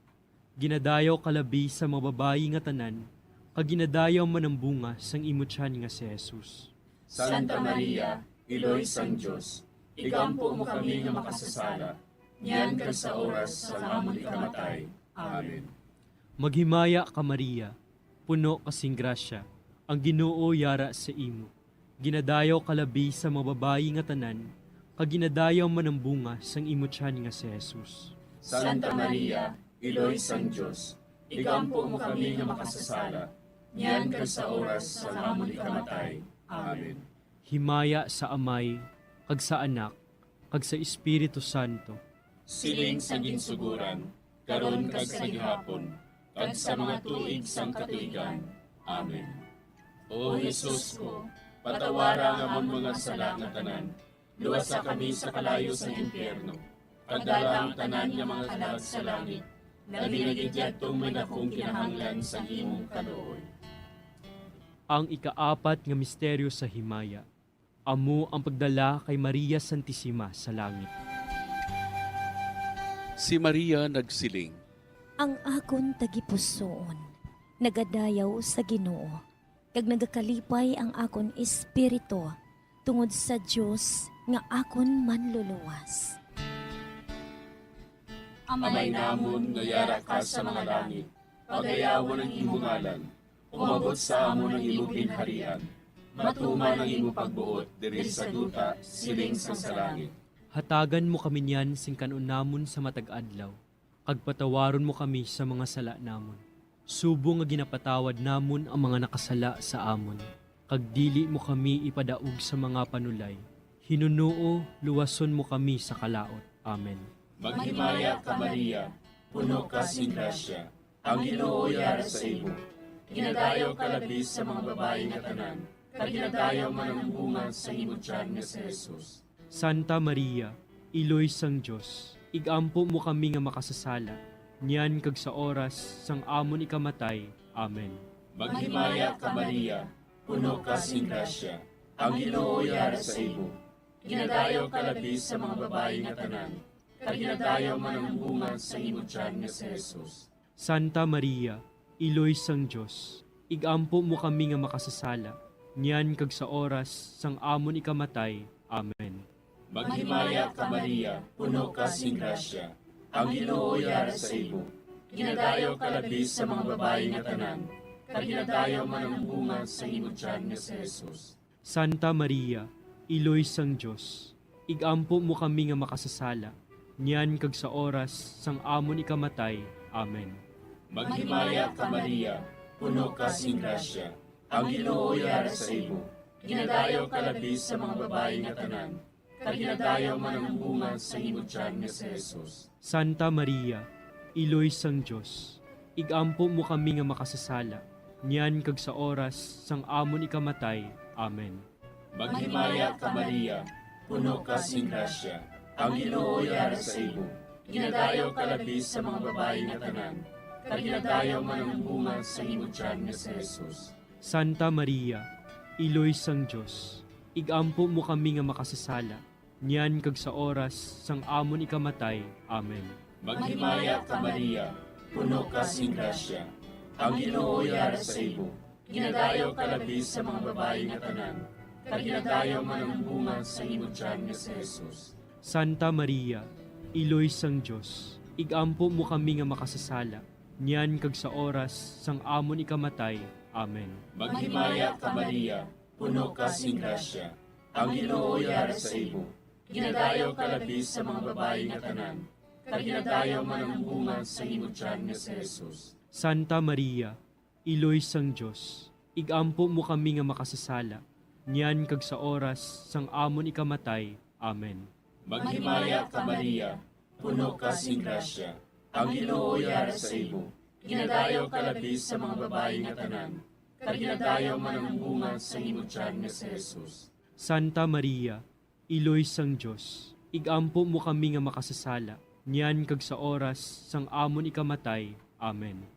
Ginadayaw ka labi sa mga babayi nga tanan, kag ginadayaw man ang bunga sang imo tiyan nga si Jesus. Santa Maria, Iloy sang Dios, igampo mo kami nga makasasala, niyan kag sa oras sang amon ikamatay. Amen. Maghimaya ka, Maria, puno ka sing grasya, ang Ginoo yara sa imo. Ginadayaw ka labi sa mga babayi nga tanan, kag ginadayaw man ang bunga sang imo tiyan nga si Jesus. Santa Maria, Iloy sang Dios, igampo mo kami nga makasasala, niyan kag sa oras sang amon ikamatay. Amen. Himaya sa Amay, kag sa Anak, kag sa Espiritu Santo. Siling sa ginsuguran, karon kag sa gihapon, kag sa mga tuig sang katuigan. Amen. O Jesus ko, patawara ang amon mga sala nga tanan, luwasa kami sa kalayo sang impyerno, kag dala ang tanan nga mga kalag sa langit, labi na gid yadtong may dakong kinahanglan sang imong kaluoy. Ang ikaapat nga misteryo sa himaya, amo ang pagdala kay Maria Santisima sa langit. Si Maria nagsiling, "Ang akon tagipusoon nagadayaw sa Ginoo, kag nagakalipay ang akon espiritu tungod sa Dios nga akon Manluluwas." Amay namon nga yara ka sa mga langit, pagayawon ang imo ngalan. Umabot sa amon ang imo ginharian. Matuman ang imo pagbuot diri sa duta, siling sang sa langit. Hatagan mo kami niyan sing kan-on namon sa matag adlaw, kag patawaron mo kami sa mga sala namon, subong nga ginapatawad namon ang mga nakasala sa amon, kag dili mo kami ipadaog sa mga panulay. Hinunoo, luwason mo kami sa kalaut. Amen. Maghimaya ka, Maria, puno ka sing grasya, ang Ginoo yara sa imo. Ginadayaw ka labi sa mga babayi nga tanan, kag ginadayaw man ang bunga sa imo tiyan nga si Jesus. Santa Maria, Iloy sang Dios, igampo mo kami nga makasasala, niyan kag sa oras sang amon ikamatay. Amen. Maghimaya ka, Maria, puno ka sing grasya, ang Ginoo yara sa imo. Ginadayaw ka labi sa mga babayi nga tanan, kag ginadayaw man ang bunga sa imo tiyan nga si Jesus. Santa Maria, Iloy sang Dios, igampo mo kami nga makasasala, niyan kag sa oras sang amon ikamatay. Amen. Maghimaya ka, Maria, puno ka sing grasya, ang Ginoo yara sa imo. Ginadayaw ka labi sa mga babayi nga tanan, kag ginadayaw man ang bunga sa imo tiyan nga si Jesus. Santa Maria, Iloy sang Dios, igampo mo kami nga makasasala, niyan kag sa oras sang amon ikamatay. Amen. Maghimaya ka, Maria, puno ka sing grasya, ang Ginoo yara sa imo. Ginadayaw ka labi sa mga babayi nga tanan, kag ginadayaw man ang bunga sa imo tiyan nga si Jesus. Santa Maria, Iloy sang Dios, igampo mo kami nga makasasala, niyan kag sa oras sang amon ikamatay. Amen. Maghimaya ka, Maria, puno ka sing grasya, ang Ginoo yara sa imo. Ginadayaw ka labi sa mga babayi nga tanan, kag ginadayaw man ang bunga sa imo tiyan nga si Jesus. Santa Maria, Iloy sang Dios, igampo mo kami nga makasasala, niyan kag sa oras sang amon ikamatay. Amen. Maghimaya ka, Maria, puno ka sing grasya, ang Ginoo yara sa imo. Ginadayaw ka labi sa mga babayi nga tanan, kag ginadayaw man ang bunga sa imo tiyan nga si Jesus. Santa Maria, Iloy sang Dios, igampo mo kami nga makasasala, niyan kag sa oras sang amon ikamatay. Amen. Maghimaya ka, Maria, puno ka sing grasya, ang Ginoo yara sa imo. Ginadayaw ka labi sa mga babayi nga tanan, kag ginadayaw man ang bunga sa imo tiyan nga si Jesus. Santa Maria, Iloy sang Dios, igampo mo kami nga makasasala, niyan kag sa oras sang amon ikamatay. Amen. Maghimaya ka, Maria, puno ka sing grasya, ang Ginoo yara sa imo. Ginadayaw ka labi sa mga babayi nga tanan, kag ginadayaw man ang bunga sa imo tiyan nga si Jesus. Santa Maria, Iloy sang Dios, igampo mo kami nga makasasala, niyan kag sa oras sang amon ikamatay. Amen.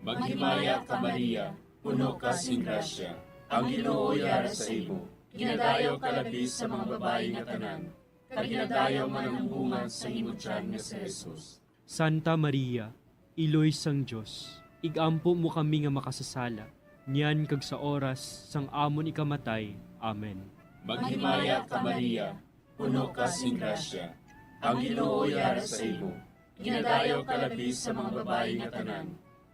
Maghimaya ka, Maria, puno ka sing grasya, ang Ginoo yara sa imo. Ginadayaw ka labi sa mga babayi nga tanan, kag ginadayaw man ang bunga sa imo tiyan nga si Jesus. Santa Maria, Iloy sang Dios, igampo mo kami nga makasasala, niyan kag sa oras sang amon ikamatay. Amen. Maghimaya ka, Maria, puno ka sing grasya, ang Ginoo yara sa imo. Ginadayaw ka labi sa mga babayi nga tanan,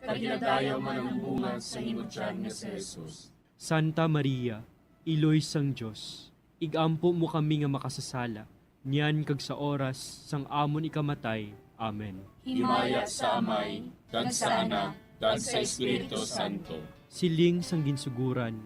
kag ginadayaw man ang bunga sa imo tiyan nga si Jesus. Santa Maria, Iloy sang Dios, igampo mo kami nga makasasala, niyan kag sa oras sang amon ikamatay. Amen. Himaya sa Amay, kag sa Anak, kag sa Espiritu Santo. Siling sang ginsuguran,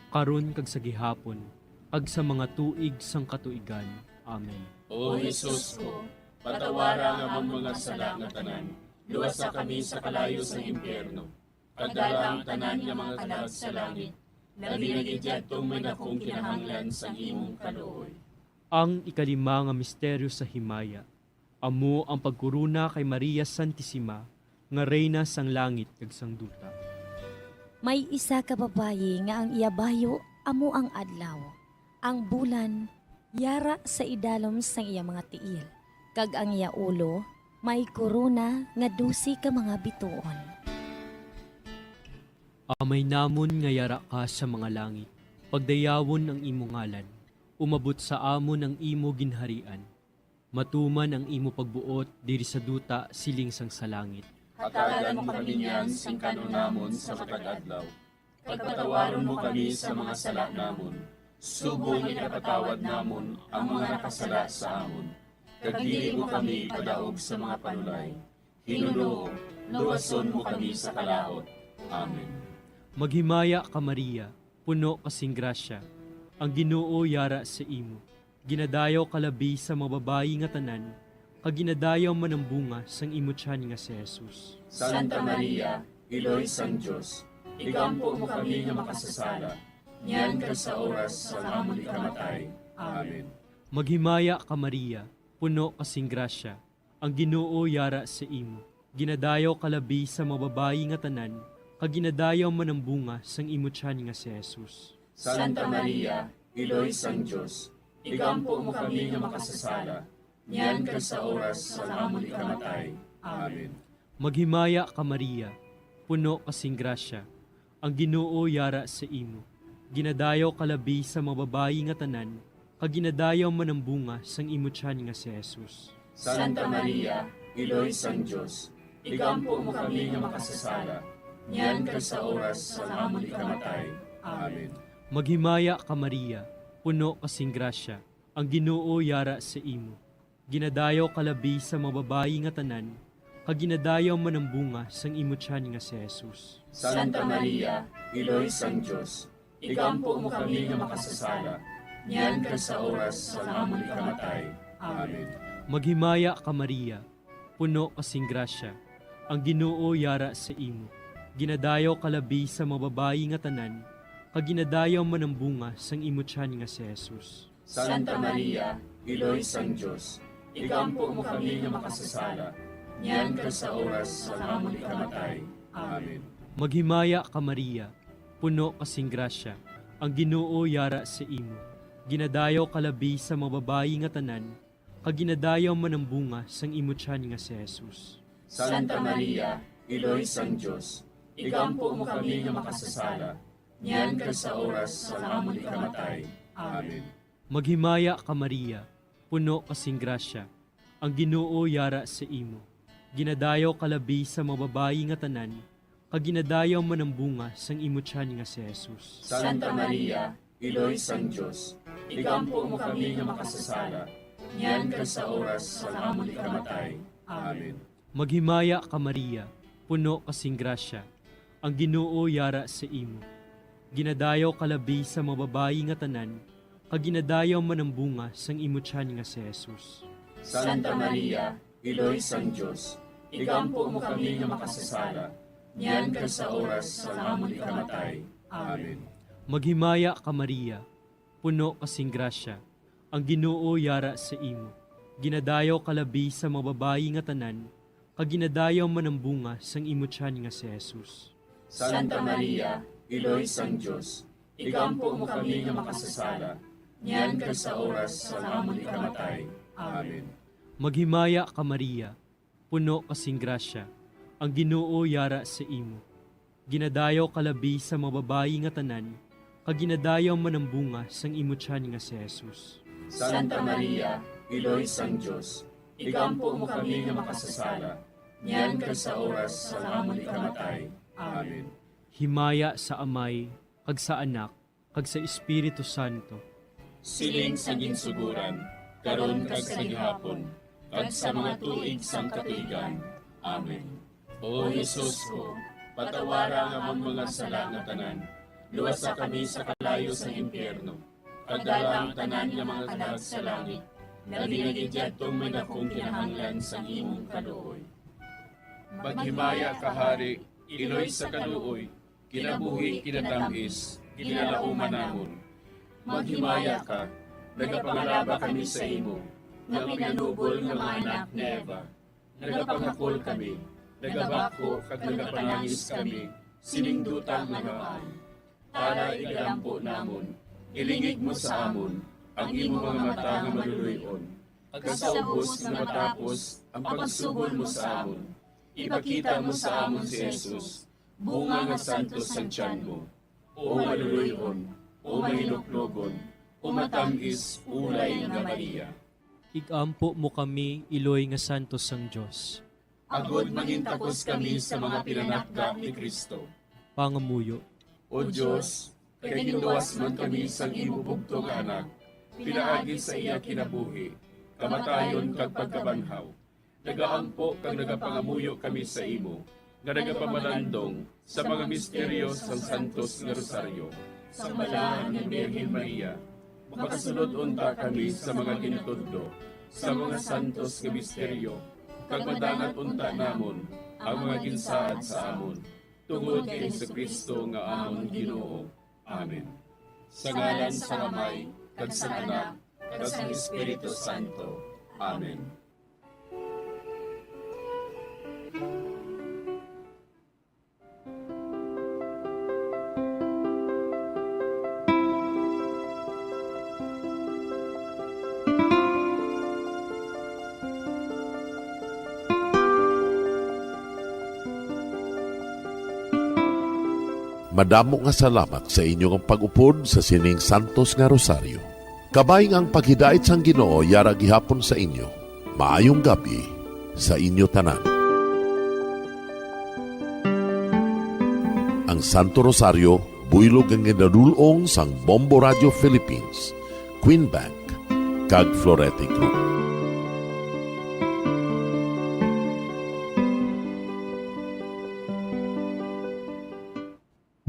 karon kag sa gihapon, kag sa mga tuig sang katuigan. Amen. O Jesus ko, patawara ang amon mga sala nga tanan, luwasa kami sa kalayo sang impyerno, kag dala ang tanan nga mga kalag sa langit, labi na gid yadtong may dakong kinahanglan sang imong kaluoy. Ang ikalima nga misteryo sa himaya, amo ang pagkorona kay Maria Santisima nga Reyna sang langit kag sang duta. May isa ka babayi nga ang iya bayo amo ang adlaw. Ang bulan yara sa idalom sang iya mga tiil, kag ang iya ulo may korona nga dose ka mga bituon. Amay namon nga yara ka sa mga langit, pagdayawon ang imo ngalan. Umabot sa amon ang imo ginharian. Matuman ang imo pagbuot diri sa duta siling sang sa langit. Hatagan mo kami niyan sing kan-on namon sa matag adlaw. Kag patawaron mo kami sa mga sala namon, subong nga ginapatawad namon ang mga nakasala sa amon. Kag dili mo kami ipadaog sa mga panulay. Hinunoo, luwason mo kami sa kalaut. Amen. Maghimaya ka, Maria, puno ka sing grasya. Ang Ginoo yara sa imo. Ginadayaw ka labi sa mga babayi nga tanan, kag ginadayaw man ang bunga sang imo tiyan nga si Jesus. Santa Maria, Iloy sang Dios, igampo mo kami nga makasasala, niyan kag sa oras sang amon ikamatay. Amen. Maghimaya ka, Maria, puno ka sing grasya. Ang Ginoo yara sa imo. Ginadayaw ka labi sa mga babayi nga tanan, kag ginadayaw man ang bunga sang imo tiyan nga si Jesus. Santa Maria, Iloy sang Dios, igampo mo kami nga makasasala, niyan kag sa oras sang amon ikamatay. Amen. Maghimaya ka, Maria, puno ka sing grasya. Ang Ginoo yara sa imo. Ginadayaw ka labi sa mga babayi nga tanan, kag ginadayaw man ang bunga sang imo tiyan nga si Jesus. Santa Maria, Iloy sang Dios, igampo mo kami nga makasasala, niyan kag sa oras sang amon ikamatay. Amen. Maghimaya ka, Maria, puno ka sing grasya. Ang Ginoo yara sa imo. Ginadayaw ka labi sa mga babayi nga tanan, kag ginadayaw man ang bunga sang imo tiyan nga si Jesus. Santa Maria, Iloy sang Dios, igampo mo kami nga makasasala, niyan kag sa oras sang amon ikamatay. Amen. Maghimaya ka, Maria, puno ka sing grasya. Ang Ginoo yara sa imo. Ginadayaw ka labi sa mga babayi nga tanan, kag ginadayaw man ang bunga sang imo tiyan nga si Jesus. Santa Maria, Iloy sang Dios, igampo mo kami nga makasasala, niyan kag sa oras sang amon ikamatay. Amen. Maghimaya ka, Maria, puno ka sing grasya. Ang Ginoo yara sa imo. Ginadayaw ka labi sa mga babayi nga tanan, kag ginadayaw man ang bunga sang imo tiyan nga si Jesus. Santa Maria, Iloy sang Dios, igampo mo kami nga makasasala, niyan kag sa oras sang amon ikamatay. Amen. Maghimaya ka, Maria, puno ka sing grasya. Ang Ginoo yara sa imo. Ginadayaw ka labi sa mga babayi nga tanan, kag ginadayaw man ang bunga sang imo tiyan nga si Jesus. Santa Maria, Iloy sang Dios, igampo mo kami nga makasasala, niyan kag sa oras sang amon ikamatay. Amen. Maghimaya ka, Maria, puno ka sing grasya. Ang Ginoo yara sa imo. Ginadayaw ka labi sa mga babayi nga tanan, kag ginadayaw man ang bunga sang imo tiyan nga si Jesus. Santa Maria, Iloy sang Dios, igampo mo kami nga makasasala, niyan kag sa oras sang amon ikamatay. Amen. Maghimaya ka, Maria, puno ka sing grasya. Ang Ginoo yara sa imo. Ginadayaw ka labi sa mga babayi nga tanan, kag ginadayaw man ang bunga sang imo tiyan nga si Jesus. Santa Maria, Iloy sang Dios, igampo mo kami nga makasasala, niyan kag sa oras sang amon ikamatay. Amen. Maghimaya ka, Maria, puno ka sing grasya. Ang Ginoo yara sa imo. Ginadayaw ka labi sa mga babayi nga tanan, kag ginadayaw man ang bunga sang imo tiyan nga si Jesus. Santa Maria, Iloy sang Dios, Igampo mo kami nga makasasala, niyan kag sa oras sang amon ikamatay. Amen. Himaya sa Amay, kag sa Anak, kag sa Espiritu Santo. Siling sa ginsuguran, karon kag sa gihapon, kag sa mga tuig sang katuigan. Amen. O Jesus ko, patawara ang amon mga sala nga tanan, luwasa kami sa kalayo sang impyerno, kag dala ang tanan nga mga kalag sa langit, labi na gid yadtong may dakong kinahanglan sang imong kaluoy. Maghimaya ka, Hari, iloy sa kaluoy, kinabuhi, kinatamis, ginalauman namon. Maghimaya ka, nagapangalaba kami sa imo, nga pinanubol nga mga anak ni Eva. Nagapangakol kami, nagabakho kag nagapanangis kami sining duta nga namaan. Tara, igalampo namon, ilingig mo sa amon ang imo mga mata nga maluloy-on, kag sa ubos nga matapos ang pagsugod mo sa amon, ipakita mo sa amon si Jesus, bunga nga santos sang tiyan mo, o maluloy-on, o mahinuklogon, o matam-is ulay nga Maria. Igampo mo kami, iloy nga santos sang Dios. Agod mangintakos kami sa mga pinanakda ni Cristo. Pangamuyo. O Dios, kay ginluwas man kami sang imo bugtong nga Anak, pinaagi sa iya kinabuhi, kamatayon, kag pagkabanhaw, nagaampo kag nagapangamuyo kami sa imo, nga nagapamalandong sa mga misteryo sang Santos nga Rosaryo, sang Balahan nga Birhen Maria. Makasulod unta kami sa mga gintudlo sa mga santos nga misteryo, kag madangat unta namon ang mga ginsaad sa amon, tungod kay Jesu-Cristo nga amon Ginoo. Amen. Sa ngalan sang Amay, kag sang Anak, kag sang Espiritu Santo. Amen. Madamo nga salamat sa inyo nga pag-upod sa sining santos nga rosaryo. Kabay nga ang paghidait sang Ginoo yara gihapon sa inyo. Maayong gab-i sa inyo tanan. Ang Santo Rosario, buylog nga ginadul-ong sang Bombo Radio Philippines, Queen Bank, kag Florete Group.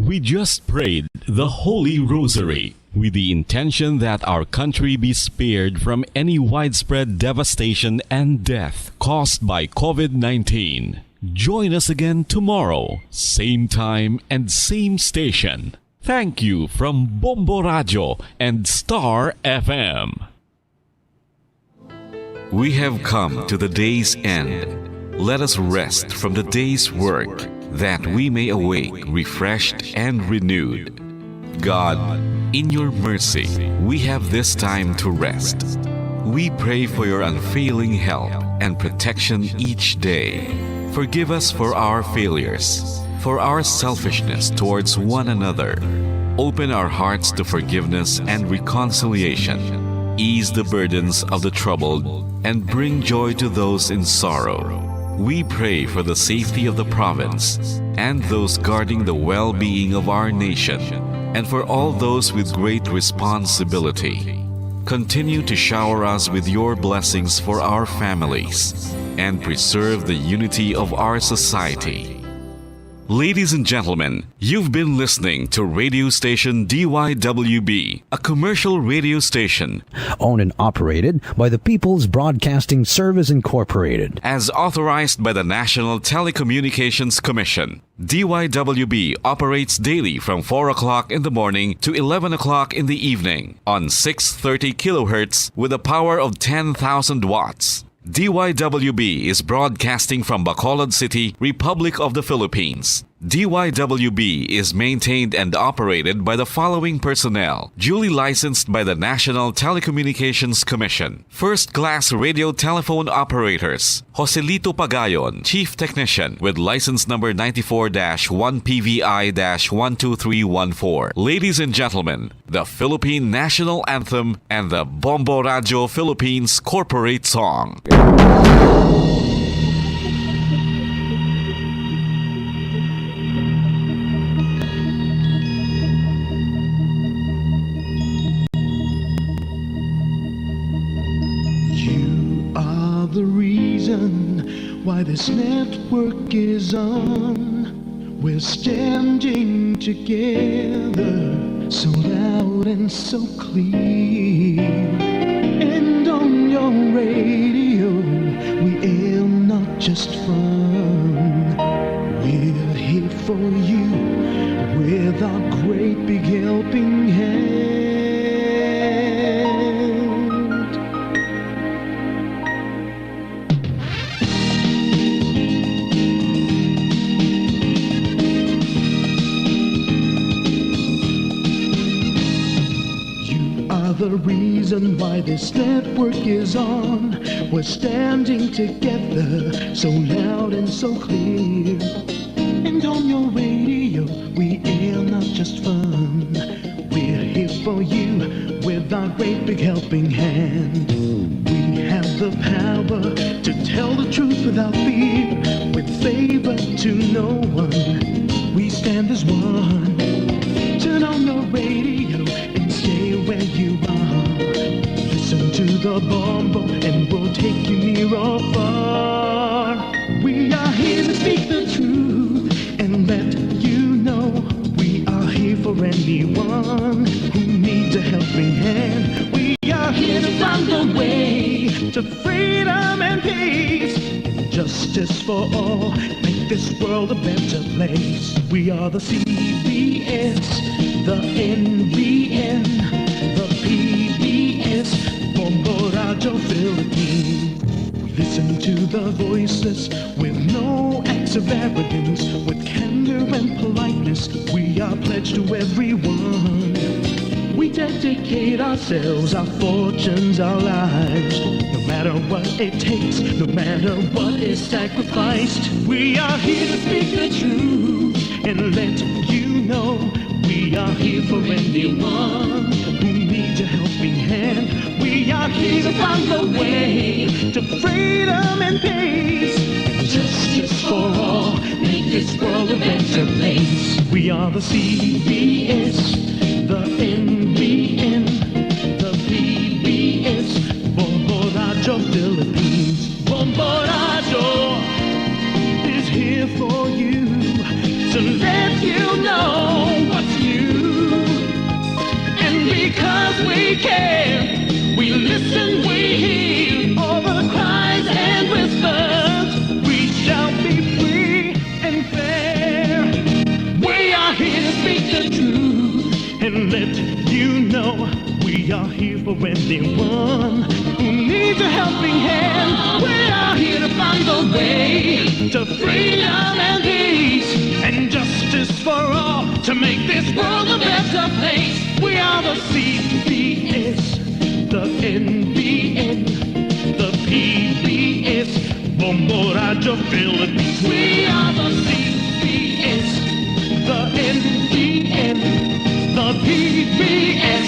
We just prayed the Holy Rosary with the intention that our country be spared from any widespread devastation and death caused by COVID nineteen. Join us again tomorrow, same time and same station. Thank you from Bombo Radio and Star F M. We have come to the day's end. Let us rest from the day's work, that we may awake refreshed and renewed. God, in your mercy, we have this time to rest. We pray for your unfailing help and protection each day. Forgive us for our failures, for our selfishness towards one another. Open our hearts to forgiveness and reconciliation. Ease the burdens of the troubled and bring joy to those in sorrow. We pray for the safety of the province and those guarding the well-being of our nation, and for all those with great responsibility. Continue to shower us with your blessings for our families and preserve the unity of our society. Ladies and gentlemen, you've been listening to radio station D Y W B, a commercial radio station owned and operated by the People's Broadcasting Service Incorporated. As authorized by the National Telecommunications Commission. D Y W B operates daily from four o'clock in the morning to eleven o'clock in the evening on six thirty kilohertz with a power of ten thousand watts. D Y W B is broadcasting from Bacolod City, Republic of the Philippines. D Y W B is maintained and operated by the following personnel, duly licensed by the National Telecommunications Commission. First class radio telephone operators, Joselito Pagayon, Chief Technician, with license number ninety-four dash one P V I dash one two three one four. Ladies and gentlemen, the Philippine National Anthem and the Bombo Radio Philippines Corporate Song. You are the reason why this network is on. We're standing together, so loud and so clear. And on your radio, we air not just fun. We're here for you with our great big helping hand. You are the reason why this network is on. We're standing together, so loud and so clear. And on your radio, we air not just fun. We're here for you with our great big helping hand. We have the power to tell the truth without fear, with favor to no one. We stand as one. Turn on your radio and stay where you are. Listen to the Bombo and we'll take you near or far. We are here to speak the truth and let you know we are here for anyone who needs a helping hand. We are here to find a way to freedom and peace and justice for all. Make this world a better place. We are the C B S, the N B N, the P B S, Bombo Radio Philippines. We listen to the voiceless with no acts of arrogance, with candor and politeness. We are pledged to everyone. We dedicate ourselves, our fortunes, our lives. No matter what it takes, no matter what is sacrificed, we are here to speak the truth and let you know we are here for anyone who needs a helping hand. We are here to find the way to freedom and peace and justice for all. Make this world a better place. We are the C B S, the N B N, the P B S, Bombo Radio Philippines. Bombo Radio is here for you to let you know what's new. And because we care, we listen, we hear all the cries and whispers. We shall be free and fair. We are here to speak the truth and let you know we are here for anyone who needs a helping hand. We are here to find the way to freedom and peace and justice for all to make this world a better place. We are the C B S, the N B N, the P B S, Bombo Radio Philippines. We are the C B S, the N B N, the P B S,